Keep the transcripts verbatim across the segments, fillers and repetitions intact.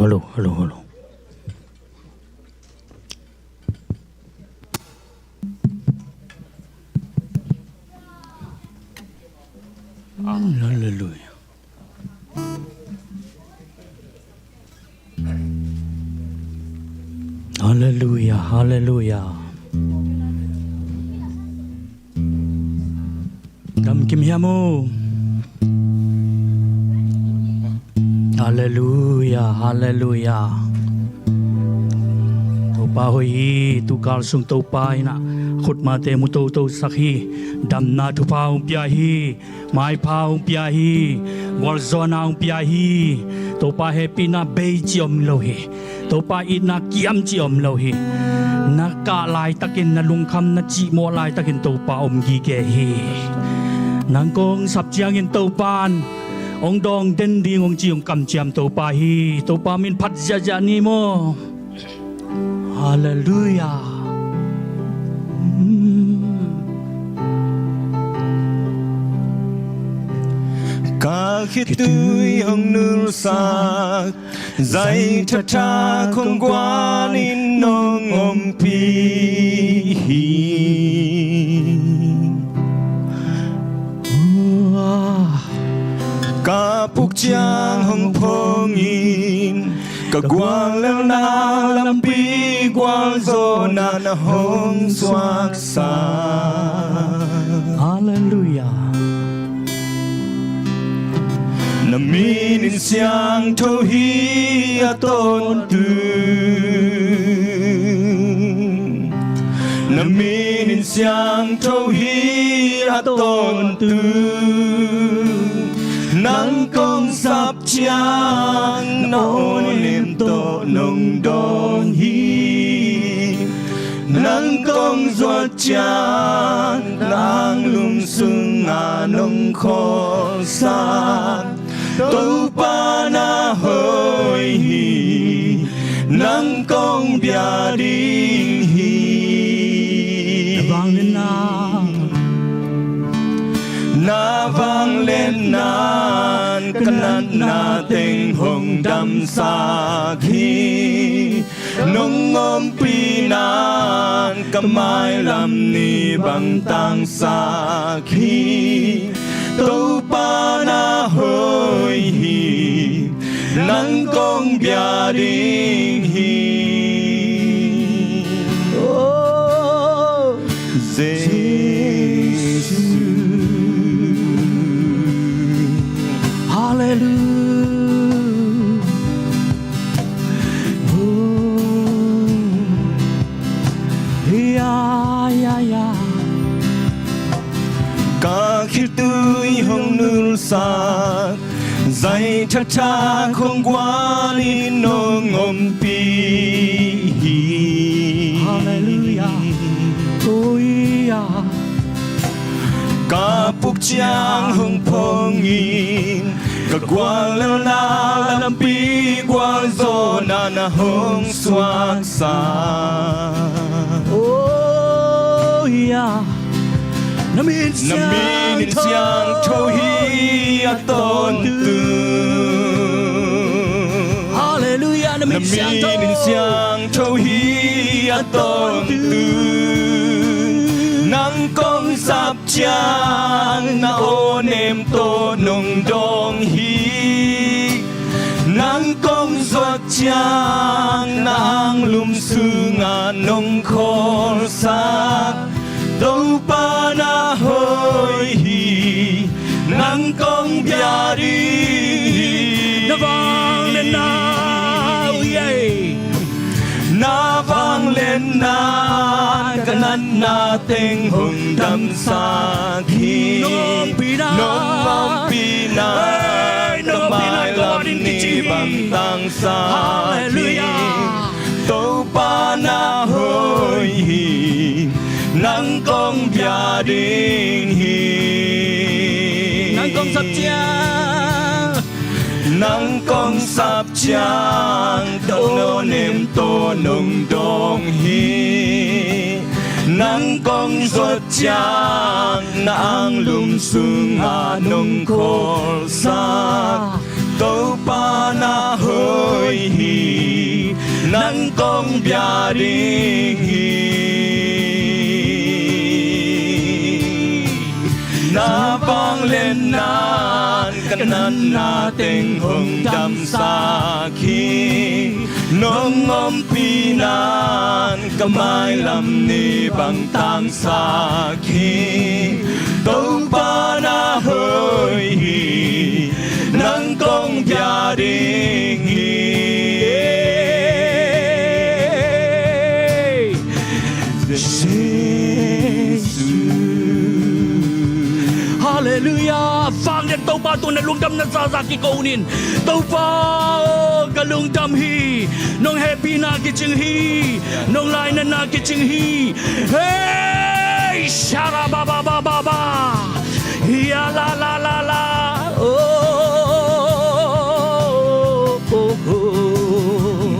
Hallo, hallo, hallo. Halleluia. Halleluia, halleluia. Damkim hiam uh. Halleluia, halleluia. Topa hoih hi. Tukal sung Topa in ah khutmate mu totosak hi. Damna thupha hong pia hi. Maipha hong pia hi. Gualzawhna hong pia hi. Topa hehpihna bei ci om lo hi. Topa itna kiam ci om lo hi. Na kah laitakin, na lungkham na cihmawh laitakin Topa om gige hi. Nang kong sap ciangin Topa in hong dawng den ding hong ci hong kamciam Topa hi. Topa min phat ziahziah ni maw. Halleluia. Ka khitui hong nulsak, zai thatha khong guan in nong ompih hi. Ka puk ciang hong phong in, ka guallelhna lampi gualzawhna na hong suaksak. Halleluia. Na min in siangtho hi a tawntung. Na min in siangtho hi a tawntung. Nang kong sap ciang na aw nem tawh nong dawng hi. Nang kong zuat ciang na anglum sungah nong khawlsak. Topa na hoih hi. Nang kong bia ding hi. Na vangliatna, na vangliatna in ka natna teng hong damsak hi. Nong ompihna in ka mailam ni bang tangsak hi. Topa na hoih hi. Nang kong bia ding hi. Oh, Jesu. Halleluia. Oh, ya, ya, ya. Ka khitui hong nulsak, zai thatha khong guan in nong ompih hi. Halleluia. Oh, ya. Ka puk ciang hong phong in, ka guallelhna lampi gualzawhna na hong suaksak. Oh, ya. Na min in siangtho hi a tawntung. Halleluia. Na min in siangtho hi a tawntung. Nang kong sap ciang na aw nem tawh nong dawng hi. Nang kong zuat ciang na anglum sungah nong khawlsak. Topa na hoih hi. Nang kong bia ding hi. Na vangliatna, oh, yeah. Na vangliatna in ka natna teng hong damsak hi. Nong ompihna, nong ompihna in ka mailam ni bang tangsak hi. Halleluia. Topa na hoih hi. Nang kong bia ding hi. Nang kong sap ciang, nang kong sap ciang na aw nem tawh nong dawng hi. Nang kong zuat ciang na anglum sungah nong khawlsak. Topa na hoih hi. nang kong bia ding hi. Na vangliatna in ka natna teng hong damsak hi. Nong ompihna in ka mailam ni bang tangsak hi. Topa na hoih hi, nang kong bia ding hi. Jesu. Halleluiah. Vanglian Topa tungah na lungdamna zaza kiko un. Topa aw, ka lungdam hi. Nong hehpihna kicing hi. Nong lainatna kicing hi. Hei, sha ra ba ba ba ba ba. Ya la la la la. Oh, oh, oh.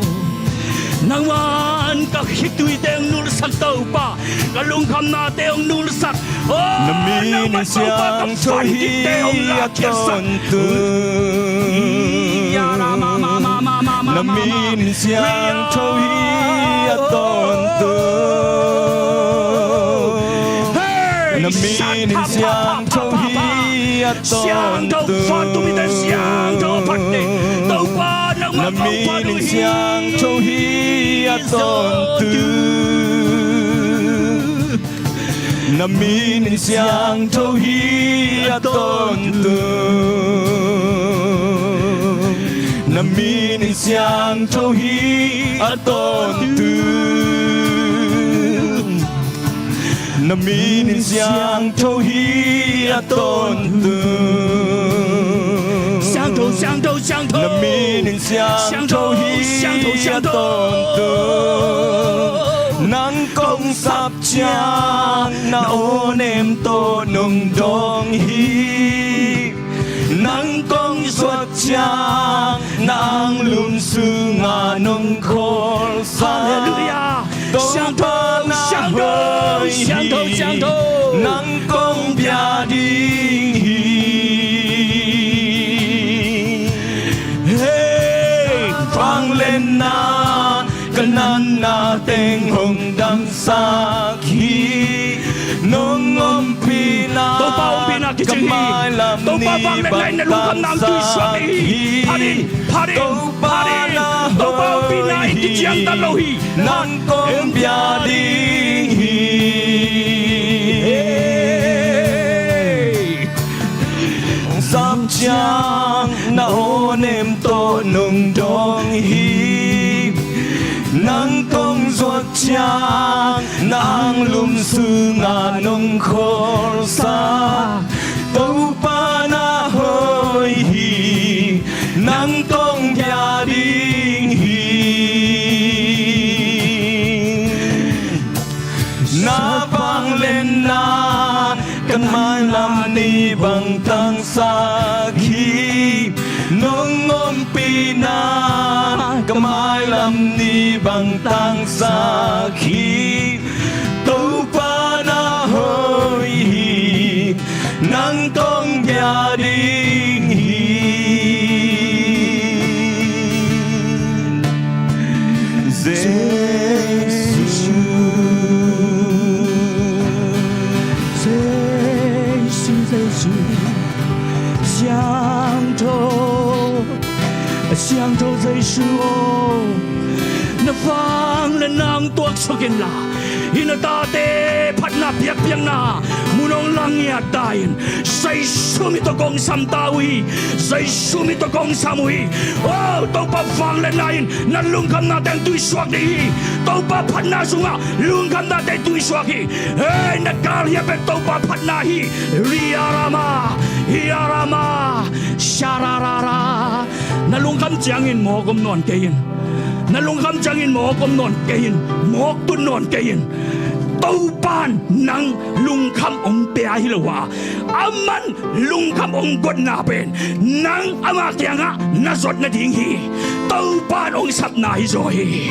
Nangman ka khituite hong nulsak Topa, ka lungkhamnate hong nulsak. Oh, na min in siangtho hi a tawntung. Na min in siangtho hi a tawntung. Na min in siangtho hi a tawntung. Na min in siangtho hi a tawntung. Na min in siangtho hi a tawntung. Na min in siangtho hi a tawntung. Na min in siangtho hi a tawntung. Siangtho, siangtho, siangtho. Na min in siangtho hi a tawntung. Nang kong sap ciang na aw nem tawh nong dawng hi. Nang kong zuat ciang na anglum sungah nong kholsa. Halleluiah. Topa na hoih hi, nang kong bia ding hi. Hei, vangliatna ka natna teng hong damsak hi. Nong ompihna, Topa ompihna kicing hi. Topa vangliatna in na lungkhamna hong tuisuak hi. Phat in, phat in, phat in. Topa ompihna in kiciangtan lo hi. Nang kong bia ding hi. Zap ciang na aw nem tawh nong dawng hi. Nang kong zuat ciang na anglum sungah nong kholsa. Topa na hoih hi, nang kong bia ding hi. Na vangliatna ka mailam ni bang tangsak hi. Nong ompihna ka mailam ni bang tangsak hi. Topa na hoih hi, nang kong bia ding hi. Jesu, Jesu, Jesu, siangtho, siangtho Jesu aw, na vangliatna hong tuaksuk inla, hih na tate phatna biakpiakna mun hong lang ngiat ta in, Jesu min tawh kong sam ta uh hi. Jesu min tawh kong sam uh hi. Oh, Topa vangliatna in na lungkhamnate hong tuisuak ding hi. Topa phatna sungah lungkhamnate tuisuak hi. Hei, na galhiap pen Topa phatna hi. Riarama, hiarama, shararara. Na lungkham ciangin mawk om nawn kei in. Na lungkham ciangin mawk om nawn kei in. Mawk tun nawn kei in. Topa in nang lungkham hong pia hi lo a, aman lungkham hong guatna pen nang ama kiangah na zuat nading hi. Topa in hong sapna hi zaw hi.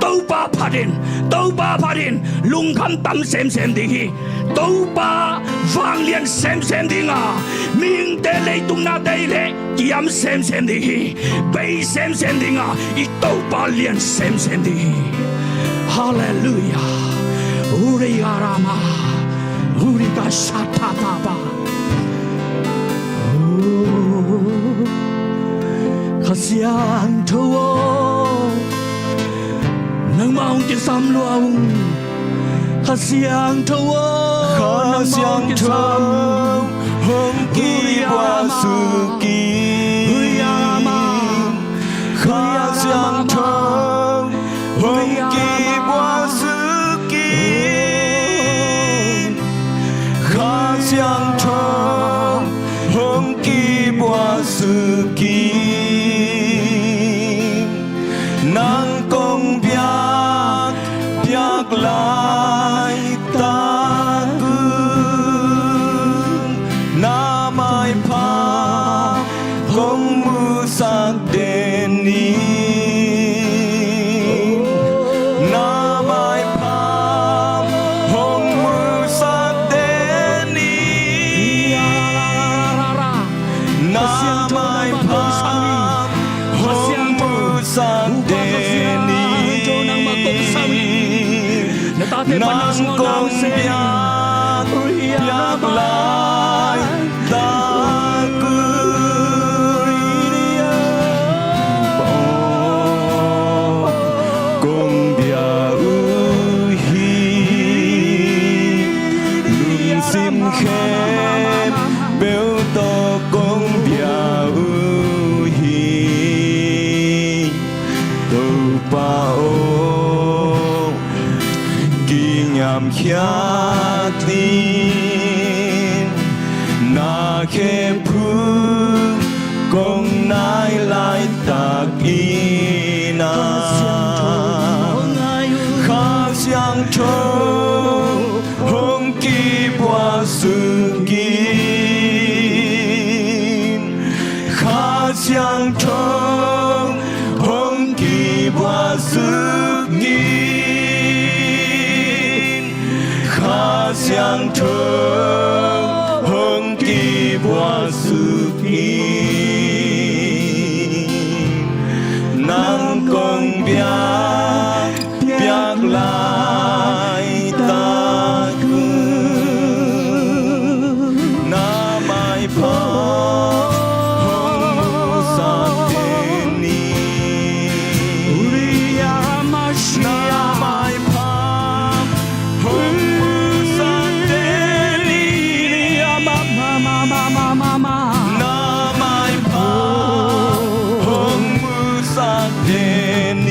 Topa phat in, Topa phat in, lungkham tam semsem ding hi. Topa vanglian semsem ding a, mihingte leitung nate leh kiam semsem ding hi. Bei semsem ding a, i Topa lian semsem ding hi. Halleluiah. Uriarama, urika shatatapa. Kha Siangtho aw, nangmah hong kisam lua ung. Kha Siangtho aw, Kha Siangtho hong kibua suk in. Kha Siangtho hong kibua suk in. Kha Siangtho hong kibua suk in. Nang kong biak, biak laitak un, na maipha hong musak den in. Na maipha hong musak den in. Na maipha hong musak den in. Nang kong biak, biak laitak un, kong bia uh hi. Lungsim khempeuh tawh kong bia uh hi. Topa aw, kiniamkhiat in, na khephung kong nai laitak in a. Kha Siangtho hong kibua suk in. Kha Siangtho hong kibua suk in. Kha Siangtho hong kibua suk in. Nang kong biak, biak laitak un, na maipha hong musak den in. Na maipha hong musak den in. Na maipha hong musak den in.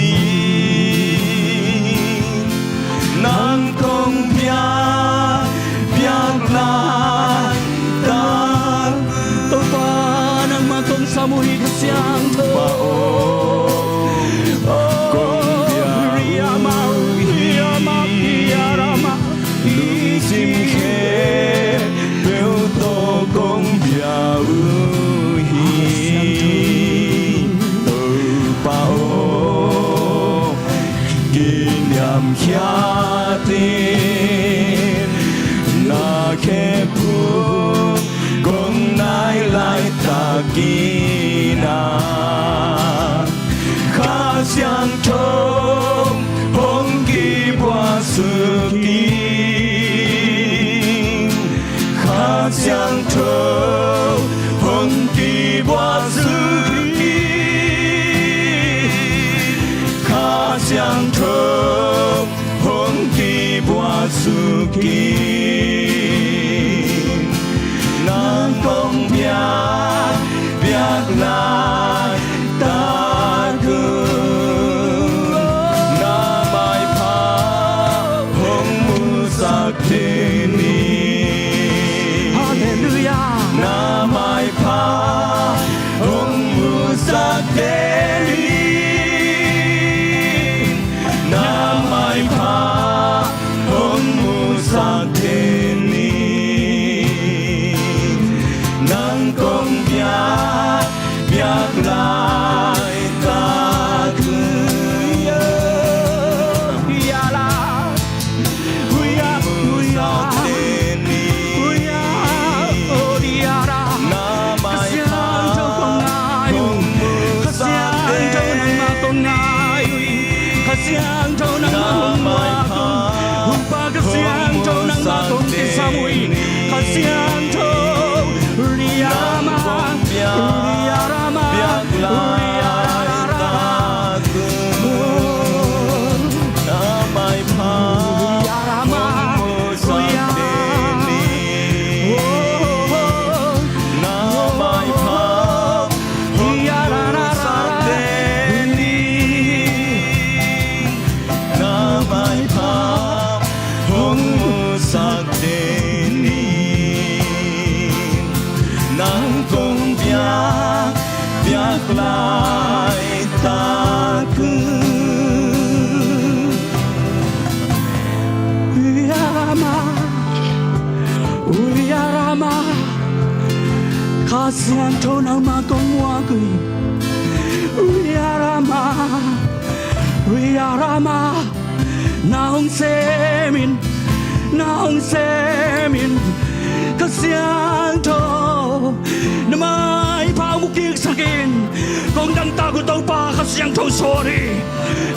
Nang kong biak, biak laitak. Topa, nangmah kong sam uh hi, Kha Siangtho. Topa aw, kong biak uh hi. Lungsim khempeuh tawh kong bia uh hi. Topa aw, kiniamkhiat in, na khephung kong nai laitak in a. Kha Siangtho hong kibua suk in. Kha Siangtho hong kibua suk in. Kha Siangtho hong kibua suk in. Nang kong biak, biak laitak un, na maipha hong musak den in. Halleluiah. Na maipha hong musak den in. Na maipha hong musak den in. Nang kong biak, biak laitak un. Siangtho nangmah hong muak un. Hong Pa Kha Siangtho nangmah kong kisam uh hi. Kha Siangtho, Ria Rama, Ria Rama, Ria Rama. Nang kong biak, biak laitak un. Ria Rama, Ria Rama. Kha Siangtho nangmah kong muak uh hi. Ria Rama, Ria Rama. Na hong sem in, na hong sem in. Kha Siangtho, na maipha hong kiksak in. Kong dangtak uh Topa Kha Siangtho, sorry.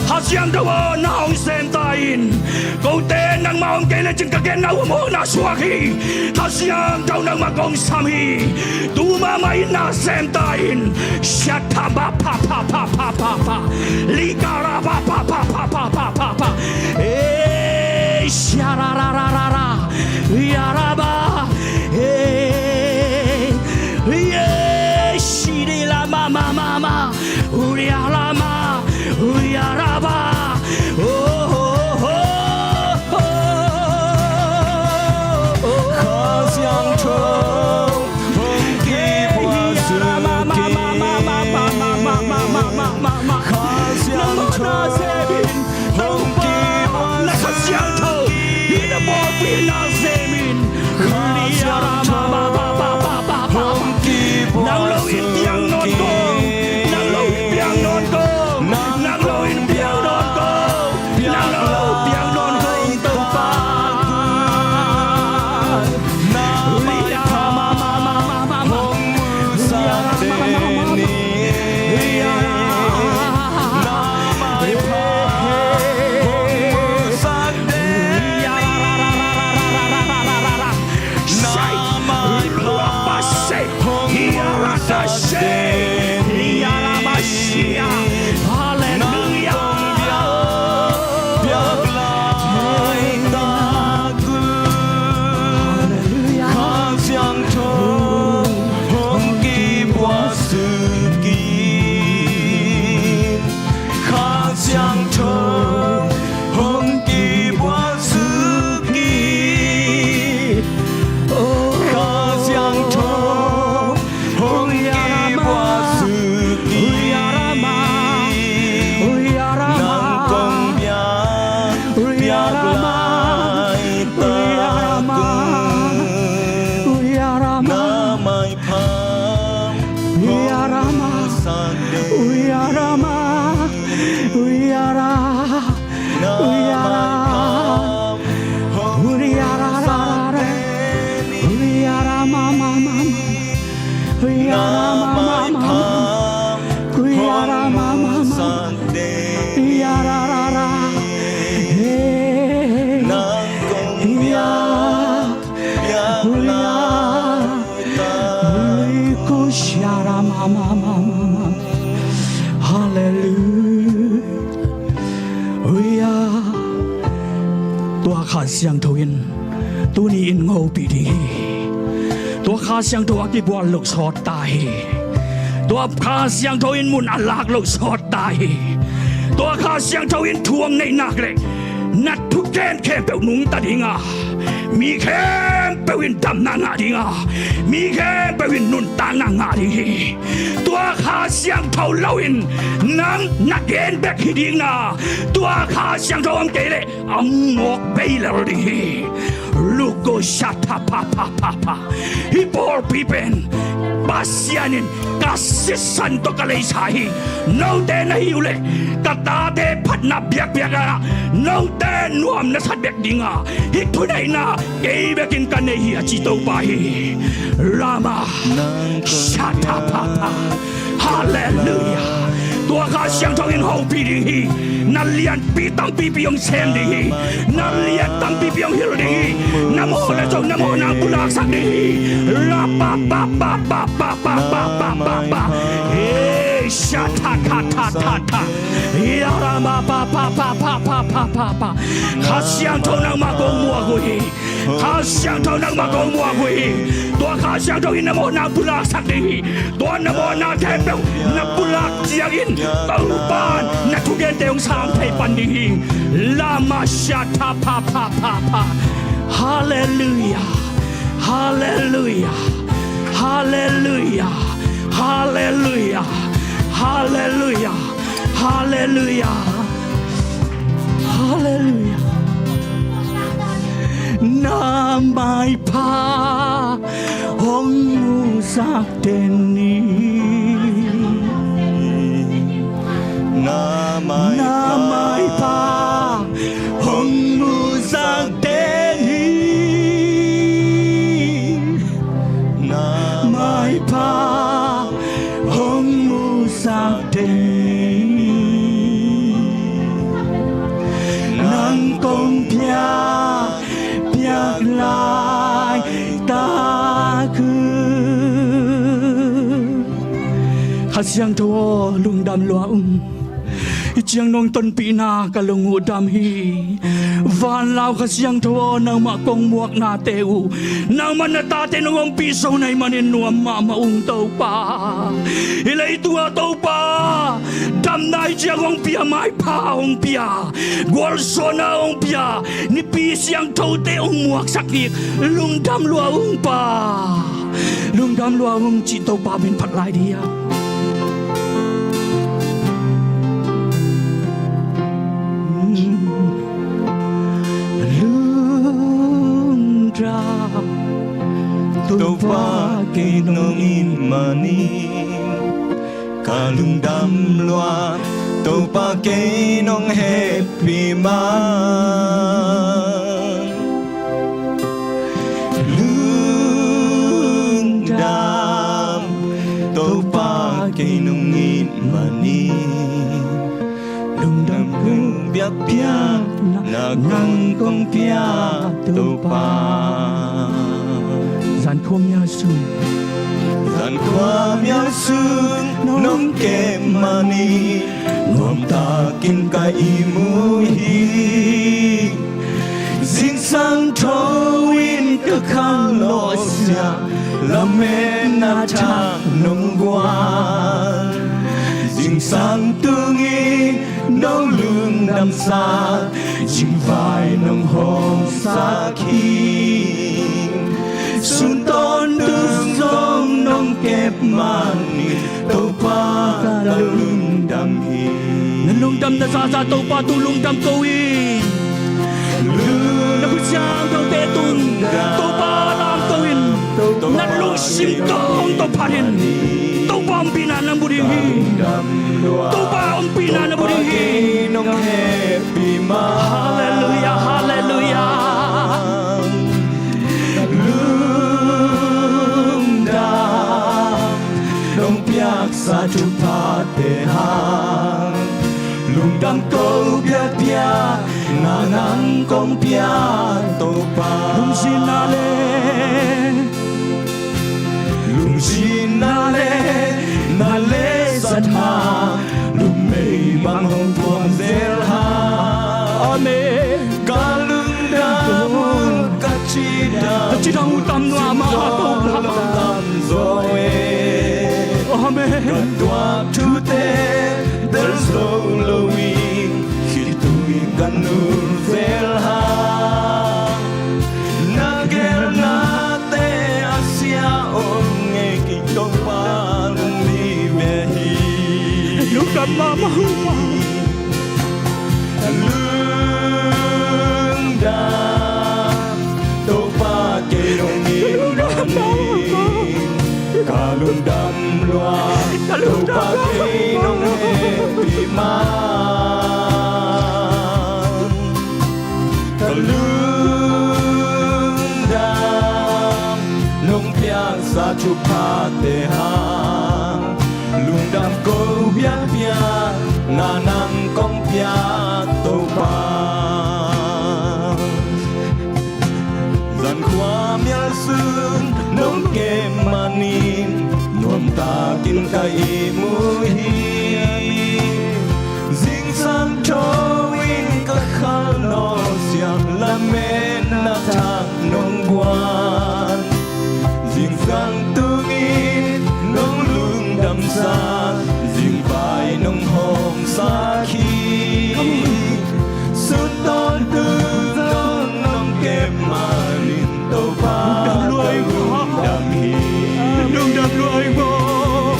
Kha Siangtho aw, na hong sem ta in. Kote nangmah om kei lecin ka genna uh mawhna suak hi. Kha Siangtho nangmah kong sam hi. Tu mahmah in na sem ta in. Shatha ba pa pa pa pa pa pa. Likara ba pa pa pa pa pa pa pa. Hey, sharararara. Yaraba. Hey, hey, shiri la ma ma ma ma. Uria Rama, Uria Rama. Oh, oh, oh, oh, oh. Kha Siangtho hong kipua suk in. Kha Siangtho hong kipua suk in. Kha Siangtho hong kipua suk in. Nang lo in piang nawn kong. Nang lo in piang nawn kong. Nang lo in piang nawn kong. Nang lo in piang nawn kong Topa. Na maipha hong musak den in. Na maipha hong musak den in. Na maipha hong musak den in. Hallelujah. Nang kong biak, biak laitak un. Hallelujah. Kha Siangtho hong kipua suk in. Kha Siangtho hong kipua suk in. Kha Siangtho hong kipua suk in. Nang kong biak, biak laitak un. Na maipha hong musak den in. Na maipha hong musak den in. Na maipha hong musak den in. Nang kong biak, biak laitak un. Hallelujah. Tua Kha Siangtho in tuni in ngopih ding hi. Tua Kha Siangtho a kibual loh sawt ta hi. Tua Kha Siangtho in mun a lak loh sawt ta hi. Tua Kha Siangtho in thu hong neih nak leh na thugen khempeuh nungta ding a, mi khempeuh in damna ngah ding a, mi khempeuh in nuntakna ngah ding hi. Tua Kha Siangtho lo in nang na gen bek hi ding na, tua Kha Siangtho om kei leh a mawk bei lel ding hi. Luko sha tha pha pha pha pha. Hih pawlpi pen Pasian in ka sisan tawh ka leisa hi. Note na hih uh leh ka tate phatna biakpiak ah note nuam na sat bek ding a, hih thuneihna kei bekin ka nei hi a ci Topa hi. Rama sha tha pha pha. Halleluiah. Tua Kha Siangtho in hopih ding hi. Na lianpi tampipi hong sem ding hi. Na lian tampipi hong hilh ding hi. Na mawhna zong na mawhna hong pulaksak ding hi. La pa pa pa pa pa pa pa pa pa pa. Hey, sha ta ka ta ta ta. Ya ra ma pa pa pa pa pa pa pa pa. Kha Siangtho nangmah kong muak uh hi. Kha Siangtho nangmah kong muak uh hi. Tua Kha Siangtho in na mawhna pulaksak ding hi. Tua na mawhna khempeuh na pulak ciangin Topa in na thugente hong sang thei pan ding hi. La ma sha ta pa pa pa pa. Halleluijah. Halleluijah. Halleluijah. Halleluijah. Halleluijah. Halleluijah. Halleluijah. Na maipha hong musak den ni. Na maipha hong musak den ni. Na maipha hong musak den ni. Nang kong piak piak laitak uh. Kha Siangtho aw, lungdam lua ung. Hih ciang nong tonpihna ka lung uh dam hi. Vanlau Kha Siangtho aw, nangmah kong muaknate uh nangmah na tate nong ompih zo na hih manin nuam mahmah ung Topa. Hih leitung ah Topa, damna hih ciang hong pia, maipha hong pia, gualzawhna hong pia, Nipi Siangthote hong muaksak kik. Lungdam lua ung Pa. Lungdam lua ung cih Topa min phat lai dih a. Lungdam Topa, kei nong it manin ka lungdam lua, Topa kei nong hehpih man. Lungdam Topa, kei nong it manin lungdam kong biakpiak, na nang kong pia Topa. Zan khuamial sung, zan khuamial sung nong kep manin nuamtakin ka ihmu hi. Zingsang tho in ka khanlawh sia, lametna thak nong guan. Zingsang tungin nong lungdamsak, zingvai nong hawmsak hi. Sun tawntung zong nong kep manin Topa ka lungdam hi. Na lungdamna zahzah Topa tung lungdam ko hi. Na khut siangthote tung Topa lamto in, na lungsim tawh hong tawphat in. Topa ompihna na mu ding hi. Topa ompihna na mu ding hi. Halleluijah, halleluijah. Lungdam nong piaksa thuphate hang. Lungdam ko biakpiak, na nang kong pia Topa. Lungzinna le, lungzinna le, na lehsat hang, lungmei bang hong tuam zel hang. Amen. Ka lungdam uh, ka cidam, ka cidam uh tam nuam a, Topa. Lungdam zaw e. Amen. Ka tuak thute tel zo lo in, khitui ka nul zel hang. Na gelnate a sia om ngei kei Topa, lungdam ve hi. Lungdam mahmah uh. Lungdam Topa, kei nong it manin ka lungdam lua, Topa kei nong hehpih man. Ka lungdam nong piaksa thuphate hang. Lungdam ko biakpiak, na nang kong piak Topa. Zan khua mial sun nong kem manin nuamtakin ka ihmu hi. Zingsang tho in ka khal nawh, siang lametna thak nong guan. Zingsang tungin nong lungdamsa, zingvai nong hawmsak hi. Sun tawntung nong kem manin Topa ka lungdam hi. Lungdam lua hi maw?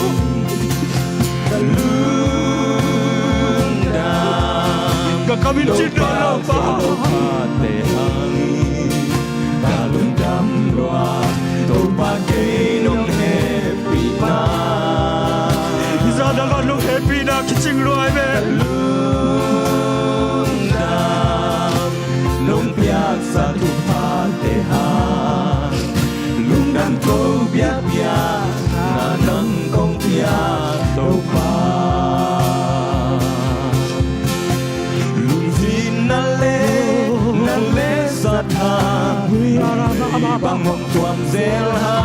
Ka lungdam. Ka kam in cin Topa, Topa te hang. Ka lungdam lua Topa kei nong hehpihna. Zan a nong hehpihna kicing lua hi ve. Ka lungdam nong piaksa thuphate hang. Lungdam ko biakpiak na nang kong piak Topa. Lungzinna le na le satha bang hong tuam zel ha.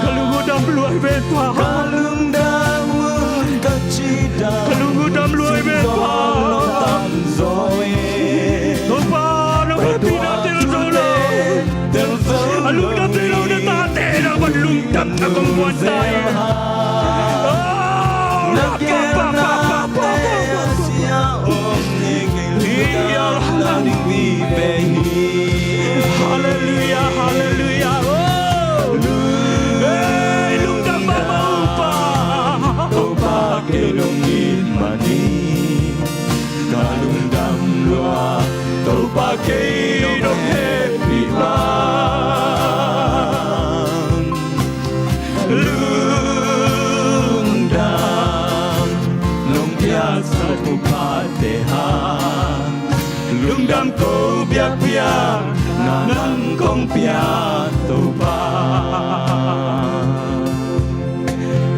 Ka lungdam lua hi ve Pa. Ka lungdam un ka cih dan. Ka lungdam lua hi ve Pa. Tam zaw e. Topa nong hehpihna tel zo lo. A lungdam thei lo na tate na van lungdamna kong guan ta hi. Oh, na gelnate sia om ngei kei lungdam na ding vive hi. Halleluiah, halleluiah. Oh, hey, lungdam mahmah uh Pa. Topa kei nong it manin ka lungdam lua Topa kei nong hehpih man. Lungdam nong piaksa thuphate hang. Lungdam ko biakpiak na nang kong piak Topa.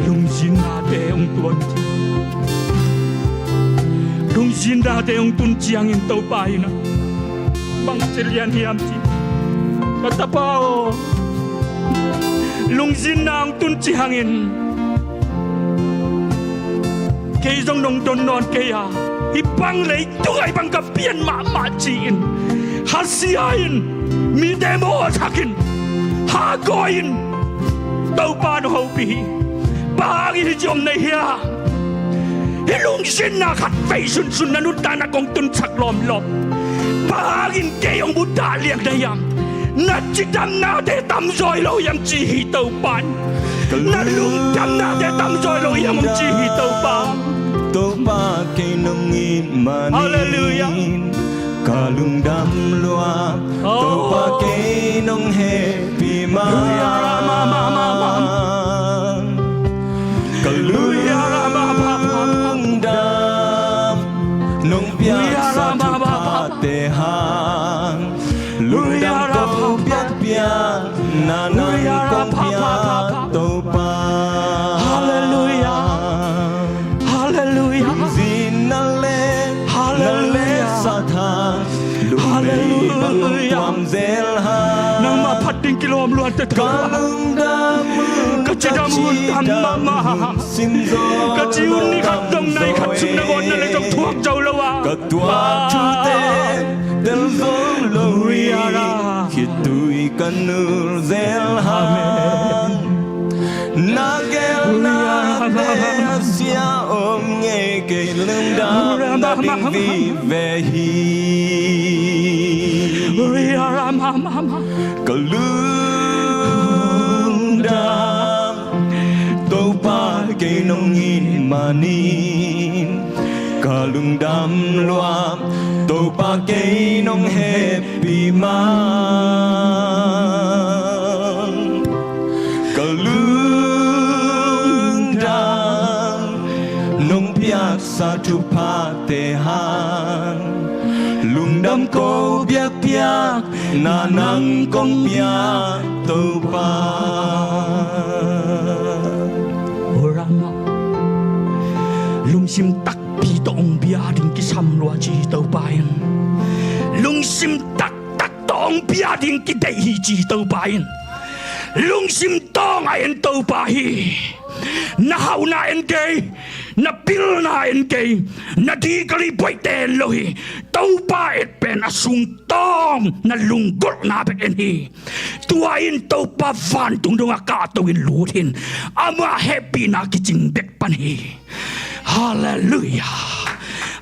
Lungzinnate hong tuan ciang, lungzinnate hong tun ciangin Topa in ah bang ci lian hiam ci. Ka tapa aw, lungzinna hong tun ciangin kei zong nong don nawn kei a, hih bang leitung ah hih bang ka pian mahmah ci-in hasia in, mite mawhsak in, hagawi in Topa nong hopih hi. Bang hangin hih ci om na hi hiam? Hih lungzinna khatvei sunsun na nuntakna kong tunsak lawmlawm. Bang hangin kei hong mudah liang na hiam? Na cidamnate tamzaw hi lo hiam ci hi Topa in. Na lungdamnate tamzaw hi lo hiam hong ci hi Topa. Topa kei nong it manin, halleluiah, ka lungdam lua. Oh. Topa kei nong hehpih man. Ka lungdam nong piaksa thuphate hang. Lungdam ko biakpiak na nang kong piak Topa. Halleluiah. Halleluiah. Lungzinna le na le satha, lungmei bang hong tuam zel ha. Nangmah phat ding kilawm luat teh Topa. Ka lungdam un, ka cidam un tam mahmah. Ka ci un ni khat zong nai khat sung nangawn na le zong thuak zo lo a, ka tuah thute tel zo lo hi. Khitui ka nul zel hang. Na gelnate a sia om ngei kei lungdam na ding vive hi. Ka lungdam Topa kei nong it manin, ka lungdam lua Topa kei nong hehpih man. Ka lungdam nong piaksa thuphate hang. Lungdam ko biakpiak na nang kong piak Topa. Lungsim takpi tawh hong pia ding kisam lua ci hi Topa in. Lungsim taktak tawh hong pia ding kideih hi ci hi Topa in. Lungsim tawng a en Topa hi. Na hauhna en kei, na pilna en kei, na degree buaihte en lo hi. Topa et pen a sung tawng na lunggulhna bek en hi. Tua in Topa vantung dongah kahto in lut hi. Amah hehpihna kicing bek pan hi. Halleluiah.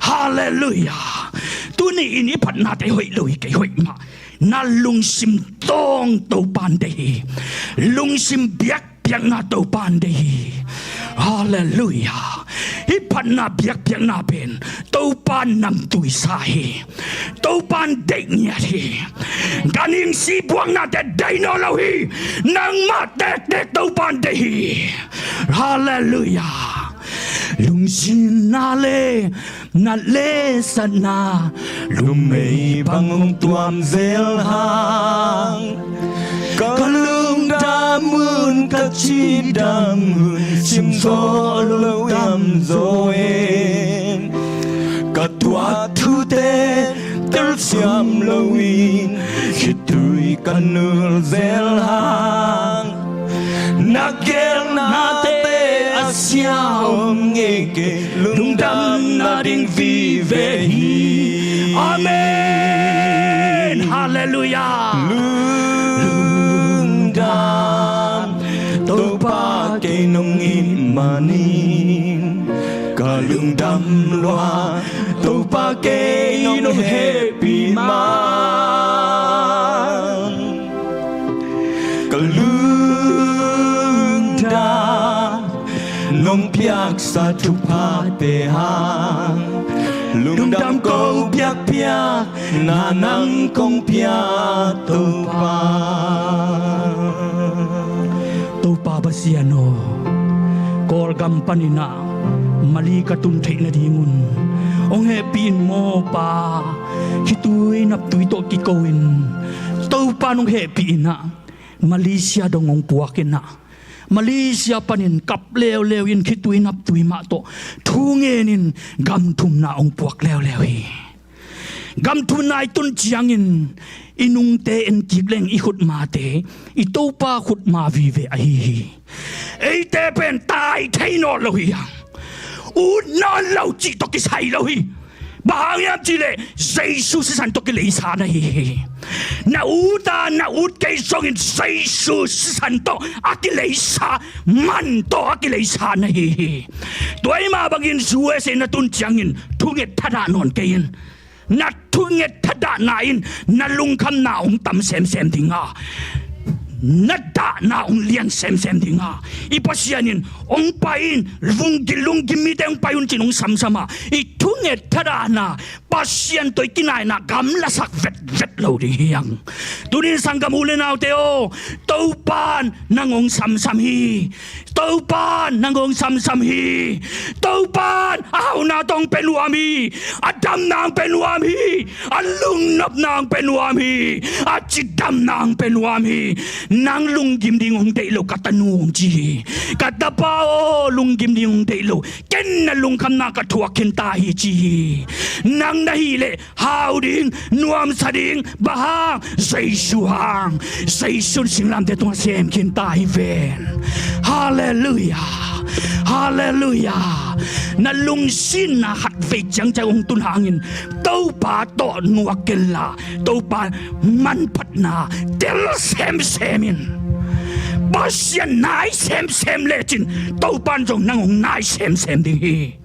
Halleluiah. Tuni in i phatnate hoih lo hi kei, hoih mah. Na lungsim tawng Topa in deih hi. Lungsim biakpiakna Topa in deih hi. Halleluiah. Hih phatna biakpiakna pen Topa in namtuisa hi. Topa in deih ngiat hi. Ganhing si buaknate deih nawn lo hi. Nangmah tektek Topa in deih hi. Halleluiah. Lungsim na le na le satna lumei bang hong tuam zel hang. Ka lungdam un, ka cidam un, simzaw lo tamzaw in. Ka tuak thute telsiam loin khitui ka nul zel hang. Na gelnate a sia om ngei kei, lungdam nading vive hi. Amen. Halleluiah. Lungdam, Topa kei nong it manin ka lungdam lua. Topa kei nong hehpih man ka lungdam, nong piaksa thuphate hang lungdam kong piakpiak, na nang kong pia Topa. Topa Pasian aw, Kawlgam panin ah Mali ka tun theih nadingun hong hehpih in maw Pa. Khitui naptui tawh kiko in Topa in hong hehpih in ah Malaysia dong hong puak in ah Malaysia panin kap leuleu in khitui naptui mah tawh thu ngen in gam thumna hong puak leuleu hi. Gam thumna i tun ciangin i nungte en kik leng i khutmate i Topa khutma vive ahi hi. Eite pen tai thei nawn lo hi hang. Ut nawn lo cih tawh kisai lo hi. Bang hang hiam cih leh Jesu sisan tawh kileisa na hi hi. Na ut a na ut kei zongin Jesu sisan tawh a kileisa, man tawh a kileisa na hi hi. Tua ahih mah bangin U S A na tun ciangin thunget thadah nawn kei in. Na thunget thadahna in na lungkhamna hong tam semsem ding a, na dahna hong lian semsem ding a, i Pasian in hong pai in, lunggim, lunggim mite hong pai un ci-in hong samsam a, i thunget thadahna Pasian tawh i kinaina gamlasak vetvet lo ding hi hang. Tuni in sanggam u le naute aw, Topa in nang hong samsam hi. Topa in nang hong samsam hi. Topa in a hauhna tawh hong pia nuam hi. A damna hong pia nuam hi. A lungnopna hong pia nuam hi. A cidamna hong pia nuam hi. Nang lunggim ding hong deih lo, ka tanu hong ci hi. Ka tapa aw, lunggim ding hong deih lo, ken na lungkhamna ka thuak khin ta hi ci hi. Nang na hih leh hau ding, nuamsa ding, bang hang, Jesu hang. Jesu in singlamteh tungah sem khin ta hi ven. Halleluiah. Halleluiah. Na lungsim na khatvei ciangciang hong tun hangin Topa tawh nuak kenla, Topa manphatna tel semsem in. Pasian nai semsem lecin Topa in zong nang hong nai semsem ding hi.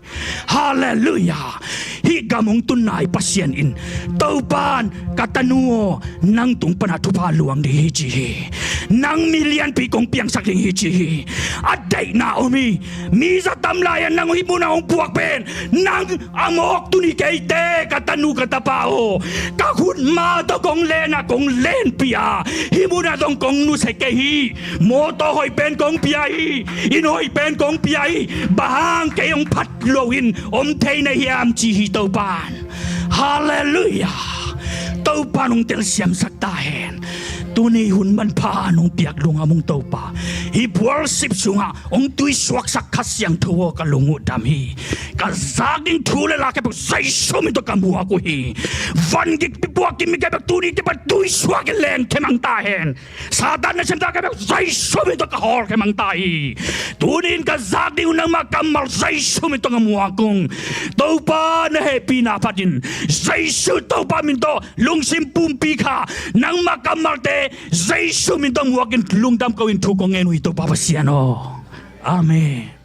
Halleluiah. Hih gam hong tunna i Pasian in, Topa in ka tanu aw, nang tung pana thupha luang ding hi ci hi. Nang mi lianpi kong piangsak ding hi ci hi. A deihna om hi. Mi za tam lai-a nang hih munah hong puak pen nang a mawk tuni kei teh, ka tanu ka tapa aw. Ka khutma tawh kong len a kong lenpih a, hih munah zong kong nusia kei hi. Mawtaw hoih pen kong pia hi. Inn hoih pen kong pia hi. Bang hang kei hong phat loin om thei na hiam ci hi Topa in. Halleluiah. Topa in hong telsiamsak ta hen. Tuni hun manpha nong piak lungdam ung Topa. Hih worship sungah hong tuisuaksak Kha Siangtho aw, ka lung uh dam hi. Ka zak ding thu le la khempeuh Jesu min tawh ka muak uh hi. Van gik pipuak kim mi khempeuh tuni kipan tuisuak in leng khemang ta hen. Satan nasem ta khempeuh Jesu min tawh ka hawlkhia mang ta hi. Tuni in ka zak ding uh nangma kammal Jesu min tawh ka muak ung. Topa na hehpihna phatin Jesu Topa min tawh lungsim pumpi kha nangma kammalte Jesu min tawh muakin lungdam ko in thu kong ngen uh hi Topa Pasian aw. Amen.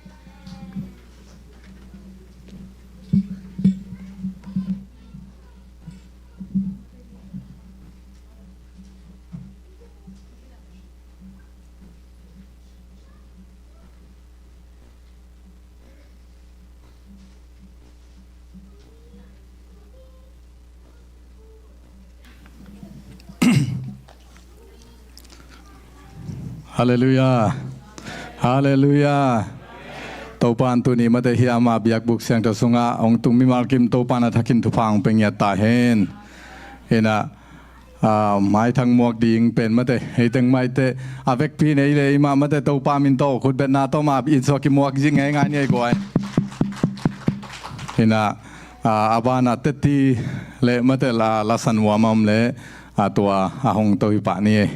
Halleluiah. Halleluiah. Topa in tuni mate hih ama biakbuk siangtho sungah hong tung mimal kim Topa in a thakin thupha hong pia ngiat ta hen. Inah, ah, maithang muak ding pen mate hei teng maite a vekpi nei le eimah mate Topa min tawh khutbetna tawh mah inn sua kimuak zing ngeingai ni ei guai. Inah, ah, a banah teti le mate la, lasan uamam le, ah, tua a hong to hi pah ni ei.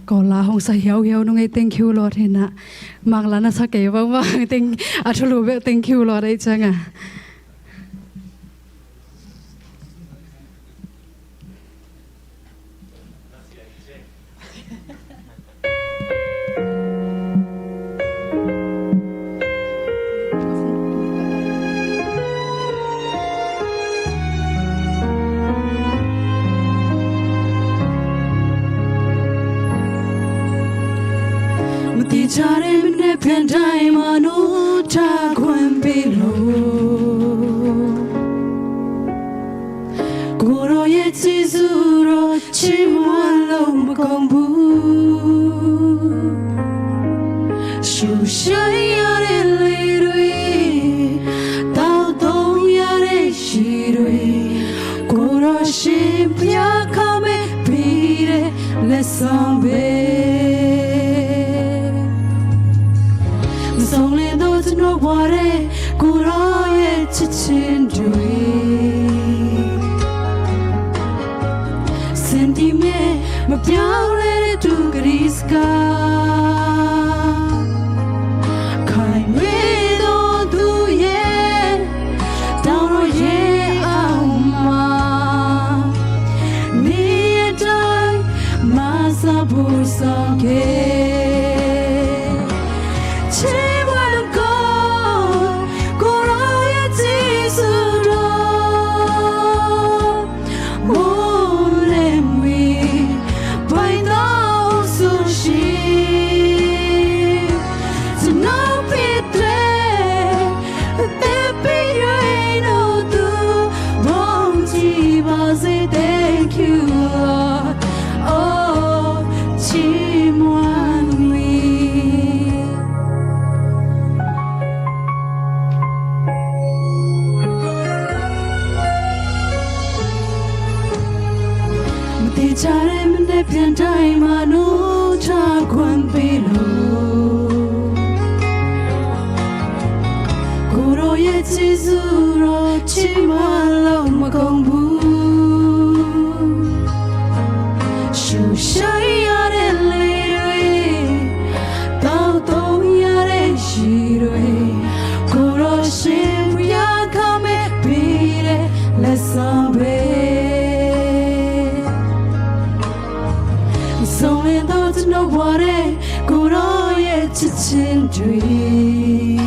Ko la hong sa hiauhiau nung ei, thank you Lord. Hinah, mang la na sa kei bang bang, thank, a thulu bek thank you Lord ei cianga. Mati chare mene pian dai manu ta kwen pilo. Koro Yesu ro chimalo makongbu. Shushai yare lirui, tautong yare shirui. Koro shimpia kame pire le sambe. Song le dot no ware. Kuraye chichin dui. Sentime mapiau le tu kriska. Kai me do tu ye. Tauro ye auma. Ni dai masa busang ke. Thank you, Lord. Oh, ci muan mi. Mati chare mene pian dai manu ta kwan pilo. Kuro ye ci zuro ci malo makongbu. Shushai yare lirui, tautong yare shirui. Kuro shim ya kame pire le sambe. Song le dot no ware, kuro ye chichin dui.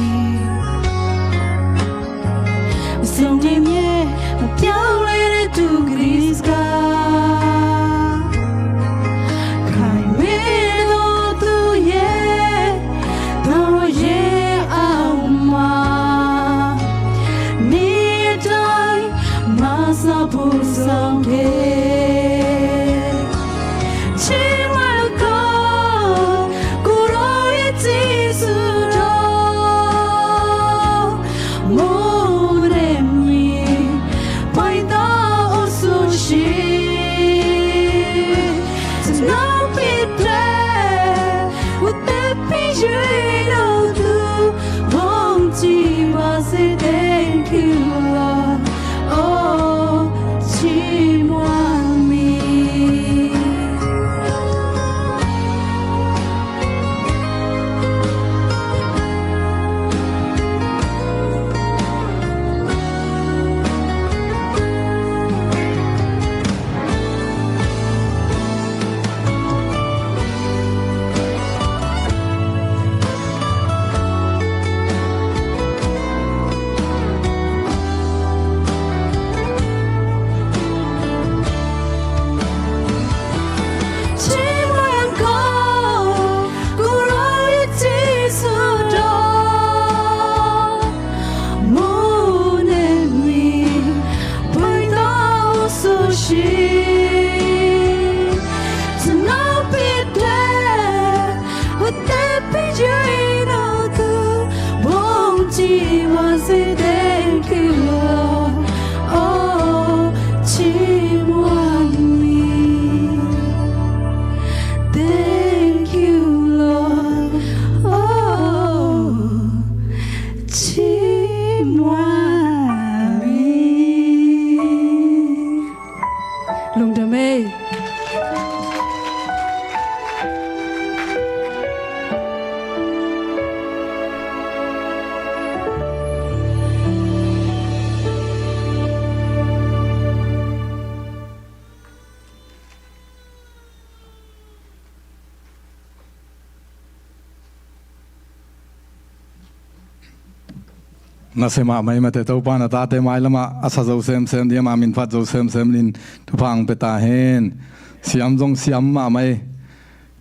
Nasia mahmah ei mate, Topa na tate mailamah a sa zo semsem ding, ama min phat zo semsem dingin thupha hong pia ta hen. Siam zong siam mahmah ei.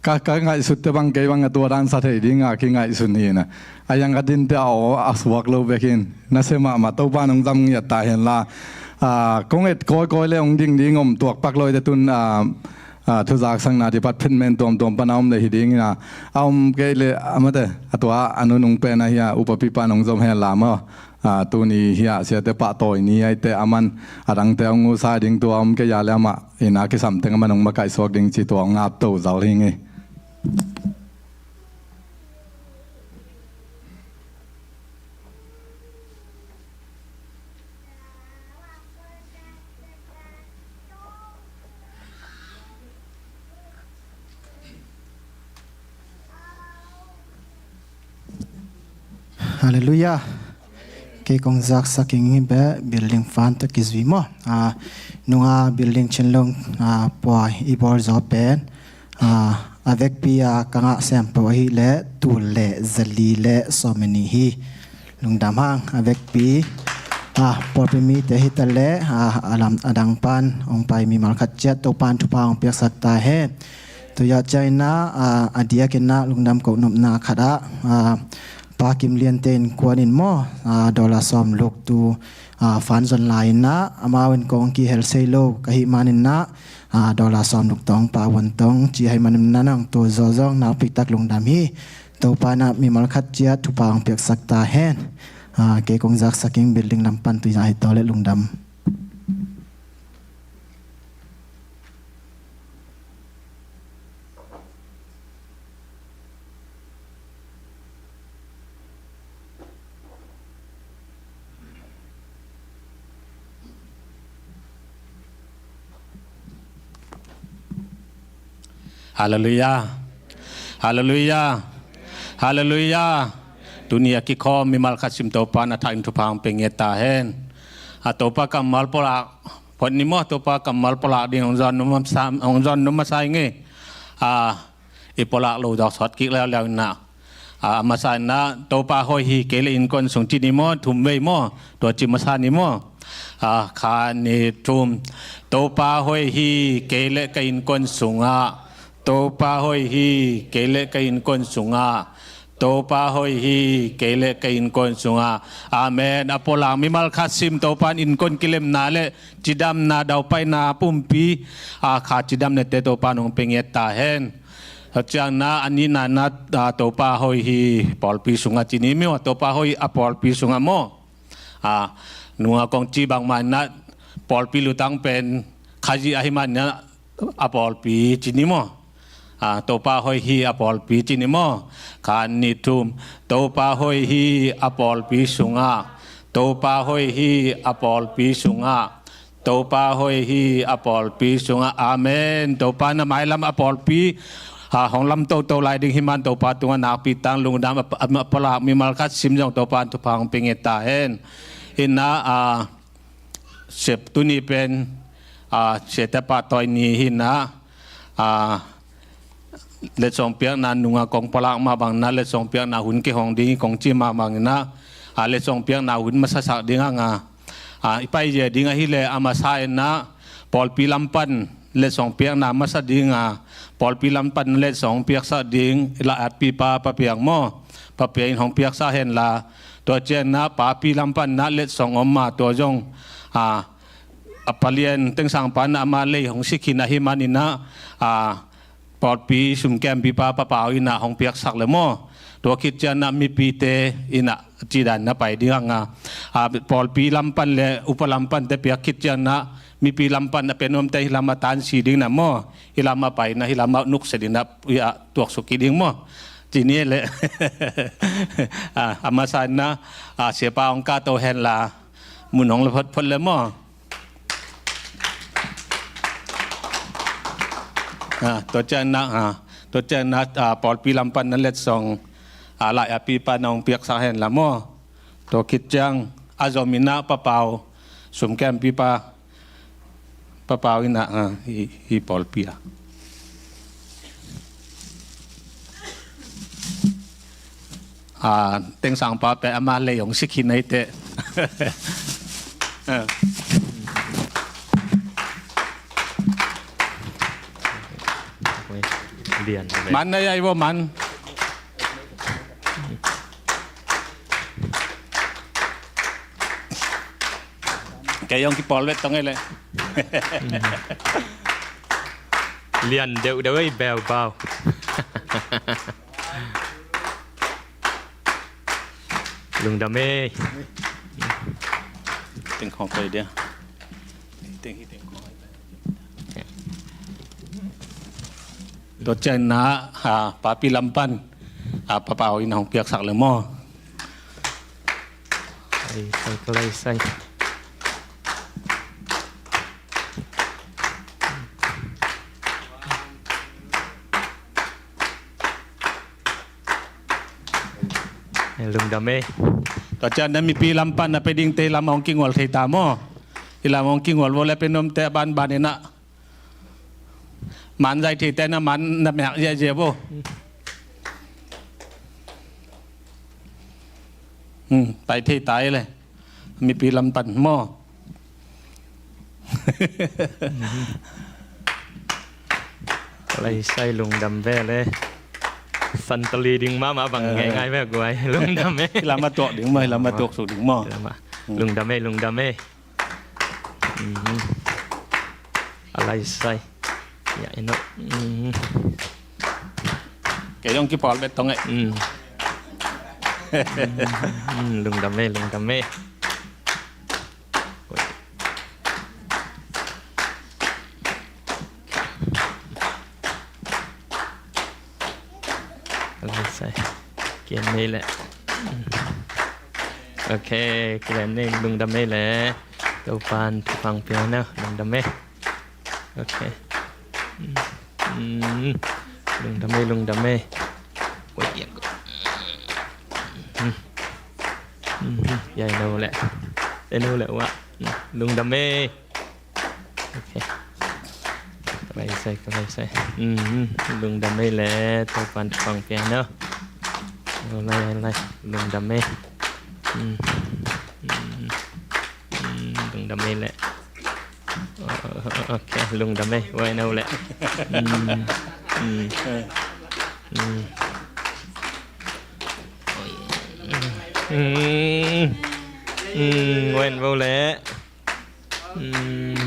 Ka, ka ngaihsutte bang kei bang a tua dan sa thei dinga kingaihsun hi na. A yang a dinte a aw a suak lo bekin nasia mahmah, Topa nong zam ngiat ta henla. A, kong et kawikawi le hong ding ding om tuak pak lo ei te tun, a, a, thuzaksakna dipat phetmen tuamtuam pan a om le hi ding ina. A om kei le a mate, a tua a nunung pen ahi a upapipa nong zom henla maw. A, tuni hi a siate pahtawi ni aite a man a dangte hong usa ding tua om kei a le amah ina kisam teng a man hong makaihsuak ding ci tua hong apto zal hi ngei. Halleluiah. Kei kong zaksak ing hi beh, building fund tawh kizui maw. A, nunga building chinlung, a, puai i bawl zaw pen, a, a vekpi a ka ngah sempeuh ahih leh tul le zali le sawm le nih hi. Lungdam hang a vekpi, a, pawlpi mite hi ta leh, a, a lam a dang pan hong pai mimal khat ciat Topan thupha hong piaksak ta hen. Tua ciang ina, a, a diakin ah lungdam koh nopna khat ah, a, Pa Kim Lian te innkuan in maw, a, dollar sawm luk tu, a, fund zon lai ina, amau in kong kihel sei lo ka hih man ina, a, dollar sawm luk tawh hong pau vuan tong ci ahih man ina nang tua zaw zong nakpi tak lungdam hi. Topa in ah mimal khat ciat thupha hong piaksak ta hen. A, kei kong zaksak ing building lam pan tu zah hi tawh le lungdam. Halleluiah. Halleluiah. Halleluiah. Tuni a kikhawm mimal khat sim Topa in a thak in thupha hong pia ngiat ta hen. A, Topa kammal pulak phot ni maw, Topa kammal pulak ding hong zawn num masa, hong zawn num masa ing ei. A, i pulak lo zawk sawt kik leuleu ina. A, a masa ina Topa hoih hi kei le innkuan sung ci ni maw, thum vei maw, tua ci masa ni maw. A, khat nih thum. Topa hoih hi kei le ka innkuan sungah. Topa hoih hi kei le ka innkuan sungah. Topa hoih hi kei le ka innkuan sungah. Amen. A pulak mimal khat sim Topa in innkuan kilemna le cidamna daupaina pumpi, a, kha cidamnate Topa in hong pia ngiat ta hen. Tua ciang ina a nihna ina, a, Topa hoih hi pawlpi sungah ci ni maw, Topa hoih a pawlpi sungah maw. A, nunga kong ci bangmah ina pawlpi lutang pen Khazih ahih man ina a pawlpi ci ni maw. A, Topa hoih hi a pawlpi ci ni maw. Khat nih thum. Topa hoih hi a pawlpi sungah. Topa hoih hi a pawlpi sungah. Topa hoih hi a pawlpi sungah. Amen. Topa in a mailam a pawlpi, a, hong lam toto lai ding hih man Topa tungah nakpi tak lungdam. A, a, a pulak mimal khat sim zong Topa in thupha hong pia ngiat ta hen. Ina, a, sep tuni pen, a, siate pahtawi ni hi ina, a, letsong piakna nunga kong pulak mah bang ina letsong piakna hun kihong ding hi kong ci mah bang ina, a, letsong piakna hun masasak ding hang a, a, i pai zia ding ahih leh a masa ina pawlpi lam pan letsong piakna masa ding a, pawlpi lam pan letsong piaksak ding i lai-atpipa Pa Piang maw, Pa Piang in hong piaksak henla, tua ciang ina papi lam pan ina letsong om a, tua zong, a, a Pa Lian Teng Sang pa ina ama lei hong si khin ahih man ina, a, pawlpi sumkempipa Pa Pau ina hong piaksak le maw. Tua khit ciang ina mipite ina ci dan ina pai ding hang a, a, pawlpi lam pan le upa lam pante piak khit ciang ina mipi lam pan a pe nuamte hih lam a tansi ding ina maw. Hih lam a pai ina hih lam a nukse ding ina, a, tuaksuk kik ding maw. Ci ni le. A, a masa ina, a, siapa hong kahto henla mun hong la photphot le maw. A, tua ciang ina, a, tua ciang ina, a, pawlpi lam pan ina letsong, a, lai-atpipa ina hong piaksak henla maw. Tua khit ciang a zom ina Pa Pau, sumkempipa Pa Pau ina, a, hi, hi pawlpi a. A, Teng Sang pa pen ama lei hong si khin ahih teh, Lian ve. Man na yai vo man. Kei hong kipawl vet tong ei leh. Lian deuhdeuh ei, beu bau. Lungdam ei. Teng khawng koi dia. Teng hi teng khawng. Tua ciang na, ha, papi lam pan, ha, papau in hong piaksak le maw. Ai, sai, kalai sai. Lungdam ei. Tua ciang na mipi lam pan na pe dingte lam hong kingual thei ta maw. I lam hong kingual vo le pe nuamte a banban in ah. Man zai thei te na man na miak ziahziah vo. Hmm, pai thei ta ei le. Mipi lam pan maw. Lai sai lungdam ve le. Santali ding mahmah bang ngaingai ve guai. Lungdam ei. Hi lam a tuak ding maw, hi lam a tuak suk ding maw. Hi lam a. Lungdam ei, lungdam ei. Mhm. A lai sai. Ya, eno. Mhm. Kei hong kipawl vet tong ei. Mm. Mm, lungdam ei, lungdam ei. Lai sai. Kian nei le. Ok, kian nei, lungdam ei le. Topan thupha pia na, lungdam ei. Ok. Mm, lungdam ei, lungdam ei. Oi, ya. Mm. Mm, ya, eno le. Eno le wa. Mm, lungdam ei. Ok. Kalai sai, kalai sai. Mm, lungdam ei le, Topan thupha pia na. Lai, lai, lungdam ei. Mm. Mm. Mm, lungdam ei le. Ok, lungdam ei. Oi, eno le. Mm. Mm. Mm. Mm. Mm, wen vo le. Mm.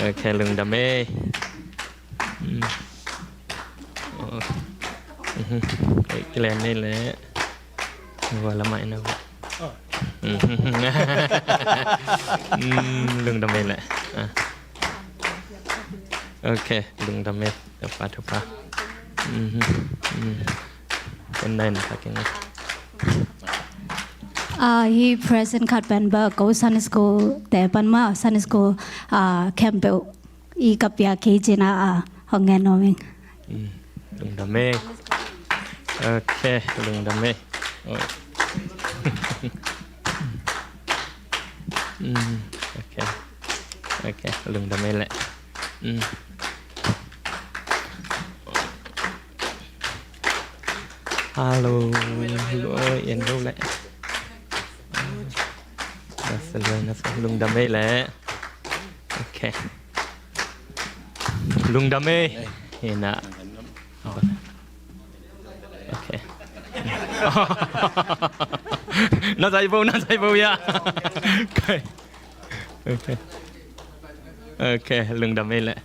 Ok, lungdam ei. Mm. Oh. Mhm. Oi, kilen nei le. Vo la mai na vo. Mhm. Mm, lungdam ei le. Ah. Ok, lungdam ei. Thupha, thupha. Mhm. Mm. Ken nai na ka keng. Ah, hi present khat pen ba ko Sunday school te pan ma Sunday school, ah, camp peuh i ka pia kei cina, ah, hong ngen nuam ing. Mm. Lungdam ei. Ok, lungdam ei. Oi. Mm, ok. Ok, lungdam ei le. Mm. Hello, hello, yen lo le. Nasa lo, nasa, lungdam ei le. Ok. Lungdam ei. Ina. Ok. Na zai bo, na zai bo ya. Ok. Ok, lungdam ei le.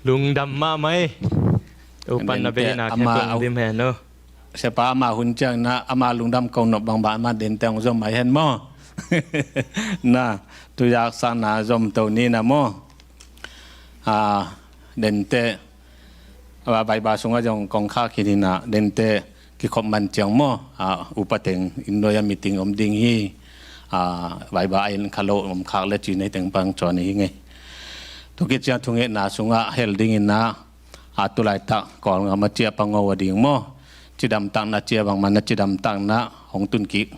Lungdam mahmah ei. Topan na bei na khe tung dim hen no. Siapa ama hun ciang na ama lungdam ko nop bangbang ama dente hong zom mai hen maw. Na tuyak sang na zom to ni na maw. A, dente a, Bible sungah zong kong khak hi ni na dente kikhop man ciang maw. A, upa teng inn nuai a meeting om ding hi. a, vaiba a in kha lo om khak le ci nei teng pang cawn hi ngei. Tua khit ciang thungetna sungah hel dingin ah, a, tulaitak Kawlgam a ciah pango a ding maw, cidamtakna ciah bangmah na cidamtakna hong tun kik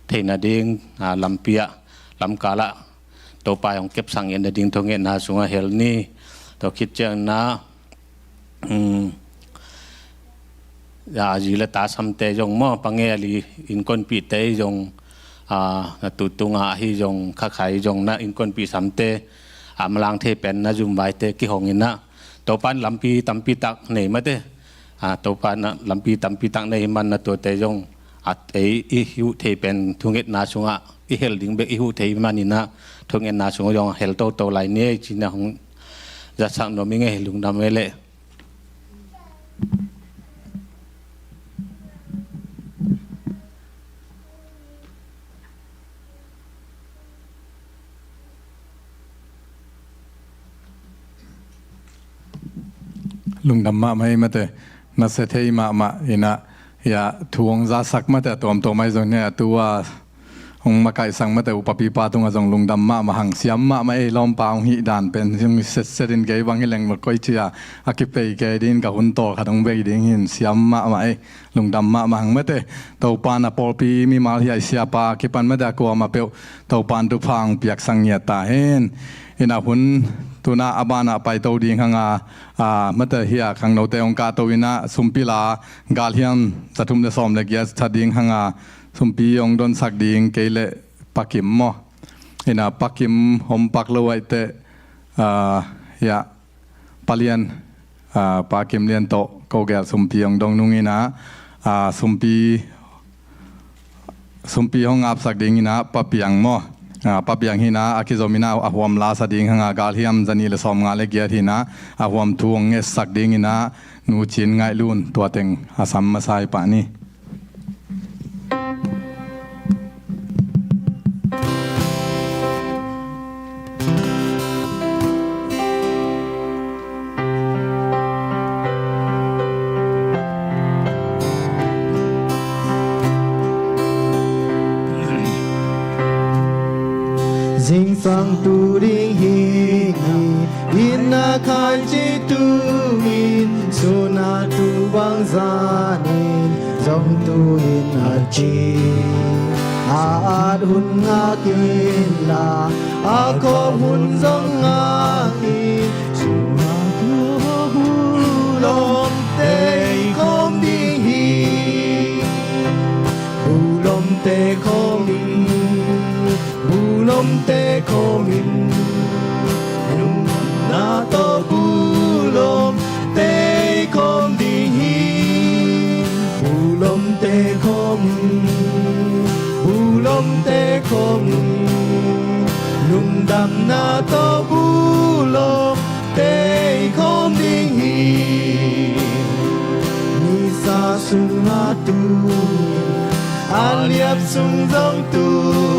theihna ding, a, lampi ah, lamkal ah Topa hong kepsak ngetna ding thungetna sungah hel ni. Tua khit ciang na, um, ya, zi le ta samte zong maw, pangel i innkuanpihte zong, a, na tutung ah ahi zong, khakhai zong na innkuanpih samte, a, malang thei pen na zumvaite kihong in ah, Topa in lampi tampi tak nei mate. A, Topa in ah lampi tampi tak nei man na tuate zong, a, ei i huh thei pen thungetna sungah i hel ding bek i huh thei man in ah, thungetna sungah zong hel toto lai ni ei ci-in ah hong zatsak nuam ing ei, lungdam ei leh. Lungdam mahmah ei mate, nasia thei mahmah in ah, ya, thu hong zasak mate a tuamtuam ahi zong hi a, tu a hong makaihsak mate upapipa tungah zong lungdam mahmah hang, siam mahmah ei, lawmpa hong hih dan pen zong setset in kei bang hi leng ma koi ci a, a kipei kei ding ka hun tawl khat hong bei ding hi in siam mahmah ei, lungdam mahmah hang mate. Topa in a pawlpi mimal hiai siapa kipan mate a kuamah peuh Topa in thupha hong piaksak ngiat ta hen. In ah hun tu-in ah a banah paito ding hang a, a, mate hiai khangnote hong kahto in ah sumpi la galhiam za thum le sawm le giat sa ding hang a, sumpi hong donsak ding kei leh Pa Kim maw. In ah Pa Kim hong pak lo ahih teh, a, ya, Pa Lian, a, Pa Kim Lian tawh ko gel sumpi hong dong nung in ah, a, sumpi, sumpi hong apsak ding in ah Pa Piang maw. A, Pa Piang hi in ah a kizom in ah a huam la sa ding hang a, galhiam za nih le sawm nga le giat hi in ah a huam thu hong ngetsak ding in ah Nu Cin Ngaih Lun, tua teng a sam masa hi pah ni. Zingsang tu ding hi ing, inn a khaici tungin, sun a tu bang zanin zong tu in a ci. A at hun ngak inla, a khop hun zong ngak in, sun a tu bulawmte i khawm ding hi. Bulawmte khawm in, bulawmte khawm in, lungdamna tawh bulawmte i khawm ding hi. Bulawmte khawm in, bulawmte khawm in, lungdamna tawh bulawmte i khawm ding hi. Nisa sung a tu in, a liap sung zong tu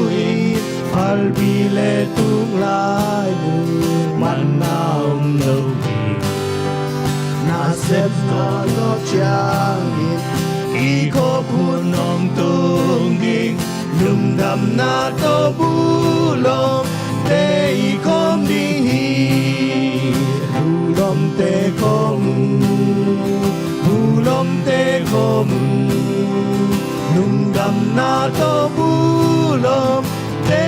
in, phalbi le tung lai nu manna om lo hi. Nasepna zawh ciangin kikhop hun hong tung ding, lungdamna tawh bulawmte i khawm ding hi. Bulawmte khawm un, bulawmte khawm un, lungdamna tawh bulawmte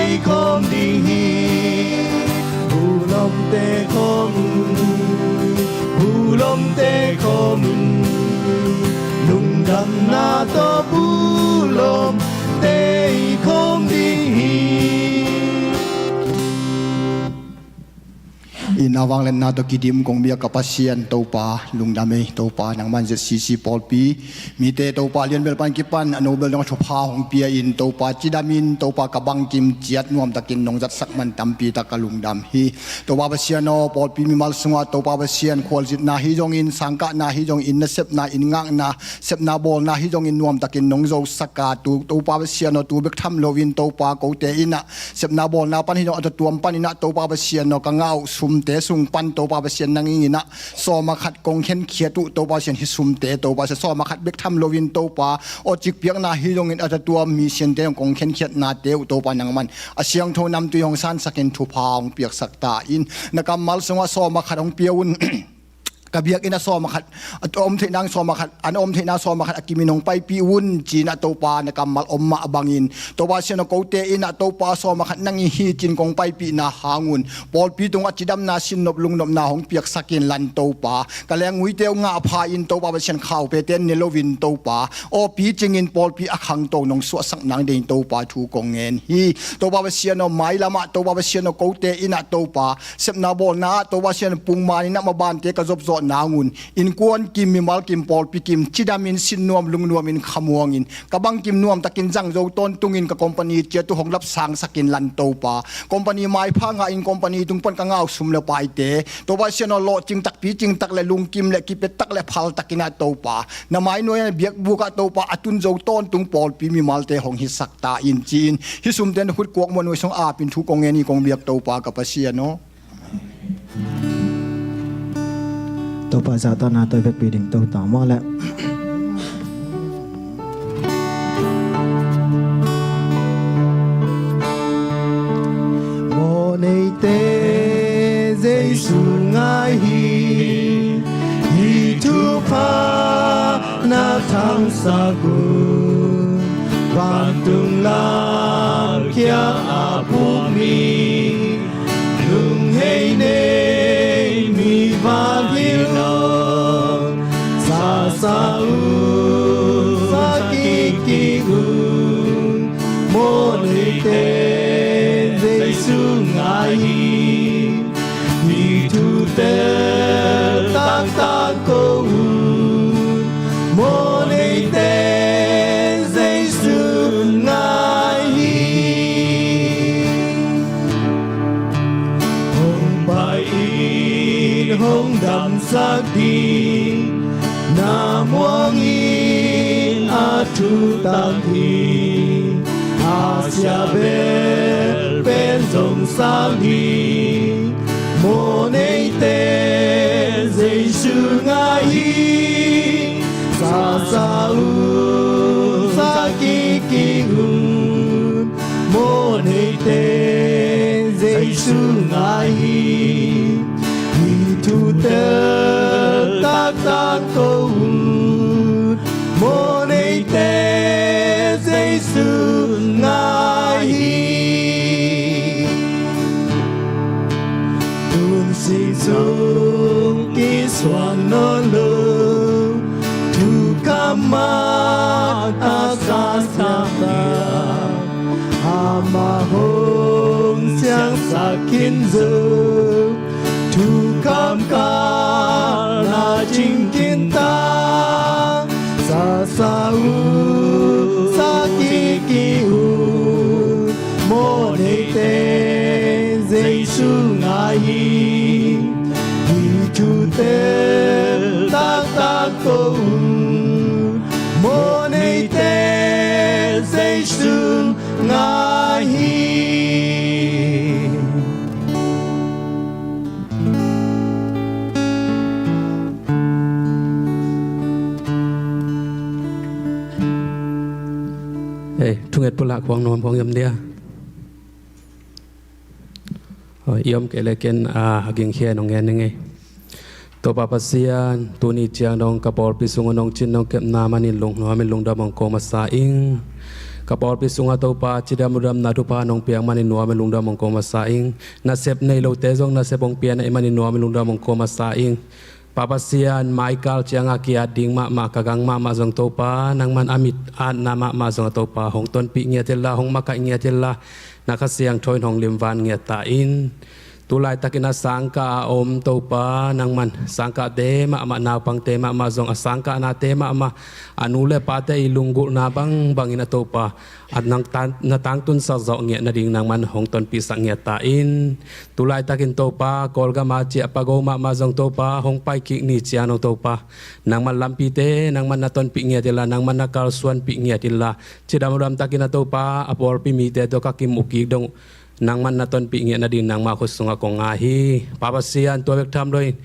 i khawm ding hi. Bulawmte khawm un, bulawmte khawm un, lungdamna tawh bulawmte i khawm ding hi. Inn a vangliatna tawh kidim kong biak ka Pasian Topa, lungdam ei. Topa, nangman Z C C pawlpi mite Topa, lianbel pan kipan a nobel dong a thupha hong pia in, Topa, cidamin, Topa, ka bangkim ciat nuamtakin nong zatsak man tampi tak ka lungdam hi. Topa Pasian aw, pawlpi mimal sungah Topa Pasian, khualzinna hi zongin, sangkahna hi zongin, nasepna, inn ngakna, sepna bawlna hi zongin nuamtakin nong zosak a, tu Topa Pasian aw, tu bek tham loin Topa, kote in ah sepna bawlna pan hi zong a tuamtuam panin ah Topa Pasian aw, ka ngah uh sumte, sung pan Topa Pasian nang in ah sawma khat kong khenkhiat uh Topa Pasian, hih sumte Topa Pasian sawma khat bek tham loin Topa, aw cik piakna hi dongin a tatuam mi siante kong khenkhiatnate uh Topa nangman a siangtho namtui hong sansakin thupha hong piaksak ta in. Na kammal sungah sawma khat hong pia un. Ka biakinn ah sawma khat a om theihna sawma khat, an om theihna sawma khat a kimin hong paipih un ci-in ah Topa na kammal om mah bangin Topa Pasian aw, kote in ah Topa sawma khat nang ii hi cin kong paipihna hang un pawlpi tungah cidamna sinnop lungnopna hong piaksakin lan Topa. Ka leenggui te uh ngah pha in Topa Pasian khaupete ne loin Topa, aw picingin pawlpi a khangto nong suahsak nang dingin Topa thu kong ngen hi. Topa Pasian aw, mailam ah Topa Pasian aw, kote in ah Topa sepna bawlna ah Topa Pasian pungman in ah mabante ka zopzawh nang un innkuan kim, mimal kim, pawlpi kim cidamin sinnuam lungnuamin khamuangin ka bangkim nuamtakin zangzo tawntungin ka company ciat uh hong lapsangsakin lan Topa. Company maipha ngahin company tung pan ka ngah uh sum le paite Topa Pasian aw, lawhcing tak, picing tak le lungkim le kipia tak le phal takin ah Topa na mai nuai-a biakbuk ah Topa a tunzo tawntung pawlpi mimalte hong hisak ta in ci-in hih sumte na khut kuak muan nuai sung apin thu kong ngen hi kong biak Topa ka Pasian aw. Topa zahtakna tawh i vekpi ding to ta maw leh. Mawhneite Jesu ngai hi, hih thupha na thangsak un, vantung lamkhia a pum mi, lunghei nei mi vang hi lo, sasa un, sa kik kik un, mawhneite Jesu ngai hi. Hih thu tel taktak ko un, mawhneite Jesu ngai hi. Hong pai in hong damsak ding na muang in a thutak hi. A sia bel pen zong sang ding, mawhneite Jesu ngai hi. Sasa un, sa kik kik un, mawhneite Jesu ngai hi. Hih thu tel taktak ko un, mawhneite Jesu ngai hi. Tunsik sung kisuan nawn lo, thukham mah taktak siangtho, amah hong siangsak khin zo, thukham kalna cing khin ta, sasa un, sa kik kik un, mawhneite Jesu ngai hi. Hih thu tel taktak ko un, mawhneite Jesu ngai hi. Hei, thunget pulak huang nuam huang yam dia. Hoi, i om kei le ken a ging khia nong ngen ning ei. Topa Pasian, tuni ciang dong ka pawlpi sungah nong cin nong kepna manin lungnuam in lungdam hong ko masa ing. Ka pawlpi sungah Topa cidam ludamna thupha nong piak manin nuam in lungdam hong ko masa ing. Nasep nei lote zong nasep hong pia na ih manin nuam in lungdam hong ko masa ing. Pa Pasian, maikal ciangah ki-at ding mahmah, ka gang mahmah zong Topa nangman a mit atna mahmah zong a Topa hong tonpih ngiat inla, hong makaih ngiat inla, na Kha Siangtho in hong limvan ngiat ta in. Tu laitakin a sangkah a om Topa nangman sangkahte mahmah, naupangte mahmah zong a sangkahnate mahmah, a nu le pate ii lunggulhna bangbangin a Topa a nang tan-, na tangtunsak zawh ngiat nading nangman hong tonpihsak ngiat ta in. Tu laitakin Topa Kawlgam a ciah pago mahmah zong Topa hong paikik ni ciang dong Topa nangman lampite nangman na tonpih ngiat inla, nangman na kalsuanpih ngiat inla, cidam ludam takin a Topa a pawlpi mite tawh ka kimuh kik dong uh Nangman na tonpih ngiat nading nangmah khut sungah kong ngai hi. Pa Pasian, tua bek tham loin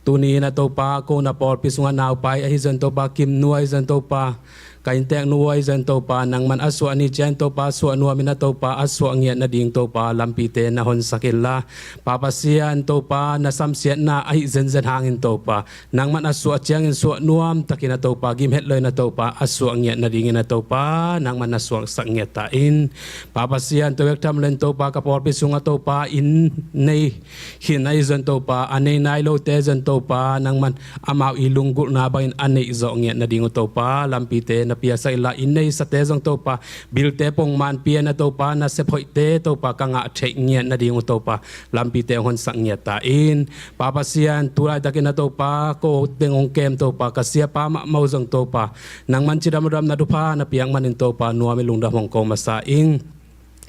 tuni in ah Topa, ko na pawlpi sungah naupai ahi zong Topa, Kimnuai zong Topa, ka innteknu ahi zong Topa, nangman a suah ni ciang Topa, suah nuam in ah Topa, a suah ngiat nading Topa, lampite na honsak inla, Pa Pasian Topa, na samsiatna ahi zenzen hangin Topa, nangman a suah ciangin suah nuam takin ah Topa, gim het loin ah Topa, a suah ngiat nadingin ah Topa, nangman na suaksak ngiat ta in. Pa Pasian, tua bek tham loin Topa, ka pawlpi sungah Topa, inn nei khin ahi zong Topa, a nei nai lote zong Topa, nangman amau i lunggulhna bangin a neih zawh ngiat nading uh Topa, lampite na piaksak inla, inn neisate zong Topa, bilte pongman pia in ah Topa, nasep hoihte Topa, ka ngah theih ngiat nading uh Topa, lampite honsak ngiat ta in. Pa Pasian, tu laitakin ah Topa, ko teng hong kem Topa, ka siapa mahmah uh zong Topa, nangman cidam ludamna thupha na piak manin Topa, nuam in lungdam hong ko masa ing.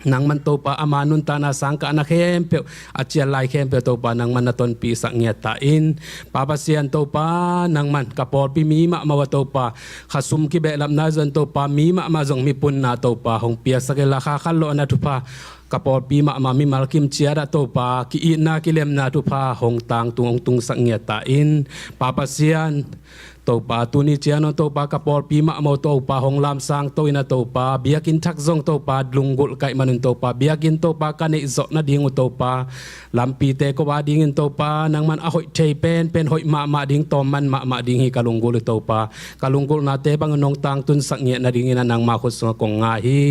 Nangman Topa, ama nuntakna sangkahna khempeuh, a cial lai khempeuh Topa, nangman na tonpihsak ngiat ta in. Pa Pasian Topa, nangman ka pawlpi mi mahmah uh ah Topa, ka sum kibehlapna zong Topa, mi mahmah zong mipunna Topa, hong piaksak inla, kha khanlawhna thupha, ka pawlpi mahmah mimal kim ciat ah Topa, ki-itna kilemna thupha hong tangtung, hong tungsak ngiat ta in. Pa Pasian Topa, tuni ciang zong Topa, ka pawlpi mahmah uh Topa, hong lamsang to in ah Topa, biakinn thak zong Topa, lunggulh kaih man un Topa, biakinn Topa, ka neih zawh nading uh Topa, lampite ko a dingin Topa, nangman a hoih thei penpen, hoih mahmah ding, tawmman mahmah ding hi ka lunggulh uh Topa. Ka lunggulhnate bangin nong tangtunsak ngiat nadingin ah nangmah khut sungah kong ngai hi.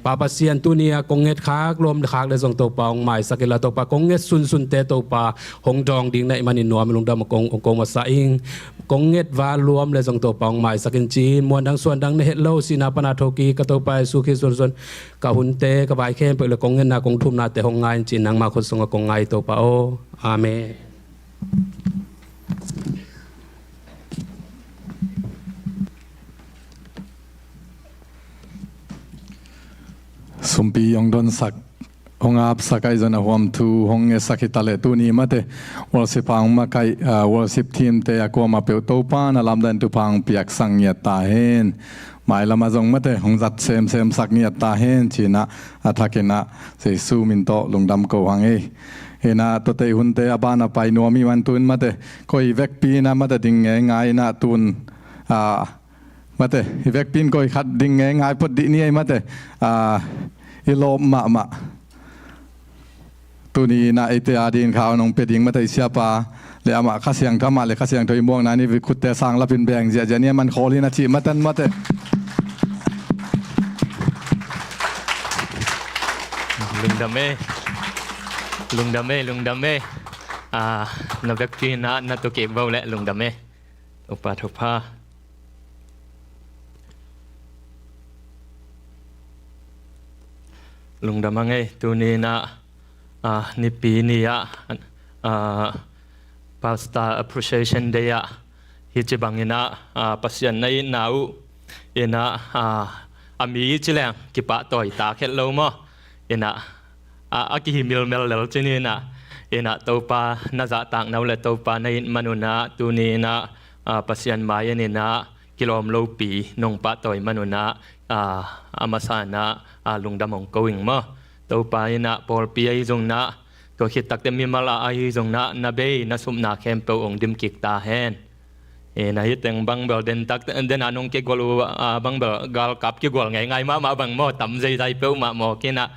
Pa Pasian, tuni a kong ngetkhak lawm khak le zong Topa, hong maisak inla Topa, kong nget sunsunte Topa, hong dawng ding na hih manin nuam in lungdam hong ko masa ing. Kong nget val lawm le zong Topa, hong maisak in ci-in, muandang suandang na het lo, sihna pana thokik ka Topa Jesu Khrist sunsun, ka hunte, ka vai khempeuh le kong ngetna, kong thumnate hong ngai in ci-in nangmah khut sungah kong ngai Topa aw. Amen. Sumpi hong donsak, hong apsak ahi zong a huam thu hong ngetsak hi ta leh, tuni mate worship a hong makaih, ah, worship team te a kuamah peuh Topa na lamdang thupha hong piaksak ngiat ta hen. Mailam ah zong mate hong zat semsem sak ngiat ta hen ci-in ah, a thakin ah Jesu min tawh lungdam ko hang ei. Hi-in ah tuate hunte a ban a pai nuam hi man, tu-in mate koi vekpi in ah mate ding ngeingai in ah, tu-in, ah, mate, hi vekpi in koi khat ding ngeingai phot dih ni ei mate, ah, i lawp mahmah. Tuni in ah eite a dingin kha hong pia ding mate i siapa le amah Kha Siangtho, amah le Kha Siangtho i muakna ni, vik khutte sang lapin beng ziahziah ni, a man khawl in a cih matan mate. Lungdam e. Lungdam e, lungdam e. Ah, na vekpi in ah na tu kik vo le, lungdam e. Topa thupha. Lungdam hang ei, tuni in ah, ah, Nipi ni ah, ah, Pastor Appreciation Day ah, hih ci bangin ah, ah, Pasian na itna uh in ah, ah, a mi ci leng kipahtawi tak het lo maw. In ah, a, a kihi milmel lel ci ni in ah, in ah Topa na zahtakna uh le Topa na it man un ah, tuni in ah, ah, Pasian mai-in in ah kilawm lopi nong pahtawi man un ah, ah, a masa in ah, ah, lungdam hong ko ing maw. Topa in ah pawlpi ahi zong in ah, tua khit takte mimal ah ahi zong in ah, na bei na supna khempeuh hong dim kik ta hen. Eh, na hih teng bang bel den tak, den a nong kigual uh, ah, bang bel galkap kigual ngeingai mahmah bang maw, tam zeizai peuhmah mawk in ah,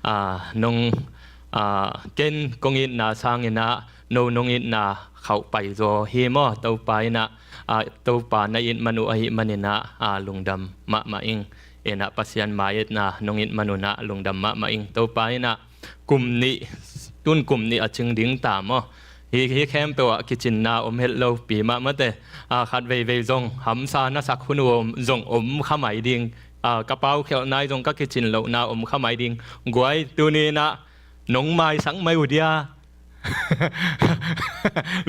ah, nong, ah, ken kong itna sangin ah, no nong itna khauh paizaw hi maw, Topa in ah, ah, Topa na it man uh ahih manin ah, ah, lungdam mahmah ing. In ah Pasian mai-in ah nong it man un ah lungdam mahmah ing. Topa in ah kum nih, tun kum nih a cing ding ta maw. Hih, hih khempeuh ah kicinna om het lopi mah mate. Ah, khat veivei zong hamsa na sak hun uh om, zong om kha mai ding. Ah, ka paukhialhna i zong ka kicin lohna om kha mai ding. Guai, tuni in ah nong maisak mai uh dia.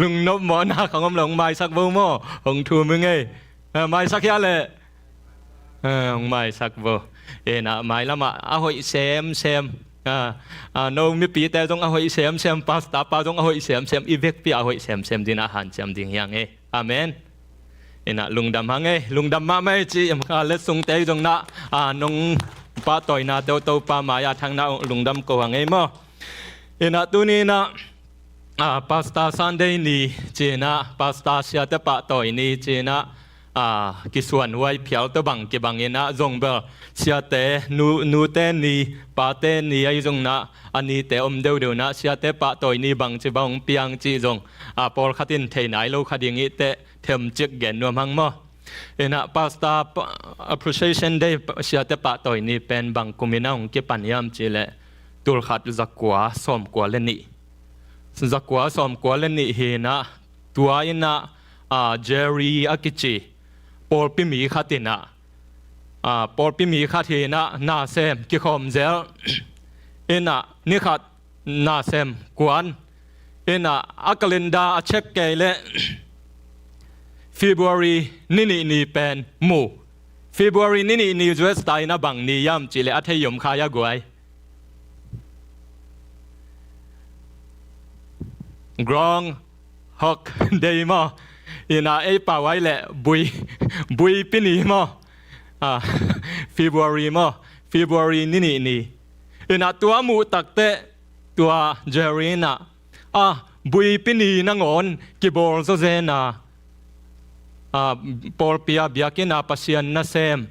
Lungnop mawhna khang om lo, hong maisak vo maw. Hong thum ing ei. Ah, maisak hia leh. Ah, hong maisak vo. In ah mailam ah a hoih semsem. Ah, ah, no mipite zong a hoih semsem, pastor pa zong a hoih semsem, i vekpi a hoih semsem ding in ah hanciam ding hi hang ei. Amen. In ah lungdam hang ei, lungdam mahmah ei ci, ah, letsungte zong in ah, ah, nong pahtawina teuh Topa mai-ah thangna lungdam ko hang ei maw. Inah tuni inah, ah, Pastor Sunday ni ci inah, Pastor siate pahtawi ni ci inah, ah, kisuan huai phial tawh bang kibang inah zong bel siate nu, nute ni, pate ni ahi zong inah, a nite om deuhdeuh inah siate pahtawi ni bangci bang hong piang cih zong, ah, pawlkhat in thei nai lo kha ding hi teh themcik gen nuam hang maw. Inah Pastor pa-, Appreciation Day pa-, siate pahtawi ni pen bang kum inah hong kipan hiam cih leh tulkhat zakua sawmkua le nih. Zakua sawmkua le nih hi inah tua inah, ah, Jerry a kici pawlpi mi khat inah, ah, pawlpi mi khat hi inah nasem kikhawm zel. Inah ni khat nasem kuan. Inah a calendar a check kei leh February ni nih ni pen mu. February ni nih ni U S ta inah bang ni hiam cih leh a thei om kha hia guai? Groundhog Day maw. Inah ei pau ai leh bui, buipi ni maw. Ah, February maw. February ni nih ni. Inah tua muh tak teh tua Jerry inah, ah, buipi ni nangawn kibawl zawzen a, ah, pawlpi a biakinn a Pasian nasem,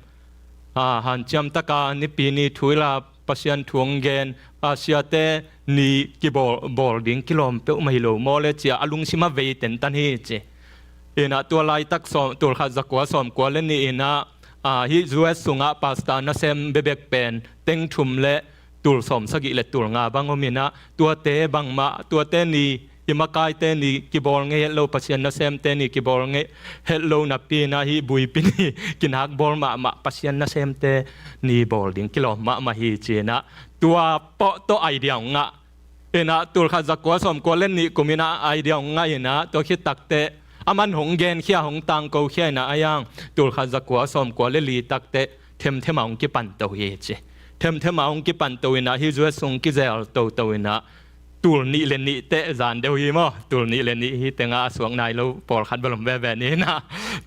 ah, hanciam taka nipi ni thuhilh a Pasian thu hong gen, ah, siate ni kibawl, bawl ding kilawm peuhmah hi lo maw le ci a, a lungsim a vei tentan hi ci. Inah tua laitak sawm, tulkhat zakua sawmkua le nih inah, ah, hih U S sungah Pastor nasem bekbek pen teng thum le tul sawm sagih le tul nga bang om inah, tuate bangmah, tuate ni, i makaite ni kibawl ngei het lo, Pasian nasemte ni kibawl ngei het lo napi inah hih buipi ni kinak bawl mahmah, Pasian nasemte ni bawl ding kilawm mahmah hi ci inah tua pawh tawh idea hong ngah. Inah tulkhat zakua sawmkua le nih kum inah idea hong ngah inah tua khit tak teh a man hong genkhia, hong tangkokhia inah a yang tulkhat zakua sawmkua le li tak teh themthem a hong kipan to hi ci. Themthem a hong kipan to inah hih U S sung kizel toto inah tul nih le nih teh zan deuh hi maw. Tul nih le nih hi tengah a suak nai lo pawlkhat bel om veve ni inah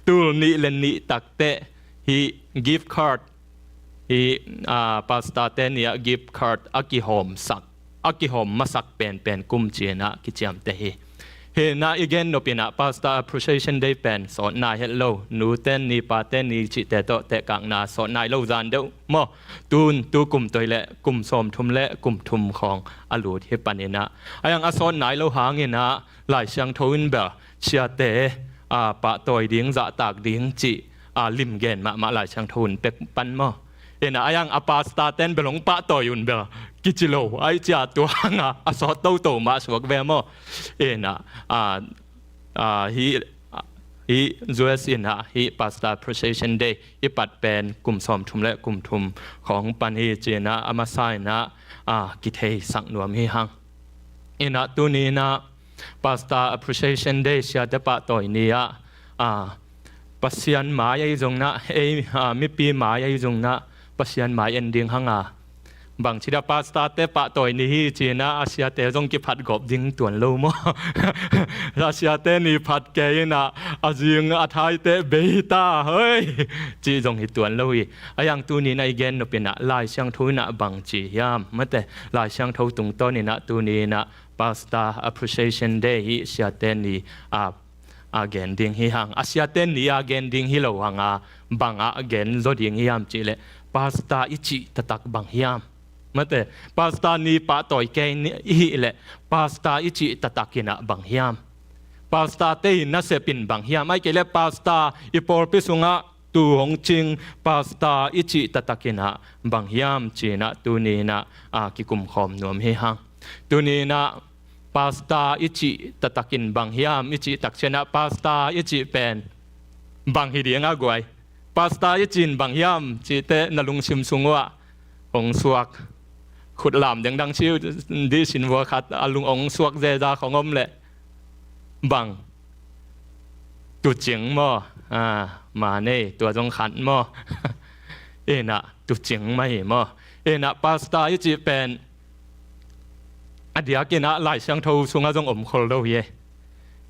tul nih le nih tak teh hih gift card, hih, ah, Pastor te ni ah gift card a kihawmsak, a kihawm masak penpen kum ci inah kiciamteh hi. Hi inah i gen nop inah Pastor Appreciation Day pen sawt nai het lo, nute ni pate ni cihte tawh tehkakna sawt nai lo zan deuh maw. Tun, tu kum tawh hi leh kum sawmthum le kum thum khawng a lut hi pan inah, a yang a sawt nai lo hang inah Lai Siangtho in bel siate, ah, pahtawi ding, zahtak ding cih, ah, lim gen mahmah Lai Siangtho in pek pan maw. Inah a yang a pastor ten bel hong pahtawi un bel kici lo, ai cia tua hangah a sawt toto mah suak ve maw. Inah, ah, ah, hih, hih U S inah hih Pastor Appreciation Day i pat pen kum sawmthum le kum thum khawng pan hi ci inah a masa inah, ah, kitheisak nuam hi hang. Inah tuni inah Pastor Appreciation Day, siate pahtawi ni ah, ah, Pasian mai ahi zong inah, ei, ah, mipi mai ahi zong inah Pasian mai en ding hang a. Bangci dia pastor te pahtawi ni hi ci inah a siate zong kiphat gawp ding tuan lo maw. A siate ni phat kei inah a zing a thaite bei ta hoi cih zong hi tuan lo hi. A yang tuni inah i gen nop inah Lai Siangtho inah bangci hiam, mate, Lai Siangtho tungtawn inah tuni inah Pastor Appreciation Day hi siate ni a, a gen ding hi hang. A siate ni a gen ding hi lo hang a, bang a gen zaw ding hiam cih leh pastor i cih taktak bang hiam? Mate, pastor ni pahtawi kei ni i hih leh pastor i cih taktak inah bang hiam? Pastor te i nasep in bang hiam? Ai kei leh pastor i pawlpi sungah tu hong cing pastor i cih taktak inah bang hiam ci inah tuni inah, ah, kikumkhawm nuam hi hang. Tuni inah pastor i cih taktak in bang hiam i cih tak ciangah pastor i cih pen bang hi ding a guai? Pastor i cih in bang hiam cih teh na lungsim sung uah hong suak, khut lam dengdang si dih sin vua khat a lung hong suak zeza khong om leh bang? Tucing maw? Ah, ma nei, tua zong khat maw? Inah tucing mah hi maw? Inah pastor i cih pen a diak inah Lai Siangtho sungah zong om khol lo hi.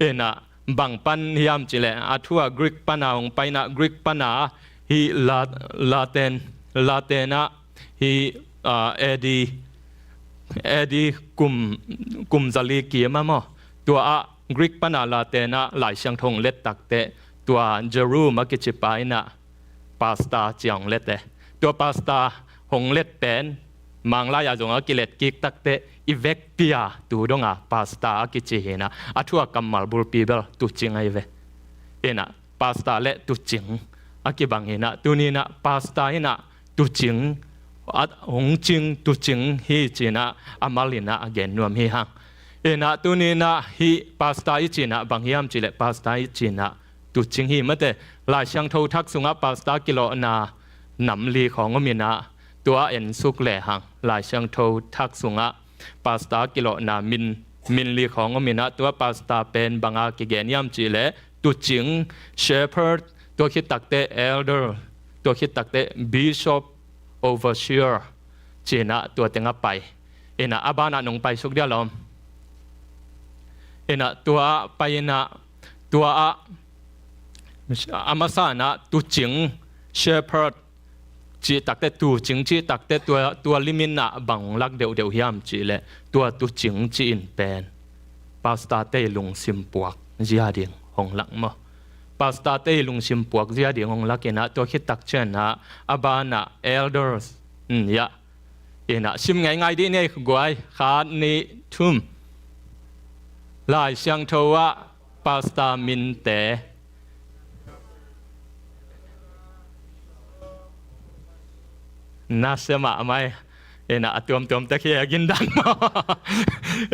Inah bang pan hiam cih leh a thu a Greek pan a hong pai inah Greek pan a hih La-, Latin, Latin ah hih, ah, A D A D kum, kum zali kim a maw, tua ah Greek pana la tenah Lai Siangtho hong let takteh tua Jerome a kici pa inah pastor ci a hong let e. Tua pastor hong let pen Manglai ah zong a kilet kik takteh i vekpi a tu donga pastor a kici hinah a thu a kammal bulpi bel tucing ahi ve. Inah pastor le tucing a kibang hinah tuninah pastor inah tucing, a hong cing tucing hi cinah a mal inah a gen nuam hi hang. Inah tuninah hih pastor i cinah bang hiam cihleh pastor i cinah tucing hi mate. Lai Siangtho Thak sungah pastor kilawhna nam li khawng om inah tua en suk lehang Lai Siangtho Thak sungah pastor kilawhna min, min li khawng om inah tua pastor pen banga kigen hiam cihleh tucing, shepherd, tua khit takteh elder, tua khit takteh bishop, overseer cinah tua tengah pai. Inah a banah nong pai suk dia lawm. Inah tua ah pai inah tua ah a masa inah tucing, shepherd, cih takteh tucing cih takteh tua, tua liminah bang hong lak deuhdeuh hiam cihleh tua tucing cih in pen pastor te i lungsim puak zia ding hong lak maw? Pastor te i lungsim puak zia ding hong lak inah tua khit tak cianah a banah elders, hmm, ya. Inah sim ngeingai dih ni ei guai, khat nih thum. Lai Siangtho ah pastor minte na sia mahmah ei. Inah a tuamtuam tek hi a gindan maw?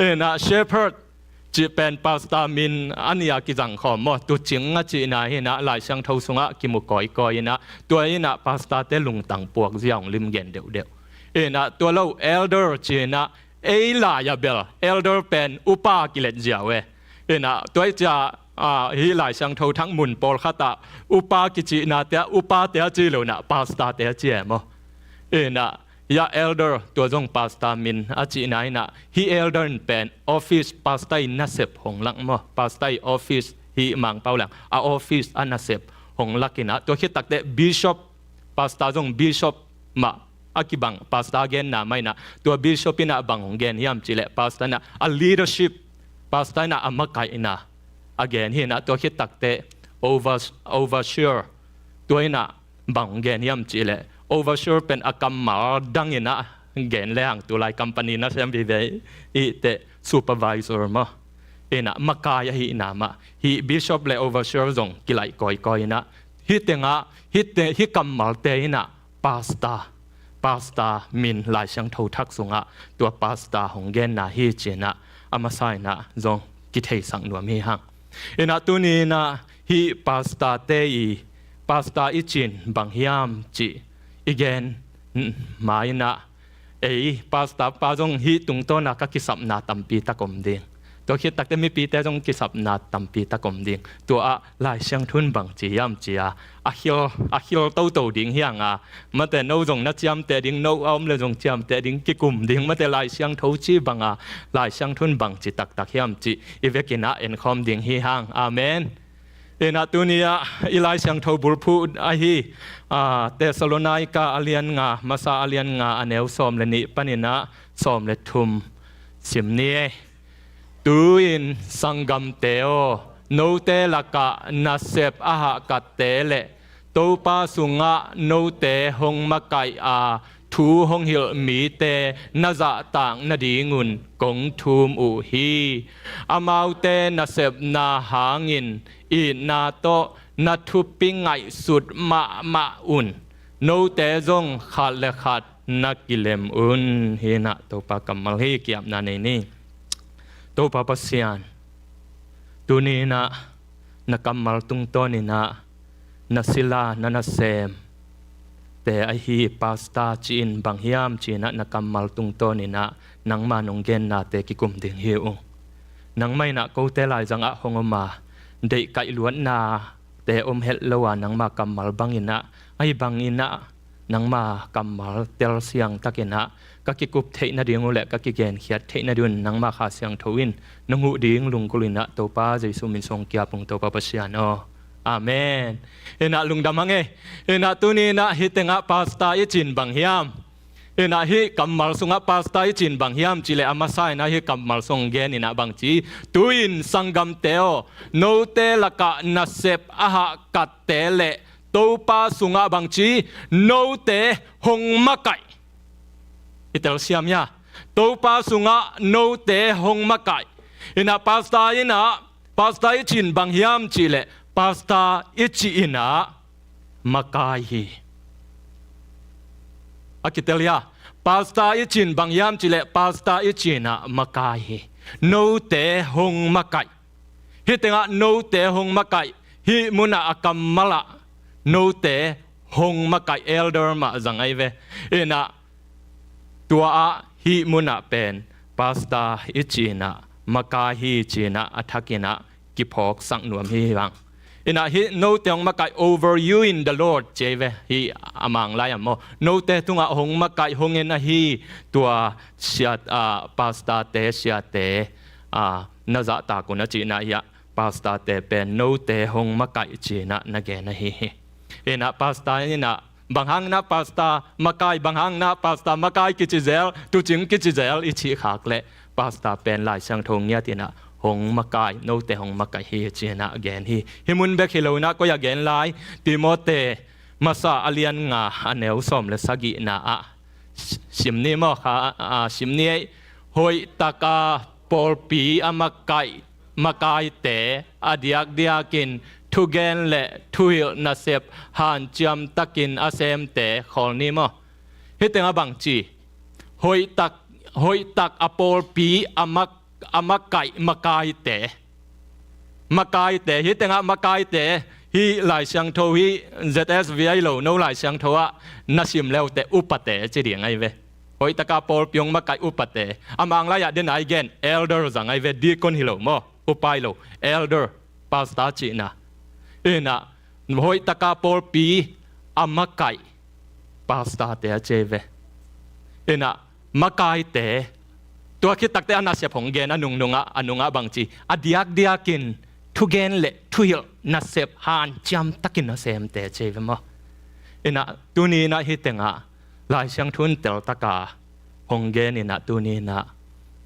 Inah shepherd cih pen pastor min a nih a kizang khawm maw? Tucing a cihna hinah Lai Siangtho sungah kimu kawikawi inah tua inah pastor te lungtang puak zia hong lim gen deuhdeuh. Inah tua lo elder cinah ei lai a bel elder pen upa kilet ziau e. Inah tua i cia, ah, hih Lai Siangtho Thak mun pawlkhat ah upa kicihna te ah upa te a ci lo inah pastor te a ci e maw? Inah ya elder tua zong pastor min a cihna inah hih elder in pen office pastor i nasep hong lak maw? Pastor i office hih Mangpau leng a office a nasep hong lak inah tua khit takteh bishop, pastor zong bishop mah a kibang pastor genna mah inah tua bishop inah bang hong gen hiam cihleh pastor inah a leadership, pastor inah a makaihna a gen hinah tua khit takteh over, overseer tua inah bang hong gen hiam cihleh overseer pen a kammal dang inah gen lehang tulai company nasem vive i teh supervisor maw? Inah makai ahihna mah hih bishop le overseer zong kilaih kawikawi inah hih tengah hih te, hih kammalte inah pastor, pastor min Lai Siangtho Thak sungah tua pastor hong genna hi cinah a masa inah zong kitheisak nuam hi hang. Inah tuni inah hih pastor te i, pastor i cin bang hiam cih i gen ma inah ei pastor pa zong hih tungtawna ka kisapna tampi tak om ding. Tua khit takteh mipite zong kisapna tampi tak om ding. Tua ah Lai Siangtho in bang ci hiam cia a khil, a khil toto ding hi hang a, mate no zong na ciamteh ding, no a om le zong ciamteh ding, kikum ding, mate Lai Siangtho ci banga Lai Siangtho in bang ci taktak hiam cih i vekin ah enkhawm ding hi hang. Amen. Inah tuni ah i Lai Siangtho bulphuh ahi, ah, Thessalonika a lian nga, masa a lian nga a neu sawm le nih panin ah sawm le thum sim ni ei. Tu-in sanggamte aw, note lakah nasep a hahkatte le Topa sungah note hong makaih a thu hong hilh mite na zahtak nadingun kong thum uh hi. Amaute nasepna hangin itna tawh na thupi ngaihsut mahmah un. Note zong khat le khat na kilem un. Hi inah Topa kammal hi. Kiapna nei ni. Topa Pasian, tuni inah na kammal tungtawn inah na sila na nasemte ahi pastor ci-in bang hiam ci-in ah na kammal tungtawn inah nangma nong gennate kikum ding hi ung. Nangmah inah kote laizangah hong om a, deihkaih luatnate om het lo a, nangma kammal bang inah, ahi bang inah nangma kammal telsiang tak inah ka kikup theih nading uh le ka kigenkhiat theih nading un nangma Kha Siangtho in nong huh ding lunggulh inah Topa Jesu min sung kiap ung, Topa Pasian aw. Amen. Inah lungdam hang ei. Inah tuni inah hih tengah pastor i cin bang hiam? Inah hih kammal sungah pastor i cih in bang hiam cihleh a masa inah hih kammal sung gen inah bang ci, tu-in sanggamte aw, note lakah nasep a hahkatte le Topa sungah bang ci, note hong makaih. I telsiam hia? Topa sungah note hong makaih. Inah pastor inah, pastor i cih in bang hiam cihleh pastor i cih inah makai hi. A kitel hia? Pastor i cih in bang hiam cihleh pastor i cih inah makai hi. Note hong makaih. Hih tengah note hong makaih, hih munah a kammalah note hong makaih, elder mah zang ahi ve. Inah tua ah hih munah pen pastor i cih inah makai hi ci inah a thak inah kiphawksak nuam hi hang. Inah hih note hong makaih, over you in the Lord ci ahi ve. Hih a Mang lai ah maw, note tungah hong makaih, hong en ahi tua siate, ah, pastorte, siate, ah, na zahtak un a cihna hi a, pastorte pen note hong makaih ci inah na gen ahi hi. Inah pastor inah bang hang inah pastor makai, bang hang inah pastor makai kici zel, tuucing kici zel i cih khak leh pastor pen Lai Siangtho ngiat inah hong makaih, note hong makaih hi ci inah gen hi. Hih mun bek hi lo inah koi ah gen lai? Timote masa a lian nga a neu sawm le sagihna ah sim ni maw, kha, ah, sim ni ei. Hoihtaka pawlpi a makaih makaite, a diakdiakin thugen le thuhilh nasep hanciam takin a semte, khawl ni maw. Hih tengah bang ci? Hoihtak, hoihtak a pawlpi a mak, a makaih makaite. Makaite, hih tengah makaite, hih Lai Siangtho hih Z S V ahi lo, no Lai Siangtho ah na sim le uh teh upate ci ding ahi ve. Hoihtaka pawlpi hong makaih upate. A Mang lai ah den a i gen elder zang ahi ve, deacon hi lo maw, upa hi lo, elder, pastor cihna. Inah hoihtaka pawlpi a makaih pastorte a ci ahi ve. Inah makaite, tua khit takteh a nasep hong gen a nungnungah, a nungah bang ci? A diakdiakin thugen le thuhilh nasep hanciam takin a semte ci ahi ve maw. Inah tuni inah hih tengah Lai Siangtho in teltaka hong gen inah tuni inah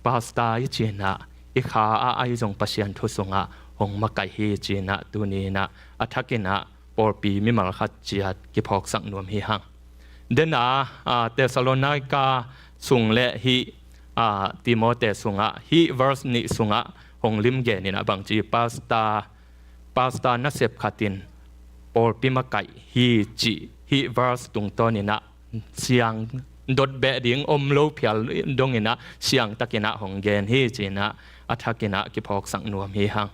pastor i ci inah i kha ah ahi zong Pasian thu sungah hong makaih hi ci inah tuni inah a thak inah pawlpi mimal khat ciat kiphawksak nuam hi hang. Den a, ah, Thessalonika sung le hih, ah, Timote sungah hih verse nih sungah hong lim gen inah bang ci? Pastor, pastor nasep khat in pawlpi makaih hi cih hih verse tungtawn inah siang dot beh ding om lo phial dong inah siang tak inah hong gen hi ci inah a thak inah kiphawksak nuam hi hang.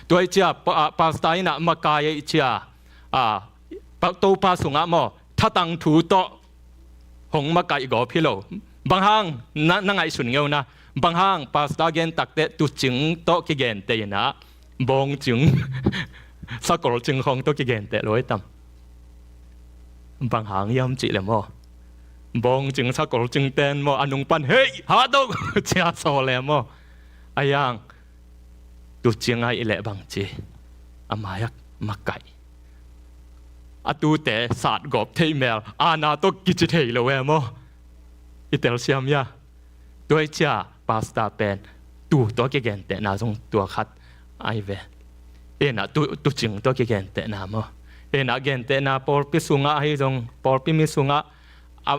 Tua i cia pa-, ah, pastor inah makai i cia, ah, pa-, Topa sungah maw, thatang thu tawh hong makaih gawp hi lo. Bang hang na, na ngaihsun ngeu na. Bang hang pastor gen takteh tuucing tawh kigenteh inah bawngcing, sakolcing khawng tawh kigenteh lo hi tam? Bang hang hiam cihleh maw, bawngcing sakolcing ten maw, a nung pan hei, hah do cia sawl le maw. A hiang tuucing ahi leh bang ci? A mai-ah makaih. A tuute satgawp theih mel, aana tawh kici thei lo e maw. I telsiam hia? Tua i cia pastor pen tuu tawh kigentehna zong tua khat ahi ve. Inah tu, tuucing tawh kigentehna maw. Inah gentehna pawlpi sungah ahi zong, pawlpi mi sungah, a,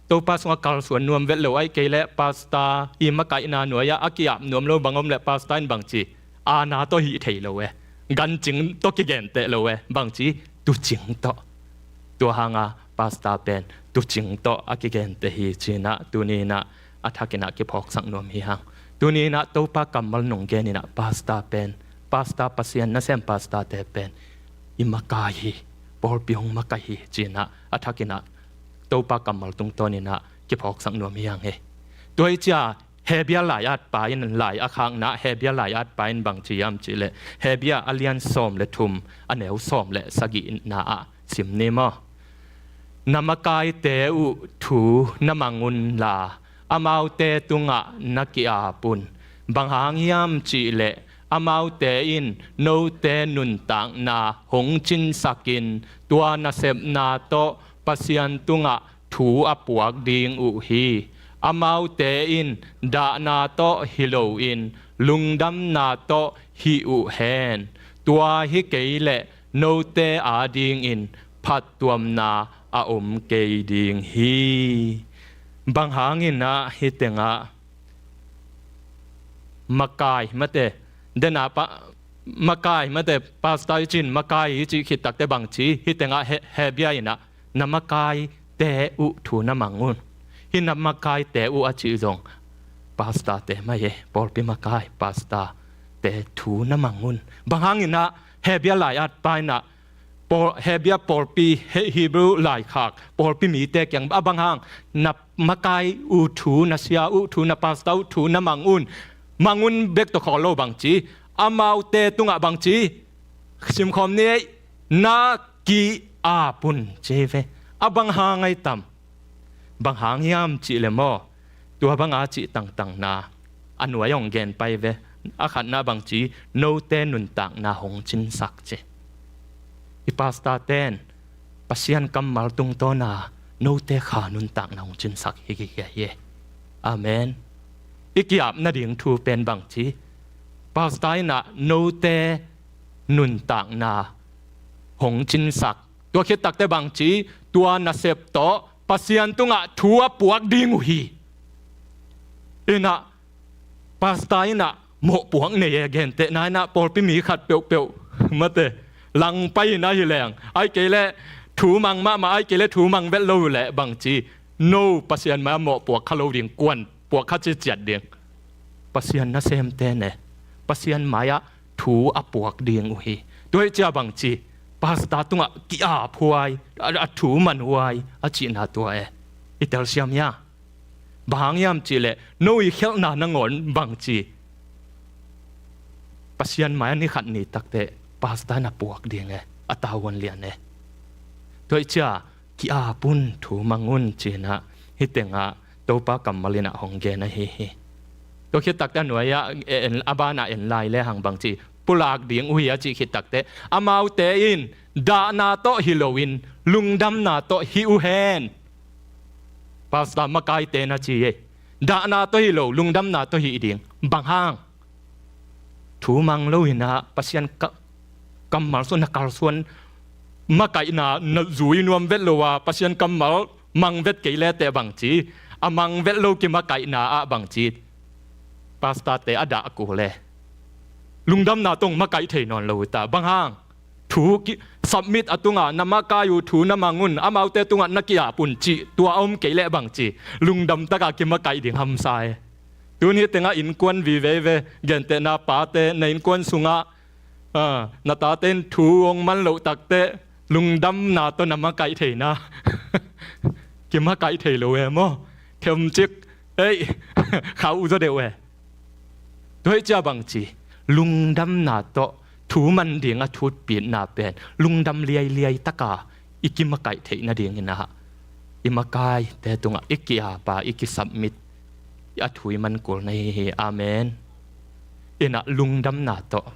Topa sungah kalsuan nuam vet lo ahi kei leh pastor i makaihna nuai-ah a ki-ap nuam lo bang om leh pastor in bang ci? Aana tawh hih thei lo e. Gancing tawh kigenteh lo e. Bang ci? Tuucing tawh. Tua hanga pastor pen tuucing tawh a kigenteh hi ci inah tuni inah a thak inah kiphawksak nuam hi hang. Tuni inah Topa kammal nung gen inah pastor pen, pastor, Pasian nasem pastorte pen i makai hi, pawlpi hong makaih hi ci inah a thak inah Topa kammal tungtawn inah kiphawksak nuam hi hang hi. Tua i cia Hebru lai-atpa in, lai a khakna Hebru lai-atpa in bang ci hiam cihleh, Hebru a lian sawm le thum, a neu sawm le sagihna ah sim ni maw. Na makaite uh thu na mang unla, amaute tungah na ki-ap un. Bang hang hiam cihleh, amaute in note nuntakna hong cinsakin, tua nasepna tawh Pasian tungah thu a puak ding uh hi. Amaute in dahna tawh hi loin lungdamna tawh hih uh hen. Tua hi kei leh note adingin phattuamna a om kei ding hi. Bang hangin ah hih tengah makai mate, dena pa, makai mate, pastor i cih in makai i cih khit takte bang ci, hih tengah He-, Hebia in ah na makaite uh thu na mang un. Hih na makaite uh a cih zong pastorte mah hi, pawlpi makai, pastorte thu na mang un. Bang hangin ah Hebia lai-at pa in ah pawl-, Hebia pawlpi, He-, Hebrew laikhak pawlpi mite kiang a bang hang, na makai uh thu, na sia uh thu, na pastor uh thu na mang un. Mang un bek tawh khawl lo bang ci, amaute tungah bang ci, simkhawm ni ei, na ki-ap un ci ve. A bang hang ai tam? Bang hang hiam cih leh maw, tua banga cih tangtangna a nuai hong gen pai ve. A khatna bang ci, note nuntakna hong cinsak ci. I pastorte'n Pasian kammal tungtawna note kha nuntakna hong cinsak hi, hi, hi, hi. Amen. I ki-ap nading thu pen bang ci, pastor in ah note nuntakna hong cinsak. Tua khit takte bang ci, tua nasep tawh Pasian tungah thu a puak ding uh hi. In ah pastor in ah mawhpuak nei e, gentehna in ah pawlpi mi khat peuhpeuh mate lang pai in ahi leng, ai kei leh thu mang mahmah, ai kei leh thu mang vet lo leh bang ci, no, Pasian mai-ah mawhpuak kha lo ding, kuan puak kha ci ciat ding. Pasian nasemte ne, Pasian mai-ah thu a puak ding uh hi. Tua hi cia bang ci, pastor tungah ki-ap huai, a, a thu man huai a cihna tua e. I telsiam hia? Bang hang hiam cih leh no i khialhna nangawn bang ci, Pasian mai-ah ni khat ni takte pastor na puak ding e, a tavuan lian e. Tua hi cia ki-ap un, thu mang un ci-in ah hih tengah Topa kammal in ah hong gen ahi hi. Tua khit takte a nuai-ah en, a banah en lai lehang bang ci, pulak ding uh hi a cih khit takte, amaute in dahna tawh hi loin lungdamna tawh hih uh hen. Pastor makaite na ci e. Dahna tawh hi lo, lungdamna tawh hih ding. Bang hang? Thu mang lo in ah Pasian ka-, kammal sung na kalsuan, makaihna na zui nuam vet lo a, Pasian kammal mang vet kei leteh bang ci, a mang vet lo kimakaihna ah bang ci, pastorte a dah kul e. Lungdamna tawh makaih thei nawn lo uh ta. Bang hang? Thu ki-, submit a tungah, na makai uh thu na mang un, amaute tungah na ki-ap un cih tua a om kei leh bang ci, lungdam takah kimakaih ding hamsa e. Tuni tengah innkuan vive ve, gentehna pate, na innkuan sungah, a, na tate in thu hong man loh takte lungdamna tawh na makaih theihna kimakaih thei lo e maw? Themcik, ei, khauh zaw deuh e. Tua hi cia bang ci, lungdamna tawh thu man ding a thutpitna pen lungdam liailiai taka i kimakaih theih nadingin ah i makaite tungah i ki-ap a, i ki-submit, a thu i man kul na hi hi. Amen. In ah lungdamna tawh.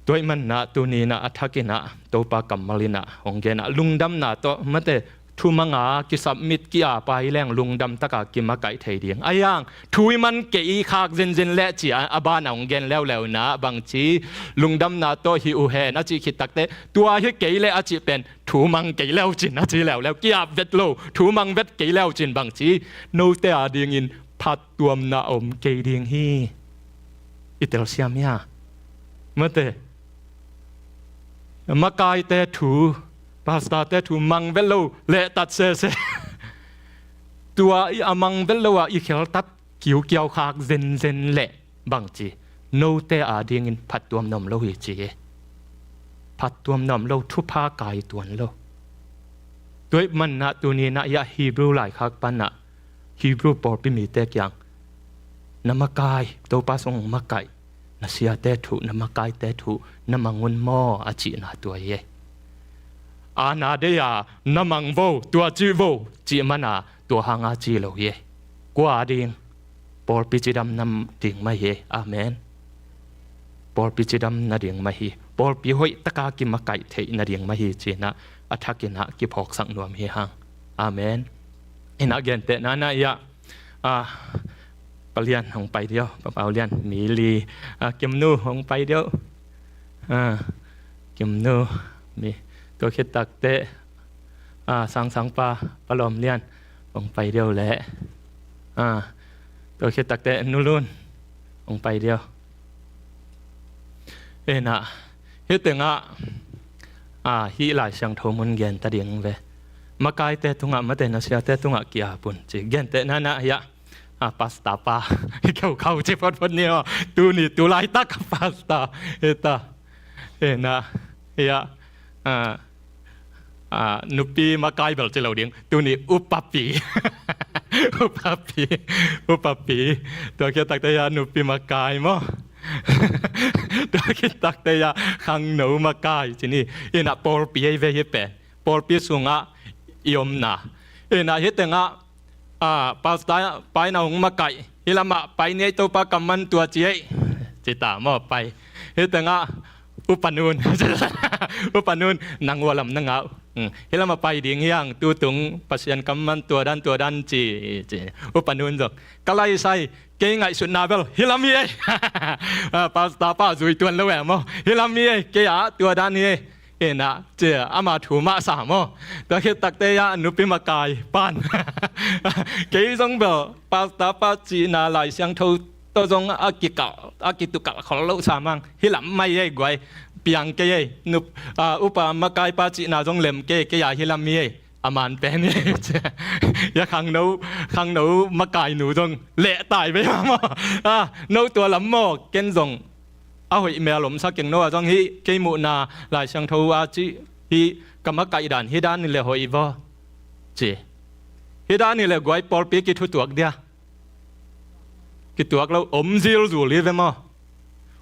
Tua ahih manin ah tuni-in ah a thakin ah Topa kammal in ah hong gen ah, lungdamna tawh mate, thu mang a ki-submit, ki-ap a hi leng lungdam taka kimakaih thei ding. Ahi hang thu i man kei khak zenzen leh ci-a a banah hong gen leuleu in ah bang ci, lungdamna tawh hih uh hen a cih khit takte, tua hi kei leh a cih pen thu mang kei leu cin a ci leuleu, ki-ap vet lo, thu mang vet kei leu cin bang ci, note adingin phattuamna a om kei ding hi. I telsiam hia? Mate, makaite thu, pastorte thu mang vet lo, lehtat sese. Tua i a mang vet lo a i kheltat kiukiau khak zenzen leh bang ci, note adingin phattuam na om lo hi ci hi. Phattuam na om lo, thupha kai tuan lo. Tua ahih manin ah tuni-in ah i a Hebrew laikhak pan ah Hebrew pawlpi mite kiang, na makai, Topa sung makaih, na siate thu, na makaite thu na mang un maw a cihna tua hi. A na deih a na mang vo, tua cih vo cih man a tua hang a ci lo hi. Kua ading? Pawlpi cidam nading mah hi. Amen. Pawlpi cidam nading mah hi. Pawlpi hoih taka kimakaih theih nading mah hi ci-in ah a thakin ah kiphawksak nuam hi hang. Amen. Ina gentehna na ia, ah, Pa Lian hong pai diau, Pa Pau Lian, mi li, ah, Kimnu hong pai diau. Ah, Kimnu, mi, tua khit takteh, ah, Sangsang pa, Pa Lawm Lian hong pai diau leh. Ah, tua khit takteh Nu Lun hong pai diau. Ina, hih tengah, ah, hih Lai Siangtho mun gen ta ding ve. Makaite tungah, mate na siate tungah ki-ap un ci. Gentehna na ia, ah, pastor pa, hi kheukhau ci photphot ni aw. Tuni, tu laitak pastor hi ta. Ina, ia, ah, ah, nupi makai bel ci lo ding. Tuni upapi. Upapi. Upapi. Tua khit takteh ia nupi makai maw. Tua khit takteh ia khangno makai ci ni. Ina pawlpi ei ve hi pen. Pawlpi sungah i omna. Ina hih tengah, ah, pastor pa ina hong makaih. Hih lamah pai ni ei, Topa kammal tua ci ei. Ci ta maw pai. Hih tengah upanun. Upanun nang ua lam na ngah uh. Hmm. Hih lamah pai ding hi hang, tutung Pasian kammal tua dan, tua dan ci, ci. Upanun zong. Ka laisai, kei ngaihsutna bel hih lam hi ei. Ah, pastor pa zui tuan lo e maw. Hih lam hi ei, kei ah tua dan hi ei. Ina, ci, ama thu mah sa maw. Tua khit takteh ia nupi makai pan. Kei zong bel, pastor pa cihna Lai Siangtho tawh zong a kikalh, a kitukalh khol lo sa mang. Hih lam mai ei guai, piang kei ei. Nup-, ah, upa makai pa cihna zong lem kei, kei ah hih lam hi ei. A man pen hi ei. Ia khangno, khangno makai nu zong leh tai ve maw. Ah, no tua lam maw, ken zong a hoih mel om sa keng, no a zong hih kei muhna Lai Siangtho a cih hih ka makaih dan, hih dan hi leh hoih vaw ci. Hih dan hi leh guai pawlpi kithutuak dia. Kituak lo, om zilzul hi ve maw.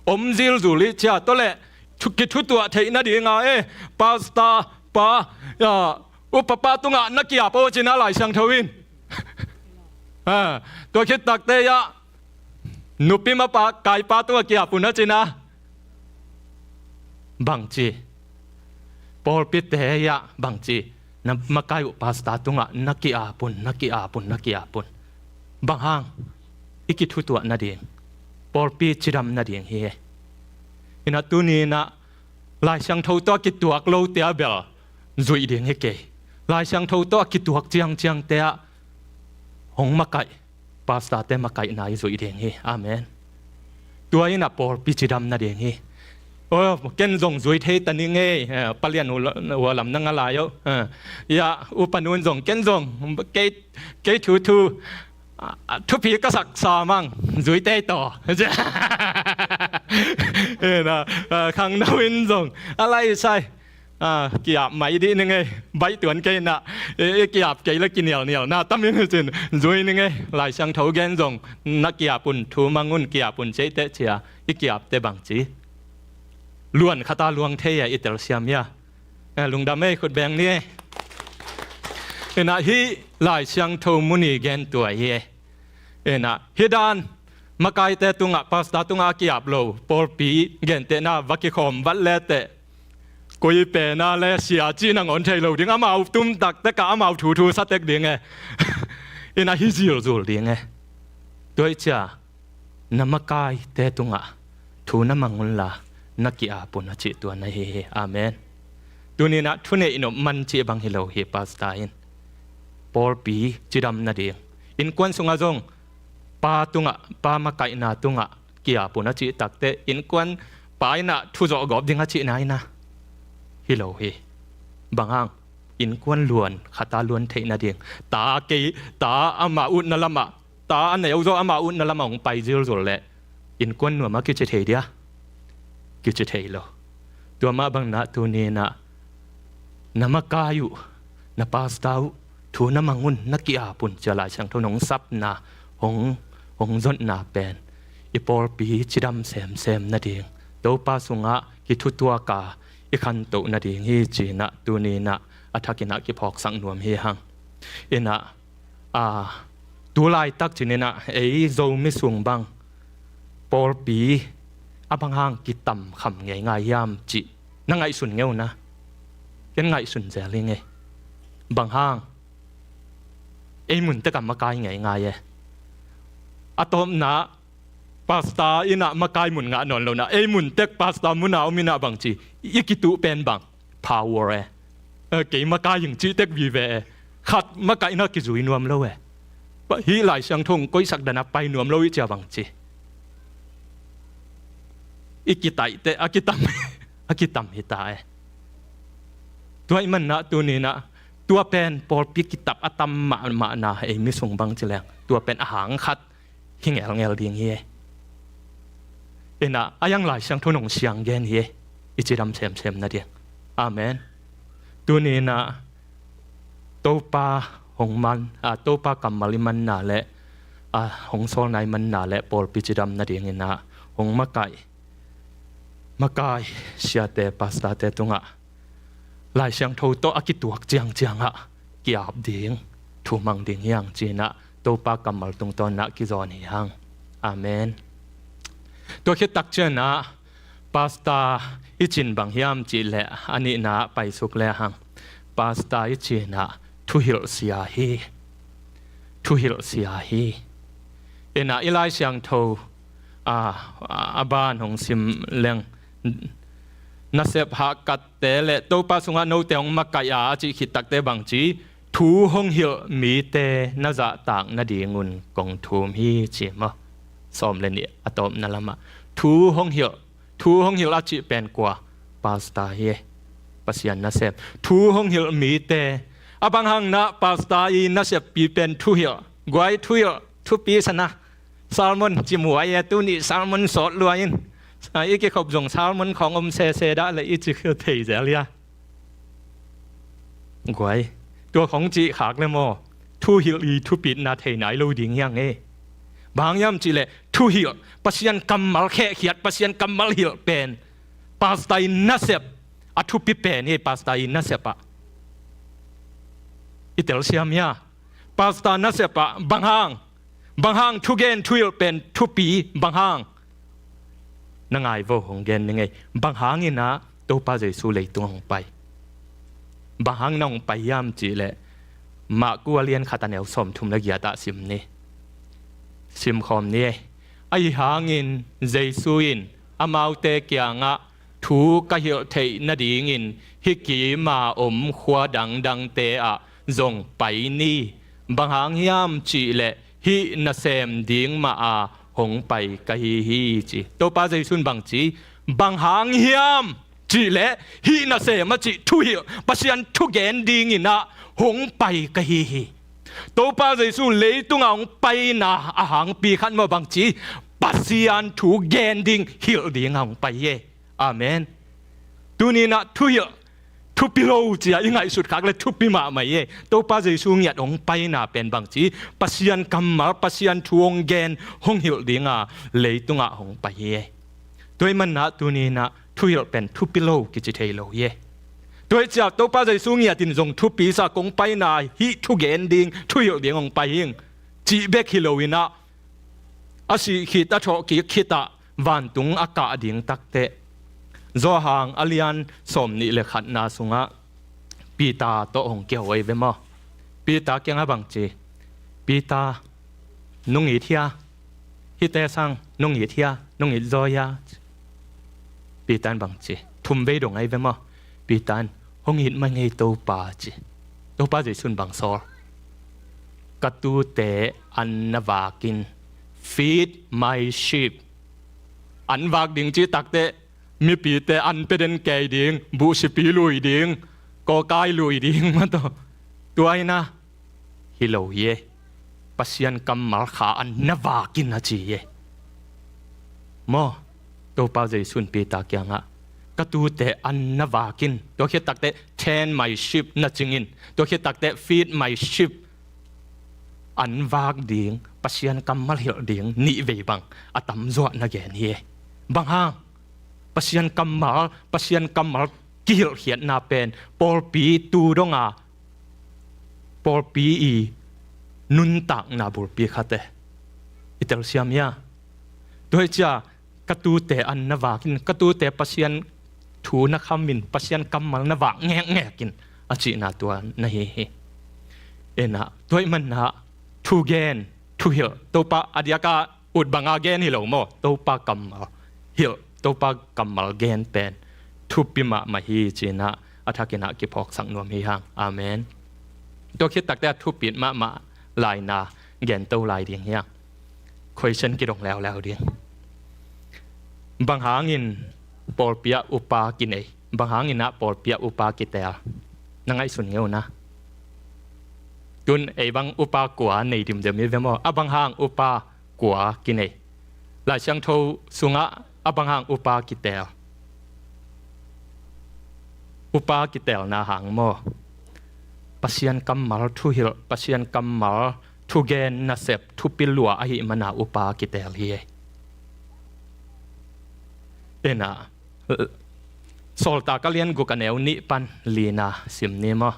Om zilzul hi cia, tua leh thu-, kithutuak theih nadinga, eh, pastor pa, ia, upa pa tungah na ki-ap aw ci na Lai Siangtho in. Ah, tua khit takteh ia nupi makai pa tungah ki-ap un a ci na. Bangci. Pawlpite ia bangci. Na makai uh pastor tungah na ki-ap un, na ki-ap un, na ki-ap un. Bang hang, i kithutuah nading. Pawlpi cidam nading hi. Ina tuni ina Lai Siangtho tawh a kituak lote a bel zuih ding hi kei. Lai Siangtho tawh a kituak ciangciangte ah hong makaih, pastorte makaihna i zuih ding hi. Amen. Tua ina pawlpi cidam nading hi. Oh, ken zong zui thei ta ning ei, eh, Pa Lian uh la-, uh lam na nga lai oh. Eh, ia, upa nun zong, ken zong, kei, kei thu thu, ah, ah, thupi ka sak sa mang, zui tei taw. Ina, ah, khangno in zong, a lai sai. Ah, ki-ap mai dih ning ei, baih tuan kei na, i, i ki-ap kei la kinialnial na, tam in hi cin, zui ning ei, Lai Siangtho gen zong, na ki-ap un, thu mang un, ki-ap un, ceih teh cia, i ki-apte bangci. Luan khata luang thei a, i telsiam hia. Eh, lungdam ei, khut beng ni ei. Ina hih Lai Siangtho mun i gen tua hi ei. Ina, hih dan, makaite tungah, pastor tungah a ki-ap lo, pawlpi, gentehna, va kikhawm, vat leteh, koi pena le sia cih nangawn thei lo ding, amau tumtak tekah, amau thuthu satek ding e. Ina hi zilzul ding e. Tua i cia, na makaite tungah, thu na mang unla, na ki-ap un a cih tua na hi hi. Amen. Tuni ina, thuneih nop man cih bang hi lo hi, pastor in. Pawlpi, cidam nading. Innkuan sungah zong, pa tungah, pa makaihna tungah, ki-ap un a cih takteh, innkuan pa ina thuzawh gawp ding a cihna ina. Hi lo hi. Bang hang, innkuan luan, khata luan theih nading. Ta kei, ta ama utna lamah, ta a neu zaw ama utna lamah hong pai zilzul leh. Innkuan nuam a kici thei dia. Kici thei lo. Tua mah bang na tuni ina, na makai uh, na pastor uh, thu na mang un, na ki-ap un, cia Lai Siangtho in hong sapna, hong, hong zonna pen. I pawlpi cidam semsem nading. Topa sungah kithutuak a, i khantoh nading hi ci ina, tuni ina, a thak ina kiphawksak nuam hi hang. Ina, a, tu laitak cin ina, ei Zomi sung bang, pawlpi, a bang hang kitamkham ngeingai hiam cih, na ngaihsun ngeu na. Ken ngaihsun zel hi ngei. Bang hang, Ei mun tek a makai ngeingai e. A tawpna pastor in ah makai mun ngah nawn lo in ah, ei mun tek pastor mun a om in ah bangci i kituh pen bang power e. Eh, kei makai ing cih tek vive e. Khat makaihna kizui nuam lo e. Hih Lai Siangtho hong koihsak dan a pai nuam lo i ci a bangci i kitaih teh a kitam, a kitam hi ta e. Tua ahih manin ah tuni in ah tua pen pawlpi kitap a tam mahmahna ei mi sung bangci leng tua pen a hang khat hi ngelngel ding hi e. In ah a yang Lai Siangtho in hong siang gen hi e. I cidam semsem nading. Amen. Tuni in ah Topa hong man, a, Topa kammal i manna le, a, hong sawlna i manna le pawlpi cidam nading in ah hong makaih, makai siate, pastorte tungah Lai Siangtho tawh a kituak ciangciang ah ki-ap ding, thumang ding hi hang ci in ah Topa kammal tungtawn in ah kizawn hi hang. Amen. Tua khit tak ciangin ah pastor i cih in bang hiam cih leh a nihna paisuk le hang. Pastor i cih in ah thuhilh sia hi. Thuhilh sia hi. In ah i Lai Siangtho, a, a ban hong sim leng, nasep hahkatte le Topa sungah note hong makaih a, a cih khit takte bangci thu hong hilh mite na zahtak nadingun kong thum hi ci maw? Sawm le nih a tawpna lamah thu hong hilh, thu hong hilh a cih pen kua? Pastor hi e. Pasian nasep thu hong hilh mite. A bang hang in ah pastor i naseppi pen thuhilh, guai thuhilh, thupi sana. Sermon ci muai e, tuni sermon sawt lua in. A, i kikhop zong sermon khawng om sese dah le i ci khil thei zel ia. Guai. Tua khawng cih khak le maw, thuhilh i thupitna thei nai lo ding hi hang e. Bang hang hiam cih leh thuhilh, Pasian kammal khehkhiat, Pasian kammal hilh pen pastor i nasep a thupi pen hi. Pastor i nasep ah i telsiam ia, pastor nasep ah bang hang, bang hang thugen thuhilh pen thupi, bang hang? Na ngai vo, hong gen ning ei. Bang hangin ah Topa Jesu leitung hong pai? Bang hangin ah hong pai hiam cih leh Marku a lian khat a neu sawmthum le giat ah sim ni. Simkhawm ni ei. Ahi hangin Jesu in amaute kiangah thu ka hilh theih nadingin hih kima om khua dangdangte ah zong pai ni. Bang hang hiam cih leh hih nasem ding mah a hong pai ka hi hi ci. Topa Jesu in bangci, bang hang hiam cih leh hih nasem a cih thuhilh, Pasian thugen dingin ah hong pai ka hi hi. Topa Jesu leitungah hong paina a hangpi khat maw bangci, Pasian thu gen ding, hilh ding a hong pai hi e. Amen. Tuni in ah thuhilh, thupi lo ci a i ngaihsut khak le thupi mahmah hi e. Topa Jesu ngiat hong paina pen bangci, Pasian kammal, Pasian thu hong gen, hong hilh ding a leitungah hong pai hi e. Tua ahih manin ah tuni in ah thuhilh pen thupi lo kici thei lo hi e. Tua hi ciah Topa Jesu ngiat in zong thupi sa, kong paina hih thugen ding, thuhilh ding hong pai hi ing cih bek hi lo in ah, a sih khit, a thawh kik khit ah vantung a kah ding takteh, Johan a lian sawmnih le khatna sungah Peter tawh hong kiho ei ve maw? Peter kiangah bangci, Peter, nung it hia? Hihte sang nung it hia? Nung it zaw hia? Peter in bangci, thum vei dong ei ve maw? Peter in, hong it mah ing ei Topa ci. Topa Jesu in bang sawl? Ka tuute an na vak in, feed my sheep. An vak ding cih takteh mipite an pia den kei ding, buhsipi lui ding, kawkai lui ding mah tawh. Tua hi na, hi lo hi e. Pasian kammal kha an na vak in a ci hi e. Maw, Topa Jesu in Peter kiangah, ka tuute an na vak in, tua khit takteh tend my sheep na cing in, tua khit takteh feed my sheep, an vak ding, Pasian kammal hilh ding nih vei bang a tamzaw na gen hi e. Bang hang? Pasian kammal, Pasian kammal kihilhkhiatna pen pawlpi tu dong a, pawlpi i nuntakna bulpi khat e. I telsiam hia? Tua hi ciah, ka tuute an na vak in, ka tuute Pasian thu na kham in, Pasian kammal na vak ngekngek in, a cihna tua na hi hi. Ena, tua ahih manin ah thugen, thuhilh, Topa a diaka ut banga gen hi lo maw, Topa kammal hilh, Topa kammal gen pen thupi mahmah hi ci-in ah a thakin ah kiphawksak nuam hi hang. Amen. Tua khit takte a thupit mahmah laina gen to lai ding hi hang. Question kidong leuleu ding. Bang hangin pawlpi ah upa kinei? Bang hangin ah pawlpi ah upa kiteel? Na ngaihsun ngeu na. Tun ei bang upa kua nei dimdem i ve maw? A bang hang upa kua kinei? Lai Siangtho sungah a bang hang upa kiteel? Upa kiteelna hang maw? Pasian kammal thuhilh, Pasian kammal thugen nasep, thupi lua ahih mana upa kiteel hi. Ena, Sawltak a lian guk a neu nih pan lina sim ni maw?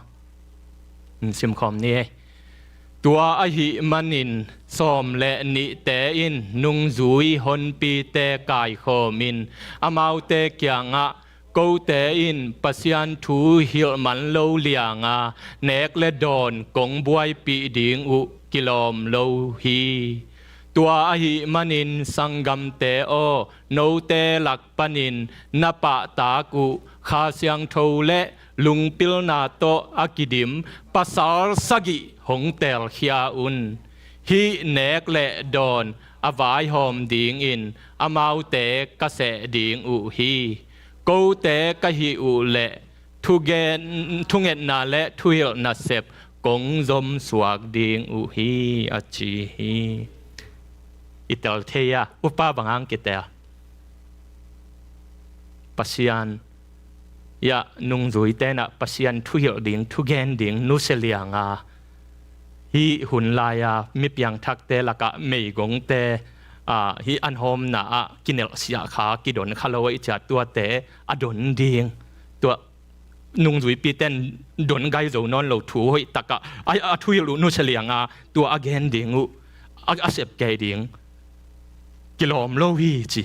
Sim khawm ni. Tua ahih manin sawm le nihte in nungzui honpite kaikhawmin amaute kiangah, kote in Pasian thu hilh man lo lianga nek le dawn kong buaipih ding uh kilawm lo hi. Tua ahih manin sanggamte aw, note lak panin na pahtak uh Kha Siangtho le lungpilna tawh a kidim pasal sagih hong teelkhia un. Hih nek le dawn a vaihawm dingin amaute ka seh ding uh hi. Kote ka hih uh leh thugen, thungetna le thuhilh nasep kong zomsuak ding uh hi, a ci hi. I tel thei a, upa bang hang kiteel? Pasian, ia, nungzuite in ah Pasian thuhilh ding, thugen ding nusia lianga, hih hun lai-a mi piangthakte lakah meigongte, aa, hih an hawmna ah kinelhsiah kha, kidon kha lo ahih ciang tuate a don ding. Tua nungzuipite in don gai zo nawn lo thu hoih takah a, a thuhilh uh nusia lianga tua a gen ding uh, a, a sep kei ding kilawm lo hi ci.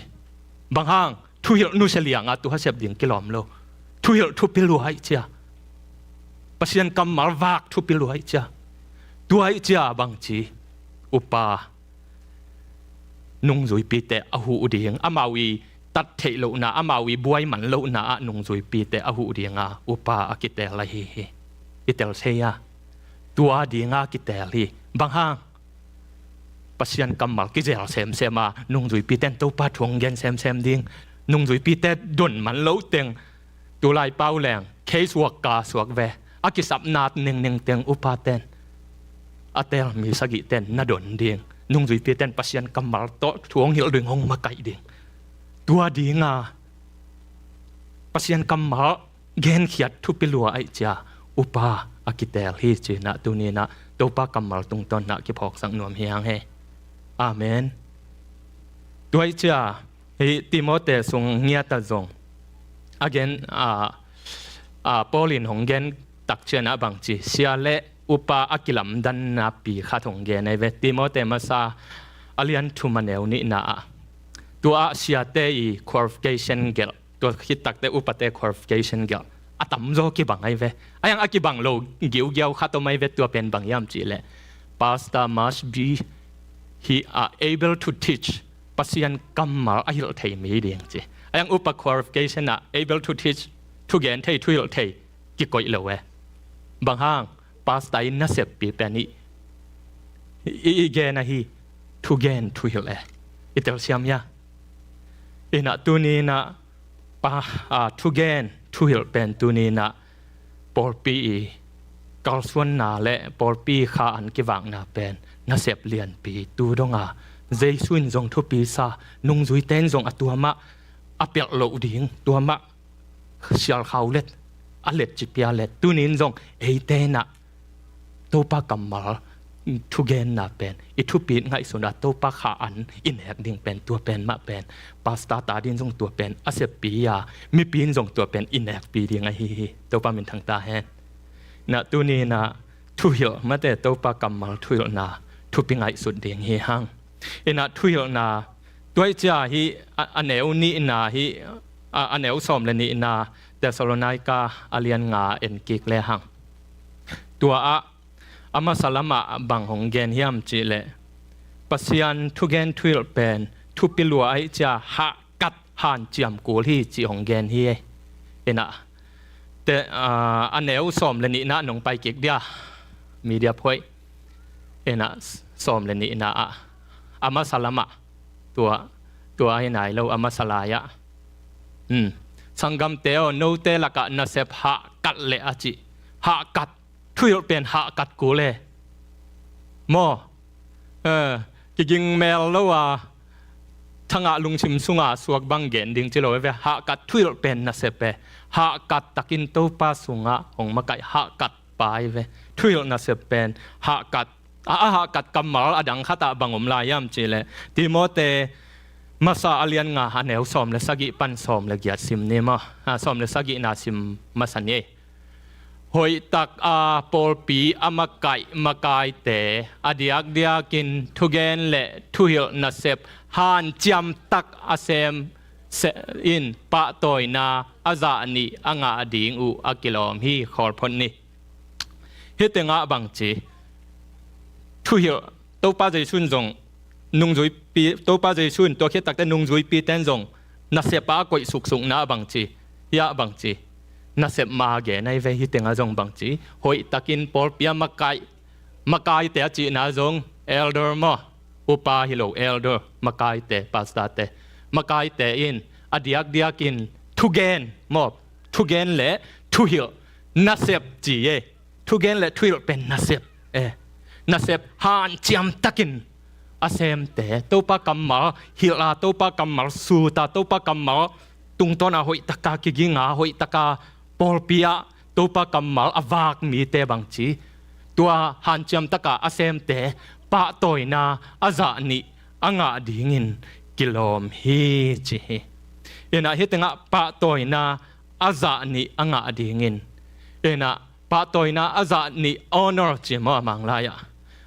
Bang hang? Thuhilh nusia lianga tua a sep ding kilawm lo. Thuhilh thupi lua ahih ciang, Pasian kammal vak thupi lua ahih ciang. Tua ahih ciang bang ci? Upa nungzuipite a huh ding, amau i tat theih lohna, amau i buai man lohna ah nungzuipite a huh dinga upa a kiteel ahi hi. I tel thei a, tua dinga kiteel hi. Bang hang? Pasian kammal kizel semsem a, nungzuipite in Topa thu hong gen semsem ding. Nungzuipite don man lo teng, tulai pau leng case work ka suak ve, a kisapna nengneng teng upaten, a teel mi sagihten na don ding. Nungzuipite in Pasian kammal tawh thu hong hilh ding, hong makaih ding. Tua dinga Pasian kammal genkhiat thupi lua ahih ciang upa a kiteel hi ci-in ah tuni-in ah Topa kammal tungtawn in ah kiphawksak nuam hi hang hi. Amen. Tua ahih ciang hih Timote sung ngiat ah zong a gen, a, a, Paul in hong gen tak ciangin ah bang ci? Sia le upa a kilamdanna pi khat hong gen ahi ve. Timote masa a lian thum a neu nihna ah, tua ah siate i qualification gelh, tua khit takte upate qualification gelh a tamzaw kibang ahi ve. A hiang a kibang lo giugiau khat om ahi ve. Tua pen bang hiam cih leh, pastor must be, he, uh, able to teach, Pasian kammal a hilh thei mi ding ci. A hiang upa qualification ah able to teach, thugen thei, thuhilh thei kikoih lo e. Bang hang? Pastor i naseppi pen i, i, i gen ahi, thugen thuhilh e. I telsiam hia? Inah tuni inah pa, a, thugen thuhilh pen tuni inah pawlpi i kalsuanna le pawlpi kha an kivakna pen nasep lianpi tu donga Jesu in zong thupi sa, nungzuite in zong a tua mah a pelh loh ding, tua mah sialkhau let, a let cipia let, tuni in zong eite inah Topa kammal thugenna pen i thupit ngaihsuna Topa kha an i nek ding pen tua pen mah pen, pastor ta din zong tua pen a seppi a, mipi in zong tua pen i nekpi ding ahi hi. Topa minthang ta hen. Inah tuni inah thuhilh mate Topa kammal thuhilhna thupi ngaihsut ding hi hang. Inah thuhilhna, tua i cia hi, a, a neu nihna hi, a, a neu sawm le nihna, Thessalonika a lian nga en kik le hang. Tua ah, a masa lamah bang hong gen hiam cihleh, Pasian thugen thuhilh pen thupi lua ahih cia hahkat hanciam kul hi cih hong gen hi. Inah te, aa, a neu sawm le nihna nong pai kik dia, media phoih. Inah sawm le nihna ah a masa lamah tua, tua hi nai lo, a masa lai-ah. Hmm. Sanggamte aw, note lakah nasep hahkat le a cih. Hahkat, thuhilh pen hahkat kul e. Maw? Eh, kiging mel lo a, thangah lungsim sunga suak bang gen ding ci lo e ve. Hahkat thuhilh pen nasep e. Hahkat takin Topa sungah hong makaih hahkat pa hi ve. Thuhilh nasep pen hahkat. A, a hahkat kammal a dang khatah bang om lai hiam cihleh, Timote masa a lian nga a neu sawm le sagih pan sawm le giat sim ni maw. A, sawm le sagihna sim masa ni. Hoihtak a pawlpi a makaih makaite a diakdiakin thugen le thuhilh nasep hanciam tak a sem se-, in pahtawina a zah nih a ngah ding uh a kilawm hi. Khawl phot ni. Hih tengah bangci, thuhilh, Topa Jesu in zong nungzuipi, Topa Jesu in tua khit takte nungzuipite in zong nasep ah a koih suksukna bangci, hiah bangci, nasep ma gen ahi ve. Hih tengah zong bangci, hoihtakin pawlpi a makaih, makaite a cihna zong elder maw, upa hi lo, elder, makaite, pastorte, makaite in a diakdiakin thugen maw, thugen le thuhilh nasep ci e. Thugen le thuhilh pen nasep e. Nasep hanciam takin a semte, Topa kammal hilh a, Topa kammal sut a, Topa kammal tungtawn a hoihtaka kiging a, hoihtaka pawlpi ah Topa kammal a vak mite bangci, tua hanciam taka a semte pahtawina a zah nih a ngah dingin kilawm hi, ci hi. Inah hih tengah pahtawina a zah nih a ngah dingin. Inah pahtawina a zah nih, honor ci maw, a Manglai ah.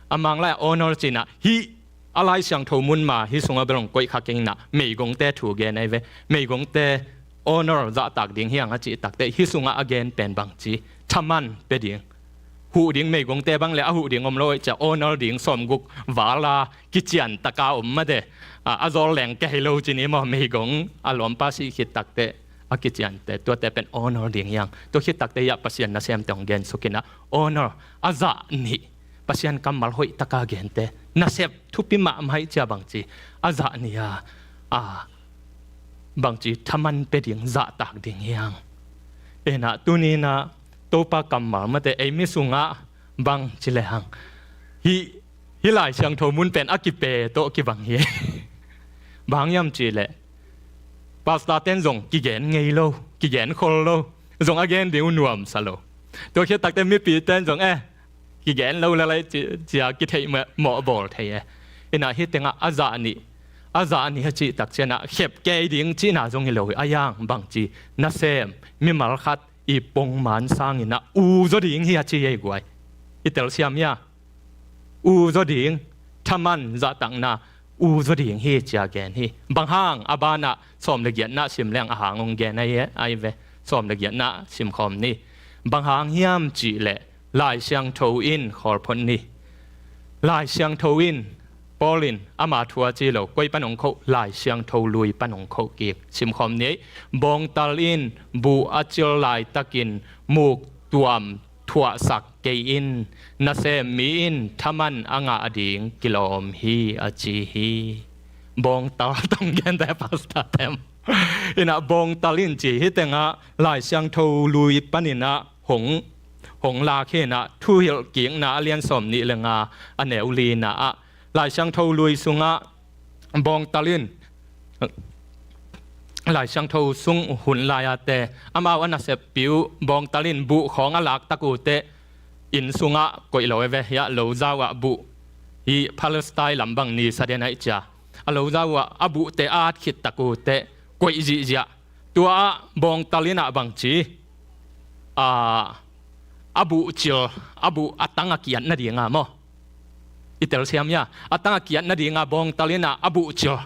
A Manglai ah honor ci inah, hih a Lai Siangtho mun ma, hih sungah bel hong koih kha keng inah, meigongte thu gen ahi ve. Meigongte honor zahtak ding hi hang a cih takte, hih sungah a gen pen bangci, thaman pia ding. Huh ding, meigongte bang le a huh ding om lo ahih cia, honor ding sawmguk val a kician taka om mate. A, a zawl leng kei lo ci ni maw, meigong a lawmpa sih khit takte a kiciante, tuate pen honor ding hi hang. Tua khit takte hiah Pasian nasemte hong gen suk inah, honor, a zah nih, Pasian kammal hoihtaka gente, nasep thupi mahmah ahih cia bangci, a zah nih a, a, bangci, thaman pia ding, zahtak ding hi hang. Inah tuni inah Topa kammal mate, ei mi sungah bangci le hang, hih, hih Lai Siangtho mun pen a kipe tawh kibang hi. Bang hiam cihleh, pastorte in zong kigen ngei lo, kigen khol lo, zong a gen ding uh nuamsa lo. Tua khit takte mipite in zong, eh, kigen lo le lai ci, cia kitheih mawh, mawh bawl thei e. Inah hih tengah a zah nih, a zah nih a cih tak cianah khep kei ding cihna zong hi lo hi. A hiang bangci, nasem, mimal khat i pongman sang inah u zaw ding hi a ci hi ei guai. I telsiam hia? U zaw ding, thaman zahtakna u zaw ding hi cia gen hi. Bang hang? A banah sawm le giatna sim leng a hang hong gen ahi, ahi ve. Sawm le giatna simkhawm ni. Bang hang hiam cihleh, Lai Siangtho in, khawl phot ni, Lai Siangtho in, Paul in ama thu a ci lo, koi pan hong khoh? Lai Siangtho lui pan hong khoh kik. Simkhawm ni. Bawngtal in buh a cil laitakin muk tuam thuahsak kei in, nasem mi in thaman a ngah ding kilawm hi, a ci hi. Bawngtal tawh hong gente, pastorte maw. Inah bawngtal in ci, hih tengah Lai Siangtho lui paninah hong, hong lak hi inah, Thuhilhkikna a lian sawm nih le nga, a neu lina ah, Lai Siangtho lui sungah bawngtal in, Lai Siangtho sung hun lai-ate, amau a naseppi uh bawngtal in buh khawng a laktak uh teh, inn sungah koih lo e ve, hiah lo zau ah buh, hih Palestine lam bang ni sa den ahih cia, a lo zau ah a buhte a at khittak uh teh koih zihziah. Tua ah bawngtal in ah bangci, a, a buhcil, a buh a tang a kiat nadinga maw? I telsiam hia? A tang a kiat nadinga bawngtal in ah a buhcil,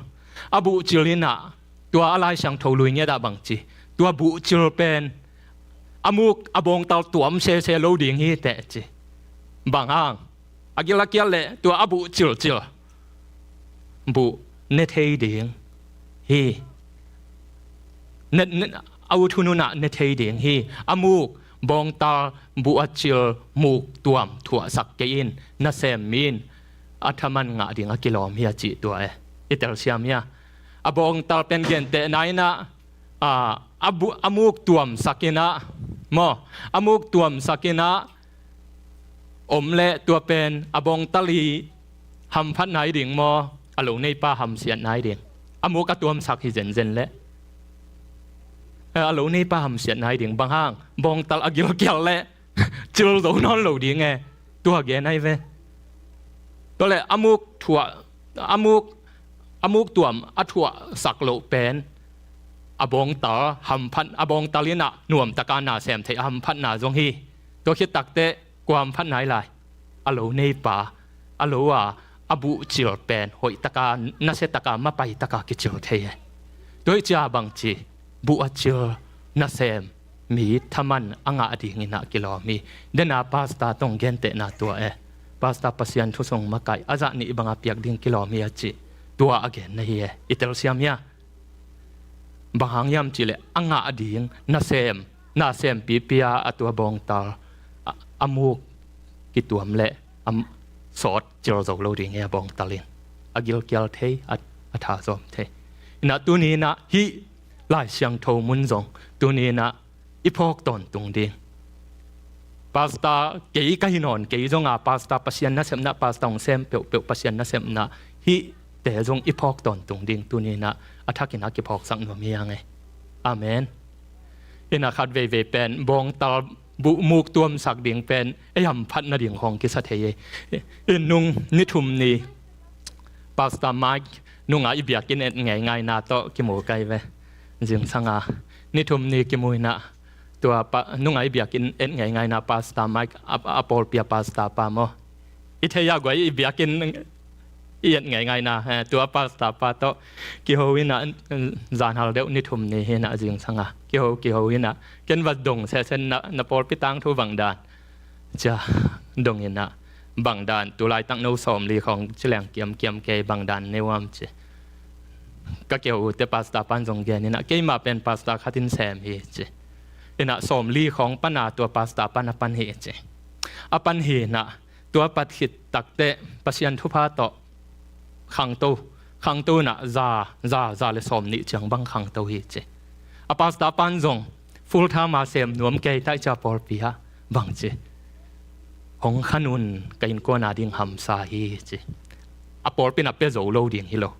a buhcil in ah, tua a Lai Siangtho lui ngiat ah bangci, tua buhcil pen a muk a bawngtal tuam sese lo ding hi teh ci. Bang hang? A gil a kial leh tua a buh cilcil buh ne thei ding hi. Ne, ne, a ut hun hunah ne thei ding hi. A muk bawngtal buh a cil muk tuam thuahsak kei in nasem mi in a thaman ngah ding a kilawm hi a cih tua e. I telsiam hia? A bawngtal pen gentehna inah, a, a, bu, a muk tuamsak inah maw, a muk tuamsak inah om leh tua pen a bawngtal i hamphatna hi ding maw, a lo neipa hamsiatna hi ding? A muk a tuamsak hi zenzen leh, eh, a lo neipa hamsiatna hi ding. Bang hang? Bawngtal a gilkial leh cil zo nawn lo ding e. Tua gen ahi ve. Tua leh a muk thuah, a muk, a muk tuam a thuahsak loh pen a bawngtal hamphat, a bawngtal inah nuamtaka nasem theih a hamphatna zong hi. Tua khit takteh kua hamphatna hi lai? A lo neipa, a lo a, a buh cil pen hoihtaka, nasiataka, mapaitaka kicil thei e. Tua hi cia bangci buh a cil nasem mi thaman a ngah ding inah kilawm hi. Dena pasta tawh gentehna tua e. Pasta Pasian thusung makaih a zah nih banga piak ding kilawm hi a cih tua a genna hi e. I telsiam hia? Bang hang hiam cihleh a ngah ding nasem, nasem pipi a, a tua bawngtal a, a muk kituam leh a sawt cil zo lo ding hi a bawngtal in. A gilkial thei, a, a thazawm thei. Inah tuni inah hih Lai Siangtho mun zong tuni inah i phawk tawntung ding. Pasta kei ka hi nawn kei zonga, pasta Pasian nasepna, pasta hong sem peuhpeuh Pasian nasepna hihte zong i phawk tawntung ding tuni inah a thakin a kiphawksak nuam hi hang e. Amen. Inah khat veivei pen bawngtal buh muk tuamsak ding pen ei hamphat nading hong kisa thei e. In nung ni thum ni Pasta Mike nunga i biakinn et ngeingaina tawh kimu kai ve. Zingsanga ni thum ni kimu inah tua pa, nunga i biakinn et ngeingaina Pasta Mike a, a pawlpi a pasta pa maw, i thei a guai i biakinn i et ngeingaina, eh, tua pasta pa tawh kiho inah, eh, zanhal deuh ni thum ni hi inah zingsanga kiho, kiho inah ken va dong sehsen na, na pawlpi tangthu bang dan cia dong inah bang dan, tulaitak no sawmli khawng ci leng kiamkiam kei, bang dan ne uam ci. Ka kiho ute pasta pan zong gen inah keima pen pasta khatin sem hi ci. Inah sawmli khawng pana tua pasta pan a pan hi ci. A pan hi inah tua pat khit takteh Pasian thupha tawh khangto, khangto inah za, za, za le sawm nih ciang bang khangto hi ci. A pasta pan zong full time a sem nuam kei taih cia pawlpi ah bang ci, hong khan un, ka innkuan a ding hamsa hi ci. A pawlpi inah pia zo lo ding hi lo.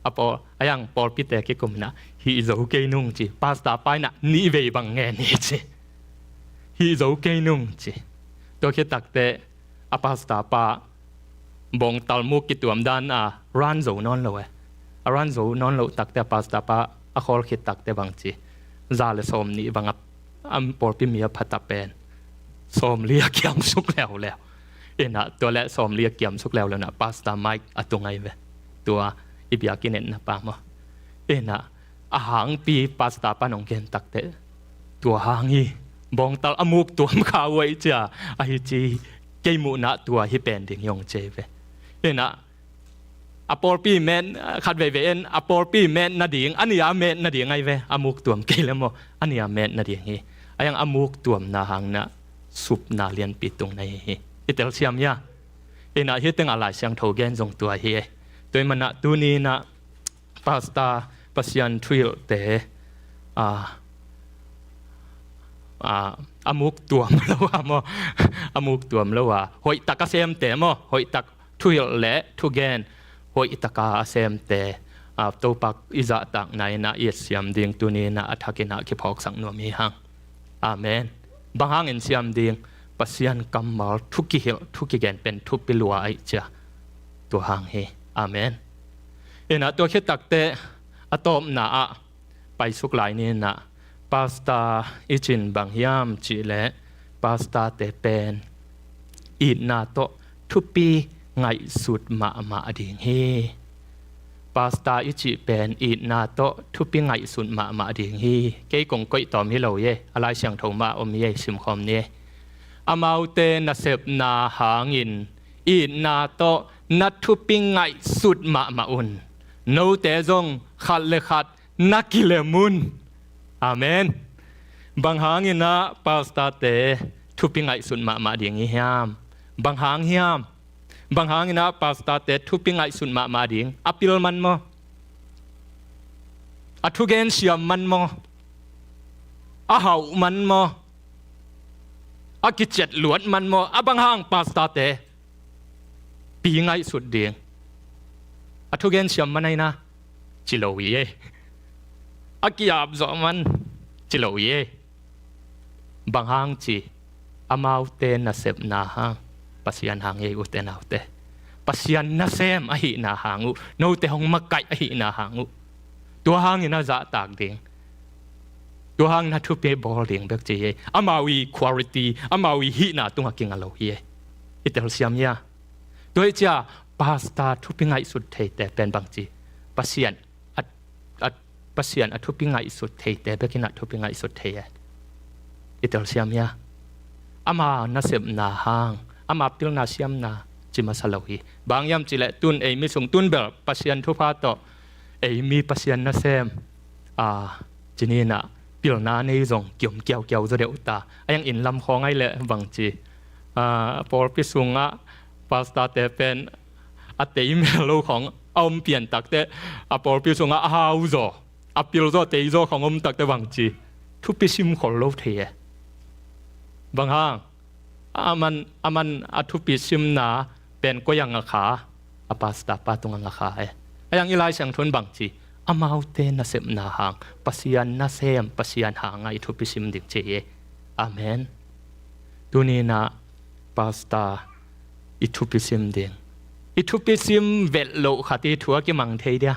A pawl, a yang pawlpite kikum inah hih zo kei nung ci. Pasta pa inah nih vei bang ngen hi ci. Hih zo kei nung ci. Tua khit takteh a pasta pa bawngtal muk kituam dan a ran zo nawn lo e. A ran zo nawn lo takteh a pasta pa a khawl khit takteh bang ci, za le sawm nih bang a, a pawlpi mi a phat a pen sawmli a kiamsuk leuleu. Inah tua leh sawmli a kiamsuk leuleu inah pasta Mike a tung ahi ve. Tua i biakinn etna pa maw. Inah a hangpi pasta pan hong gen takteh tua hang hi. Bawngtal a muk tuam kha uh ahi cia, ahi ci, kei muhna tua hi pen ding hi hong ci ahi ve. Inah a pawlpi met, khat veivei en a pawlpi met nading, a nih a met nading ahi ve, a muk tuam kei le maw, a nih a met nading hi. A yang a muk tuamna hang inah supna lianpi tung na hi hi. I telsiam hia? Inah hih tengah Lai Siangtho gen zong tua hi e. Tua ahih manah tuni inah pasta Pasian thuhilhte, a, a, a muk tuam lo a maw, a muk tuam lo a hoihtak a semte maw, hoihtak thuhilh le thugen hoihtaka a semte, a, Topa i zahtakna inah i et siam ding tuni inah a thak inah kiphawksak nuam hi hang. Amen. Bang hangin siam ding? Pasian kammal thu kihilh, thu kigen pen thupi lua ahi cia. Tua hang hi. Amen. Inah tua khit takteh a tawpna ah paisuk lai ni inah pasta i cih bang hiam cihleh pastate pen itna tawh thupi ngaihsut mahmah ding hi. Pasta i cih pen itna tawh thupi ngaihsut mahmah ding hi. Kei kong koih tawm hi lo hi e, a Lai Siangtho mah om hi e, simkhawm ni e. Amaute nasepna hangin itna tawh na thupi ngaihsut mahmah un. Note zong khat le khat na kilem un. Amen. Bang hangin ah pastorte thupi ngaihsut mahmah ding i hiam? Bang hang hiam? Bang hangin ah pastorte thupi ngaihsut mahmah ding? A pil man maw? A thugen siam man maw? A hauh man maw? A kiciat luat man maw? A bang hang pastorte pi ngaihsut ding? A thugen siam man ahi na? Ci lo hi e. A ki-ap zawh man? Ci lo hi e. Bang hang ci? Amaute nasepna hang, Pasian hang hi e, ute naute. Pasian nasem ahihna hang uh, note hong makaih ahihna hang uh. Tua hangin a zahtak ding, tua hangin a thupi bawl ding bek ci hi e. Amau i quality, amau i hihna tungah kinga lo hi e. I telsiam hia? Tua hi cia, pastor thupi ngaihsut theite pen bang ci? Pasian a, a, Pasian a thupi ngaihsut theite bekin a thupi ngaihsut thei e. I telsiam hia? Ama nasepna hang, ama pilna siamna ci masa lo hi. Bang hiam cih leh tun ei mi sung tun bel Pasian thupha tawh ei mi Pasian nasem, a, ci ni in ah pilna nei zong kiom kiaukiau zaw deuh ta. A hiang inn lam khawng ahih leh bang ci? A, pawlpi sungah pastorte pen a tei mel lo khawng a om pian takteh, a pawlpi sungah a hau zaw, a pil zaw, tei zaw khawng om takteh bang ci? Thupi sim khol lo thei e. Bang hang? A man, a man a thupi simna pen koi a nga kha? A pastor pa tungah nga kha e. A hiang i Lai Siangtho in bang ci? Amaute nasepna hang, Pasian nasem, Pasian hang a i thupi sim ding ci hi e. Amen. Tuni in ah pastor i thupi sim ding. I thupi sim vet loh khat i thu a kimang thei dia?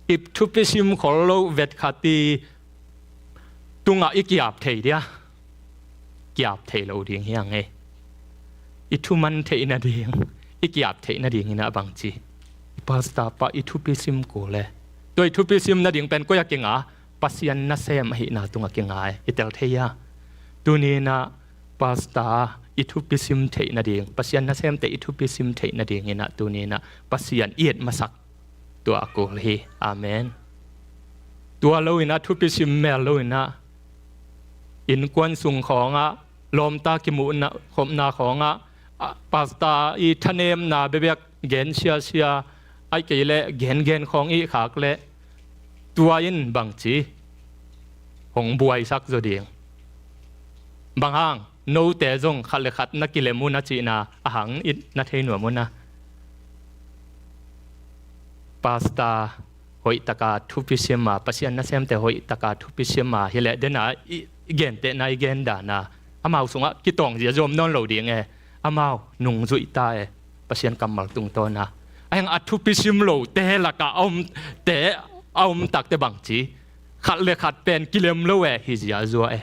I thupi sim khol lo vet khat i tungah i ki-ap thei dia? Ki-ap thei lo ding hi hang e. I thuman theih nading, i ki-ap theih nading in ah bang ci? I pastor pa i thupi sim kul e. Tua i thupi sim nading pen koi a kinga? Pasian nasem ahihna tungah kinga e. I tel thei hia? Tuni in ah pastor i thupi sim theih nading, Pasian nasemte i thupi sim theih nading in ah tuni in ah Pasian i et masak tua a kul hi. Amen. Tua lo in ah, thupi sim mel lo in ah, innkuan sung khawngah, lawmta kimuhna khopna khawngah, a, pastor i thanemna bekbek gen siasia, ahih kei leh gengen khawng i khak leh, tua in bang ci? Hong buaisak zaw ding. Bang hang? Note zong khat le khat na kilem un a cihna a hang i na thei nuam un a. Pastor hoih taka thupi sim a, Pasian nasemte hoih taka thupi sim a hi leh, den a i, i gentehna, i gen dan a, amau sungah kitawng zia zuam nawn lo ding e. Amau nungzuih ta e, Pasian kammal tungtawn a. A hiang a thupi sim lote lakah a omte a om takteh bang ci? Khat le khat pen kilem lo e, hi zia zua e.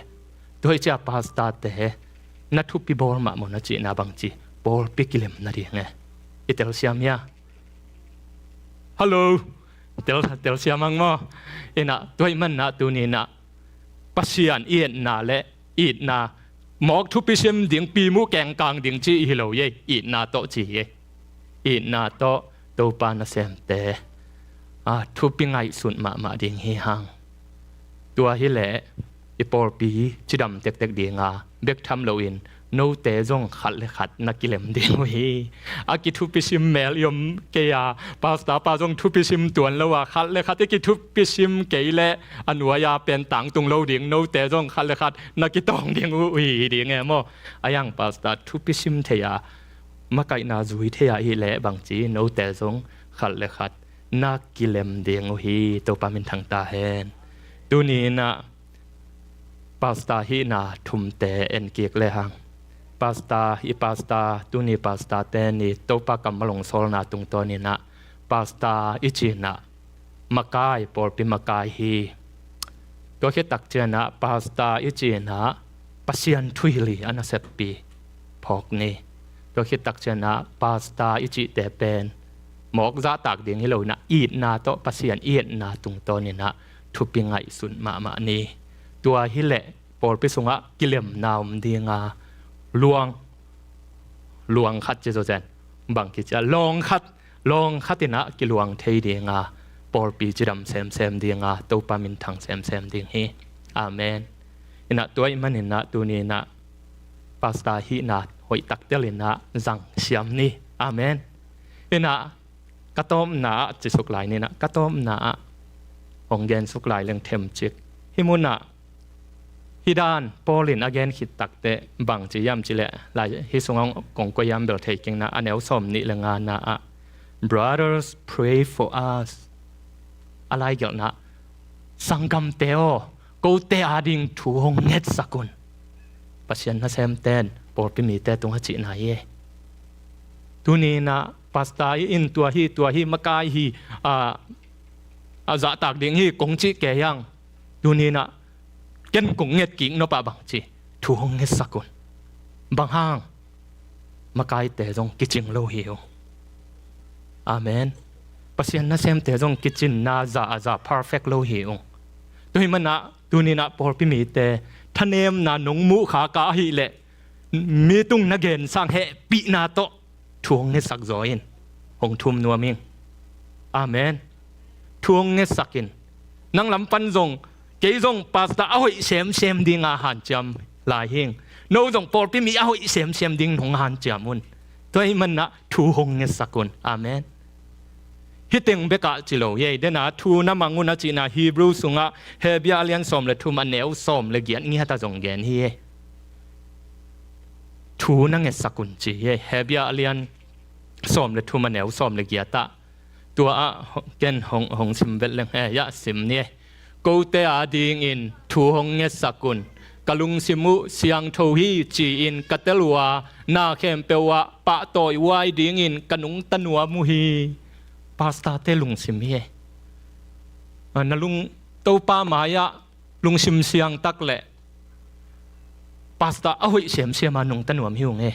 Tua hi cia pastorte na thupi bawl mah maw na cihna bang ci? Pawlpi kilem nading e. I telsiam hia? Hallo. Tel, telsiam hang maw? In ah, tua ahih manin ah tuni in ah Pasian i etna le itna, mawk thupi sim ding, pi muh kengkang ding ci hi lo hi e. Itna tawh ci hi e. Itna tawh Topa nasemte, a, thupi ngaihsun mahmah ding hi hang. Tua hi leh i pawlpi cidam tektek ding a, bek tham loin note zong khat le khat na kilem ding uh hi. A kithupi sim mel i om kei a, pastor pa zong thupi sim tuan lo a, khat le khat i kithupi sim kei leh a nuai-a pen tangtung lo ding, note zong khat le khat na kitawng ding uh hi ding e maw? A hiang pastor thupi sim thei a, makaihna zui thei a hi leh bang ci, note zong khat le khat na kilem ding uh hi. Topa minthang ta hen. Tuni in ah pastor hihna thumte en kik lehang. Pastor, i pastor, tuni pastorte ni, Topa kammal hong sawlna tungtawn in ah pastor i cih in ah makai, pawlpi makai hi. Tua khit tak ciang ah pastor i cih in ah Pasian thuhilh hi, a naseppi phawk ni. Tua khit tak ciang ah pastor i cihte pen mawk zahtak ding hi lo in ah, itna tawh Pasian i etna tungtawn in ah thupi ngaihsun mahmah ni. Tua hi leh pawlpi sungah kilemna om ding a, luang, luang khat ci zawzen, bang kici a, lawng khat, lawng khat in ah kiluang thei ding a, pawlpi cidam semsem ding a, Topa minthang semsem ding hi. Amen. In ah tua ahih manin ah tuni in ah pastor hihna hoih tak tel in ah zang siam ni. Amen. In ah ka tawpna ah ci suk lai ni, in ah ka tawpna ah hong gen suk lai leng themcik. Hih mun ah hih dan Paul in a gen khit takteh bang ci hiam cih leh, lai hih sungah kong koih hiam bel thei keng in ah, a neu sawmnih le ngana ah, "Brothers, pray for us." A laigelhna, "Sanggamte aw, kote ading thu hong ngetsak un." Pasian nasemte in pawlpi mite tungah cihna hi. Tuni in ah pastor in tua hi, tua hi, makai hi, a, a zahtak ding hi kong cih kei hang, tuni in ah ken kong nget kik nop ah bang ci, "Thu hong ngetsak un." Bang hang? Makaite zong kicing lo hi ung. Amen. Pasian nasemte zong kicinna za a za perfect lo hi ung. Tua ahih man ah tuni in ah pawlpi mite thanemna nong muh khak a ahih leh, mi tung na gen sang hehpihna tawh thu hong ngetsak zaw in, hong thum nuam ing. Amen. Thu hong ngetsak in. Nang lam pan zong, kei zong pastor a hoih semsem ding a hanciam lai hing. No zong pawlpi mi a hoih semsem ding hong hanciam un. Tua ahih man ah thu hong ngetsak un. Amen. Hih teng bek ah ci lo hi ei. Den a thu na mang un a cihna Hebrew sungah Hebrew a lian sawm le thum a neu sawm le giat ngiat ah zong gen hi ei. Thu na ngetsak un ci hi ei. Hebrew a lian sawm le thum a neu sawm le giat ah. Tua ah ho-, ken hong, hong sim vet leng, eh, ya sim ni ei. "Kote adingin thu hong ngetsak un. Ka lungsim uh siangtho hi ci-in ka tel uh a, na khempeuh ah pahtawi huai dingin ka nungta nuam uh hi." Pastorte lungsim hi ei. A, na lung, Topa mai-ah lungsim siang tak leh pastor a hoih semsem a nungta nuam hi ung e.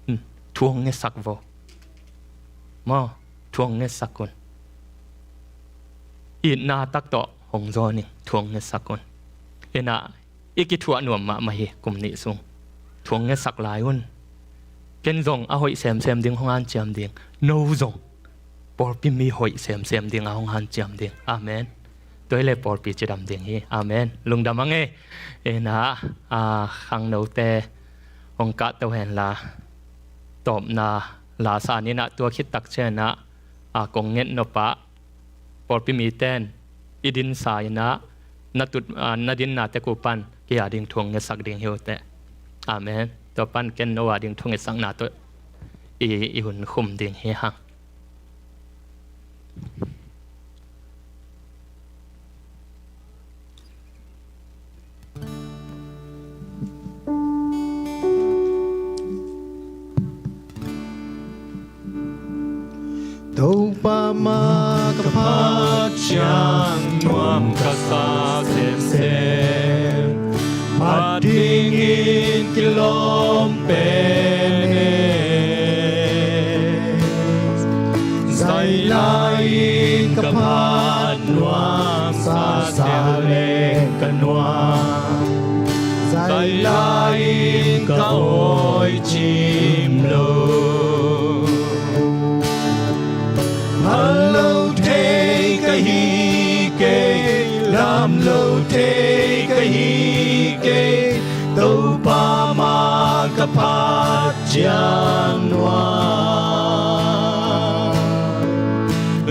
Hmm, thu hong ngetsak vo. Maw, thu hong ngetsak un. Itna tak tawh hong zawn ing, thu hong ngetsak un. Ina, i kithuah nuam mahmah hi kum nih sung. Thu hong ngetsak lai un. Ken zong a hoih semsem ding hong hanciam ding. No zong pawlpi mi hoih semsem ding a hong hanciam ding. Amen. Tua hi leh pawlpi cidam ding hi. Amen. Lungdam ang e. Ina, a, khangnote hong kahto hen la, tawpna la sa ni, ina tua khit tak ciangin a, a, kong nget nop a, pawlpi mite in i dinsa in a, na tut, a, na dinna tek uh pan kei a ding thu hong ngetsak ding hi uh teh. Amen. Tua pan ken no a ding thu hong ngetsakna tawh i, i hun khum ding hi hang. Topa mah ka phat ciang nuam ka sa semsem, phat dingin kilawm pen e. Zai lai-in ka phat nuam, sa sa leng ka nuam. Zai lai-in ka awi cim lo. Phal lo thei ka hi kei, lam lo thei ka hi kei, Topa mah ka phat ciang nuam.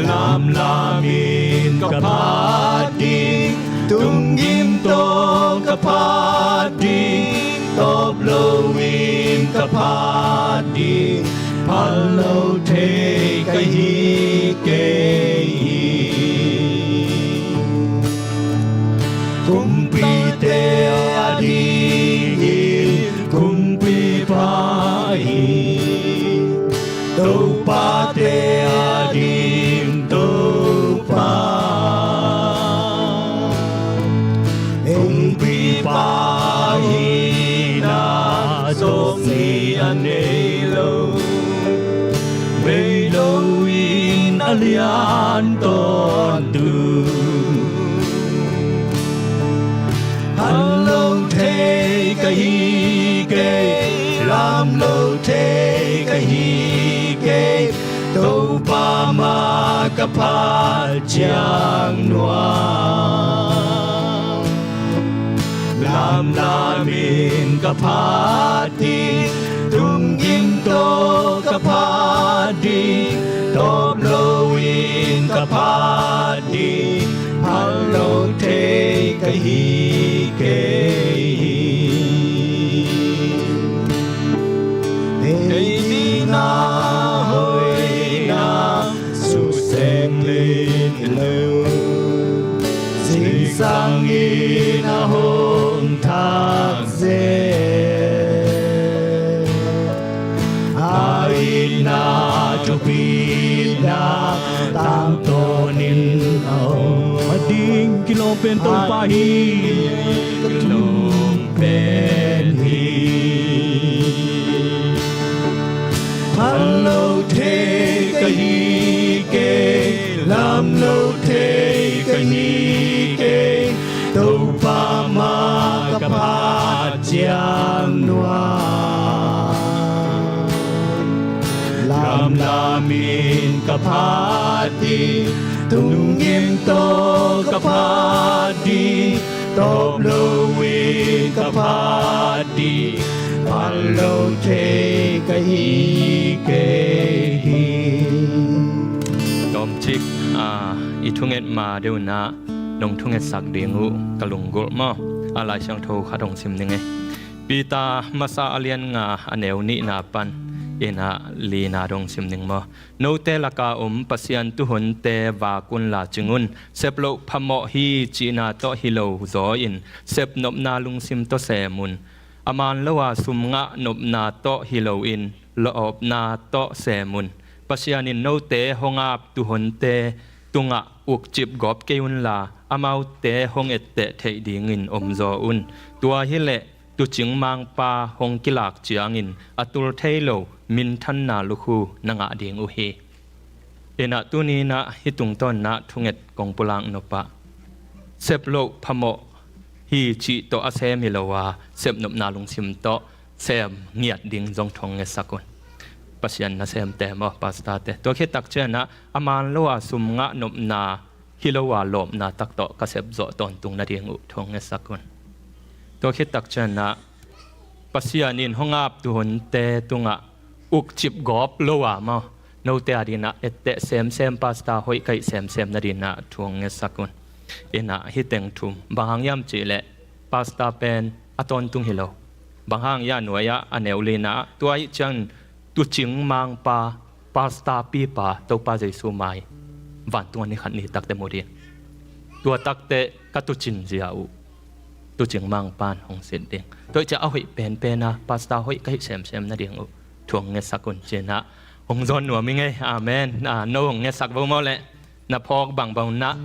Lamlam in ka phat ding, tunggim tawh ka phat ding, tawp lo in ka phat ding, phal lo thei ka hi kei hi. Kumpite a dingin kumpipa hi, topate a ding Topa. Kumpipa hihna zawk ni a nei lo, bei lo in a lian tawntung. Phal lo thei ka hi kei, lam lo thei ka hi phat ciang nuam. Lamlam in ka phat ding, tunggim tawh ka phat ding, tawp lo in ka phat ding, phal lo thei ka hi kei hi. Ei dingin a hoihna sukseng lei lo, singsang in a hong thak zel. A itna thupina tangtawn in a om. A ding kilawm pen Topa hi. Kilawm pen hi. Phal lo thei ka hi kei, lam lo thei ka hi kei, Topa mah ka phat ciang nuam. Lamlam in ka phat ding, tunggim tawh ka phat ding, tawp lo in ka phat ding, phal lo thei ka hi kei hi. Tawmcik, a, i thunget ma deuh in ah nong thungetsak ding uh ka lunggulh maw? A, Lai Siangtho khat hong sim ning ei. Peter masa a lian nga a neu nihna pan in ah lina dong sim ning maw? Note laka om Pasian tuhunte vak unla cing un. Sep loh phamawh hi cihna tawh hi lo zaw in, sep nopna lungsim tawh sem un. A man lo a sum ngah nopna tawh hi lo in, lawpna tawh sem un. Pasian in note hong ap tuhunte tungah ukcip gawp kei unla, amaute hong etteh theih dingin om zaw un. Tua hileh tuucing mangpa hong kilak ciangin a tul thei lo minthanna lukhu na ngah ding uh hi. In ah tuni in ah hih tungtawn in ah thunget kong pulak nop ah, sep loh phamawh hi cih tawh a sem hi lo a, sep nopna lungsim tawh sem ngiat ding zong thong ngetsak un. Pasian nasemte maw, pastorte, tua khit tak ciangin ah a man lo a sum ngah nopna hi lo a lawpna tak tawh ka sep zawh tawntung nading uh thong ngetsak un. Tua khit tak ciangin ah Pasian in hong ap tuhunte tungah ukcip gawp lo a maw, note a dingin ah etteh semsem, pastor hoih ka hih semsem nadingin ah thong ngetsak un. In ah hih teng thum, bang hang hiam cih leh pastor pen a tawntung hi lo. Bang hang hiam, nuai ah a neu lina ah, tua ahih ciangin tuucing mangpa, pastor pipa Topa Jesu mai vantung ah ni khat ni tak teh mu ding. Tua tak teh ka tuucin zia uh tuucing mangpa in hong sit ding. Tua ahih ciang a hoih penpen a pastor hoih ka hih semsem nading uh thong ngetsak un ci-in ah hong zawn nuam ing ei. Amen. A, no hong ngetsak vo maw leh. Na phawk bangbang un ah.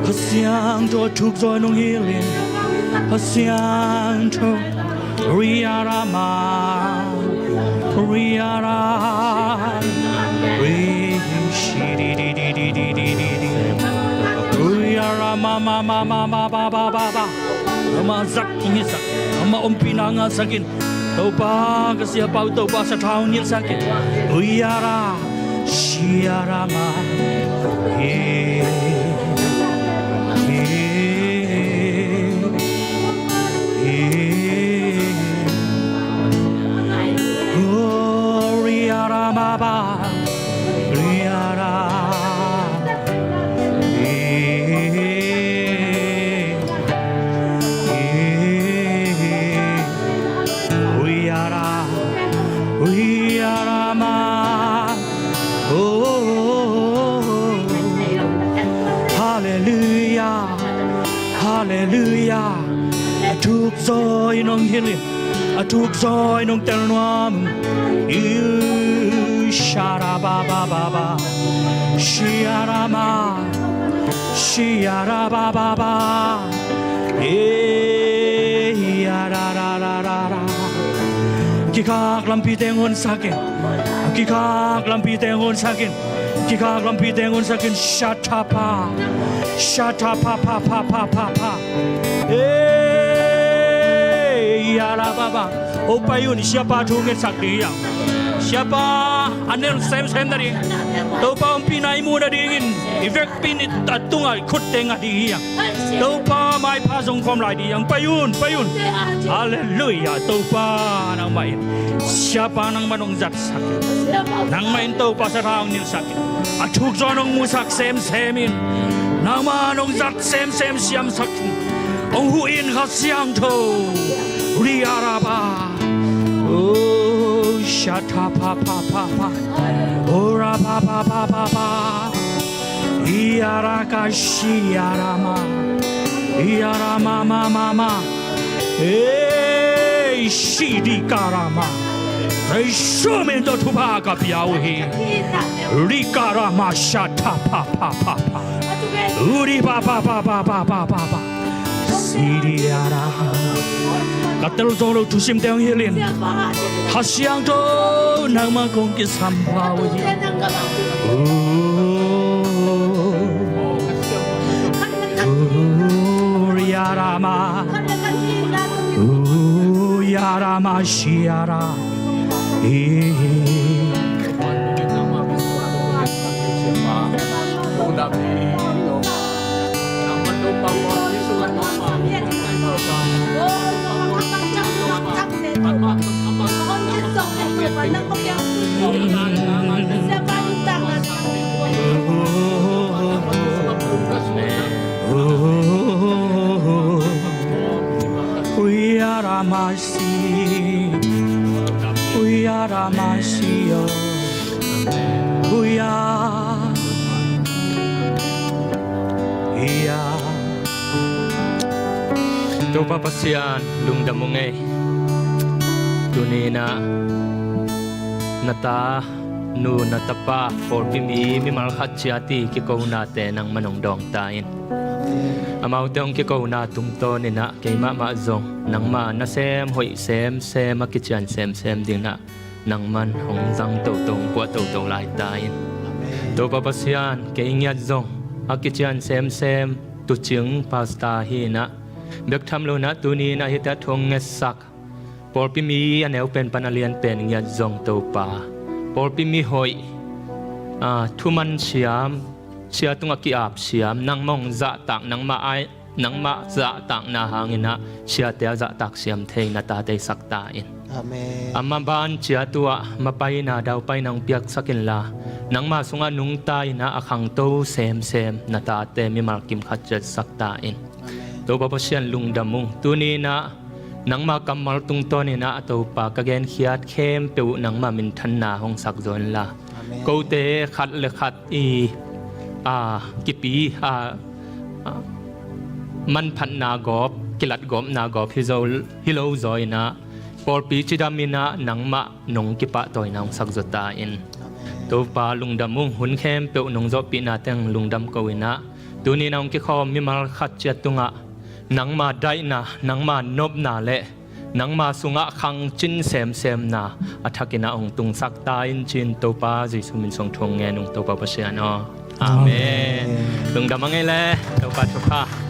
Kha Siangtho thuk zaw nong hilh in. Kha Siangtho. Riarama. Riara. Ri. Shi di di di. Riarama ma ma ma ma ba ba ba ba. Ama zat ngi zat. Ama ompihna ngahsak in. Topa ka siapa uh, Topa sathau nilhsak in. Uyara, shiarama. He, he, he. Uyara maba, uyara. He, he, he. Uyara, uyara ma. Oh, hallelujah, hallelujah. A thuk zaw in hong hilh in, a thuk zaw in hong tel nuam. Iu shara ba ba ba ba. Shiara ma. Shia ra ba ba ba. Eh, ya ra ra ra ra ra. Kikhak lampi teng honsak in. Kikhak lampi teng honsak in. Kikhak lampi teng honsak in. Sha tha pa. Sha tha pa pa pa pa pa pa. Eh, ya ra ba ba. O pai un, siapa thu ngetsak ding hi hang. Siapa a nel semsem nading. Topa ompihna i muh nadingin i vekpi in a tungah i khutte nga ding hi hang. Topa maipha zong khawm lai ding hi hang. Pai un, pai un. Halleluiah. Topa nangmah in siapa nangmah nong zatsak in. Nangmah in Topa sathau nilhsak in. A thuk zaw nong musak semsem in. Nangmah nong zat semsem siamsak in. Hong huh in Kha Siangtho. Ri a ra ba. Oh, sha tha pa pa pa pa. Oh, ra pa pa pa pa pa. Ia ra ka shia ra ma. Ia ra ma ma ma ma. Ei, shi di ka ra ma. Ei, shu min to thupha ka pia uh hi. Ri ka ra ma sha tha pa pa pa pa. Uri pa pa pa pa pa pa pa pa. Siri ara. Ka tel zo lo thusim te hong hilh in. Kha Siangtho nangmah kong kisampha uh hi. Uri ara ma. Uri ara ma shi ara. Uri ara ma. Uya, uya. Topa Pasian, lungdam ung ei. Tuni-in ah na ta nu, na tapa, pawlpi mi, mimal khat ciat i kikonate nangman hong dawng ta in. Amaute hong kikona tungtawnin ah kei mahmah zong nangma nasem hoih semsem a kician semsem dingin ah nangman hong zang toto, hong puah toto lai ta in. Topa Pasian, kei ngiat zong a kician semsem tuucing pasta hi-in ah, bek tham lo-in ah tuni-in ah hih tak thu hong ngetsak pawlpi mi a neu pen pan a lian pen ngiat zong Topa, pawlpi mi hoih, a, thuman siam, sia tungah ki-ap siam, nangmah hong zahtak, nangmah ai, nangmah zahtakna hangin ah siate a zahtak siam thei na tate i sak ta in. Amen. A maban ciat uh ah mapaina, daupaina hong piaksak inla, nangma sungah nungta in ah a khangto semsem na tate mimal kim khat ciat sak ta in. Amen. Topa Pasian, lungdam ung. Tuni-in ah nangma kammal tungtawnin ah, a Topa, ka genkhiat khempeuh uh nangma minthanna hong sak zaw inla. Amen. Kote khat le khat i, a, kipi, a, a, manphatna gawp, kilatgawpna gawp hi zo, hi lo zaw in ah, pawlpi cidam in ah nangmah nong kipahtawina hong sak zaw ta in. Amen. Topa, lungdam ung. Hun khempeuh nong zawhpihna teng lungdam ko in ah, Tuni-in a hong kikhawm mimal khat ciat tungah nangma daihna, nangma nopna le nangma sungah khangcin semsemna a thakin a hong tungsak ta in ci-in Topa Jesuh min suang thu hong ngen ung, Topa Pasian aw. Amen. Amen. Lungdam a ngei le Topa thupha.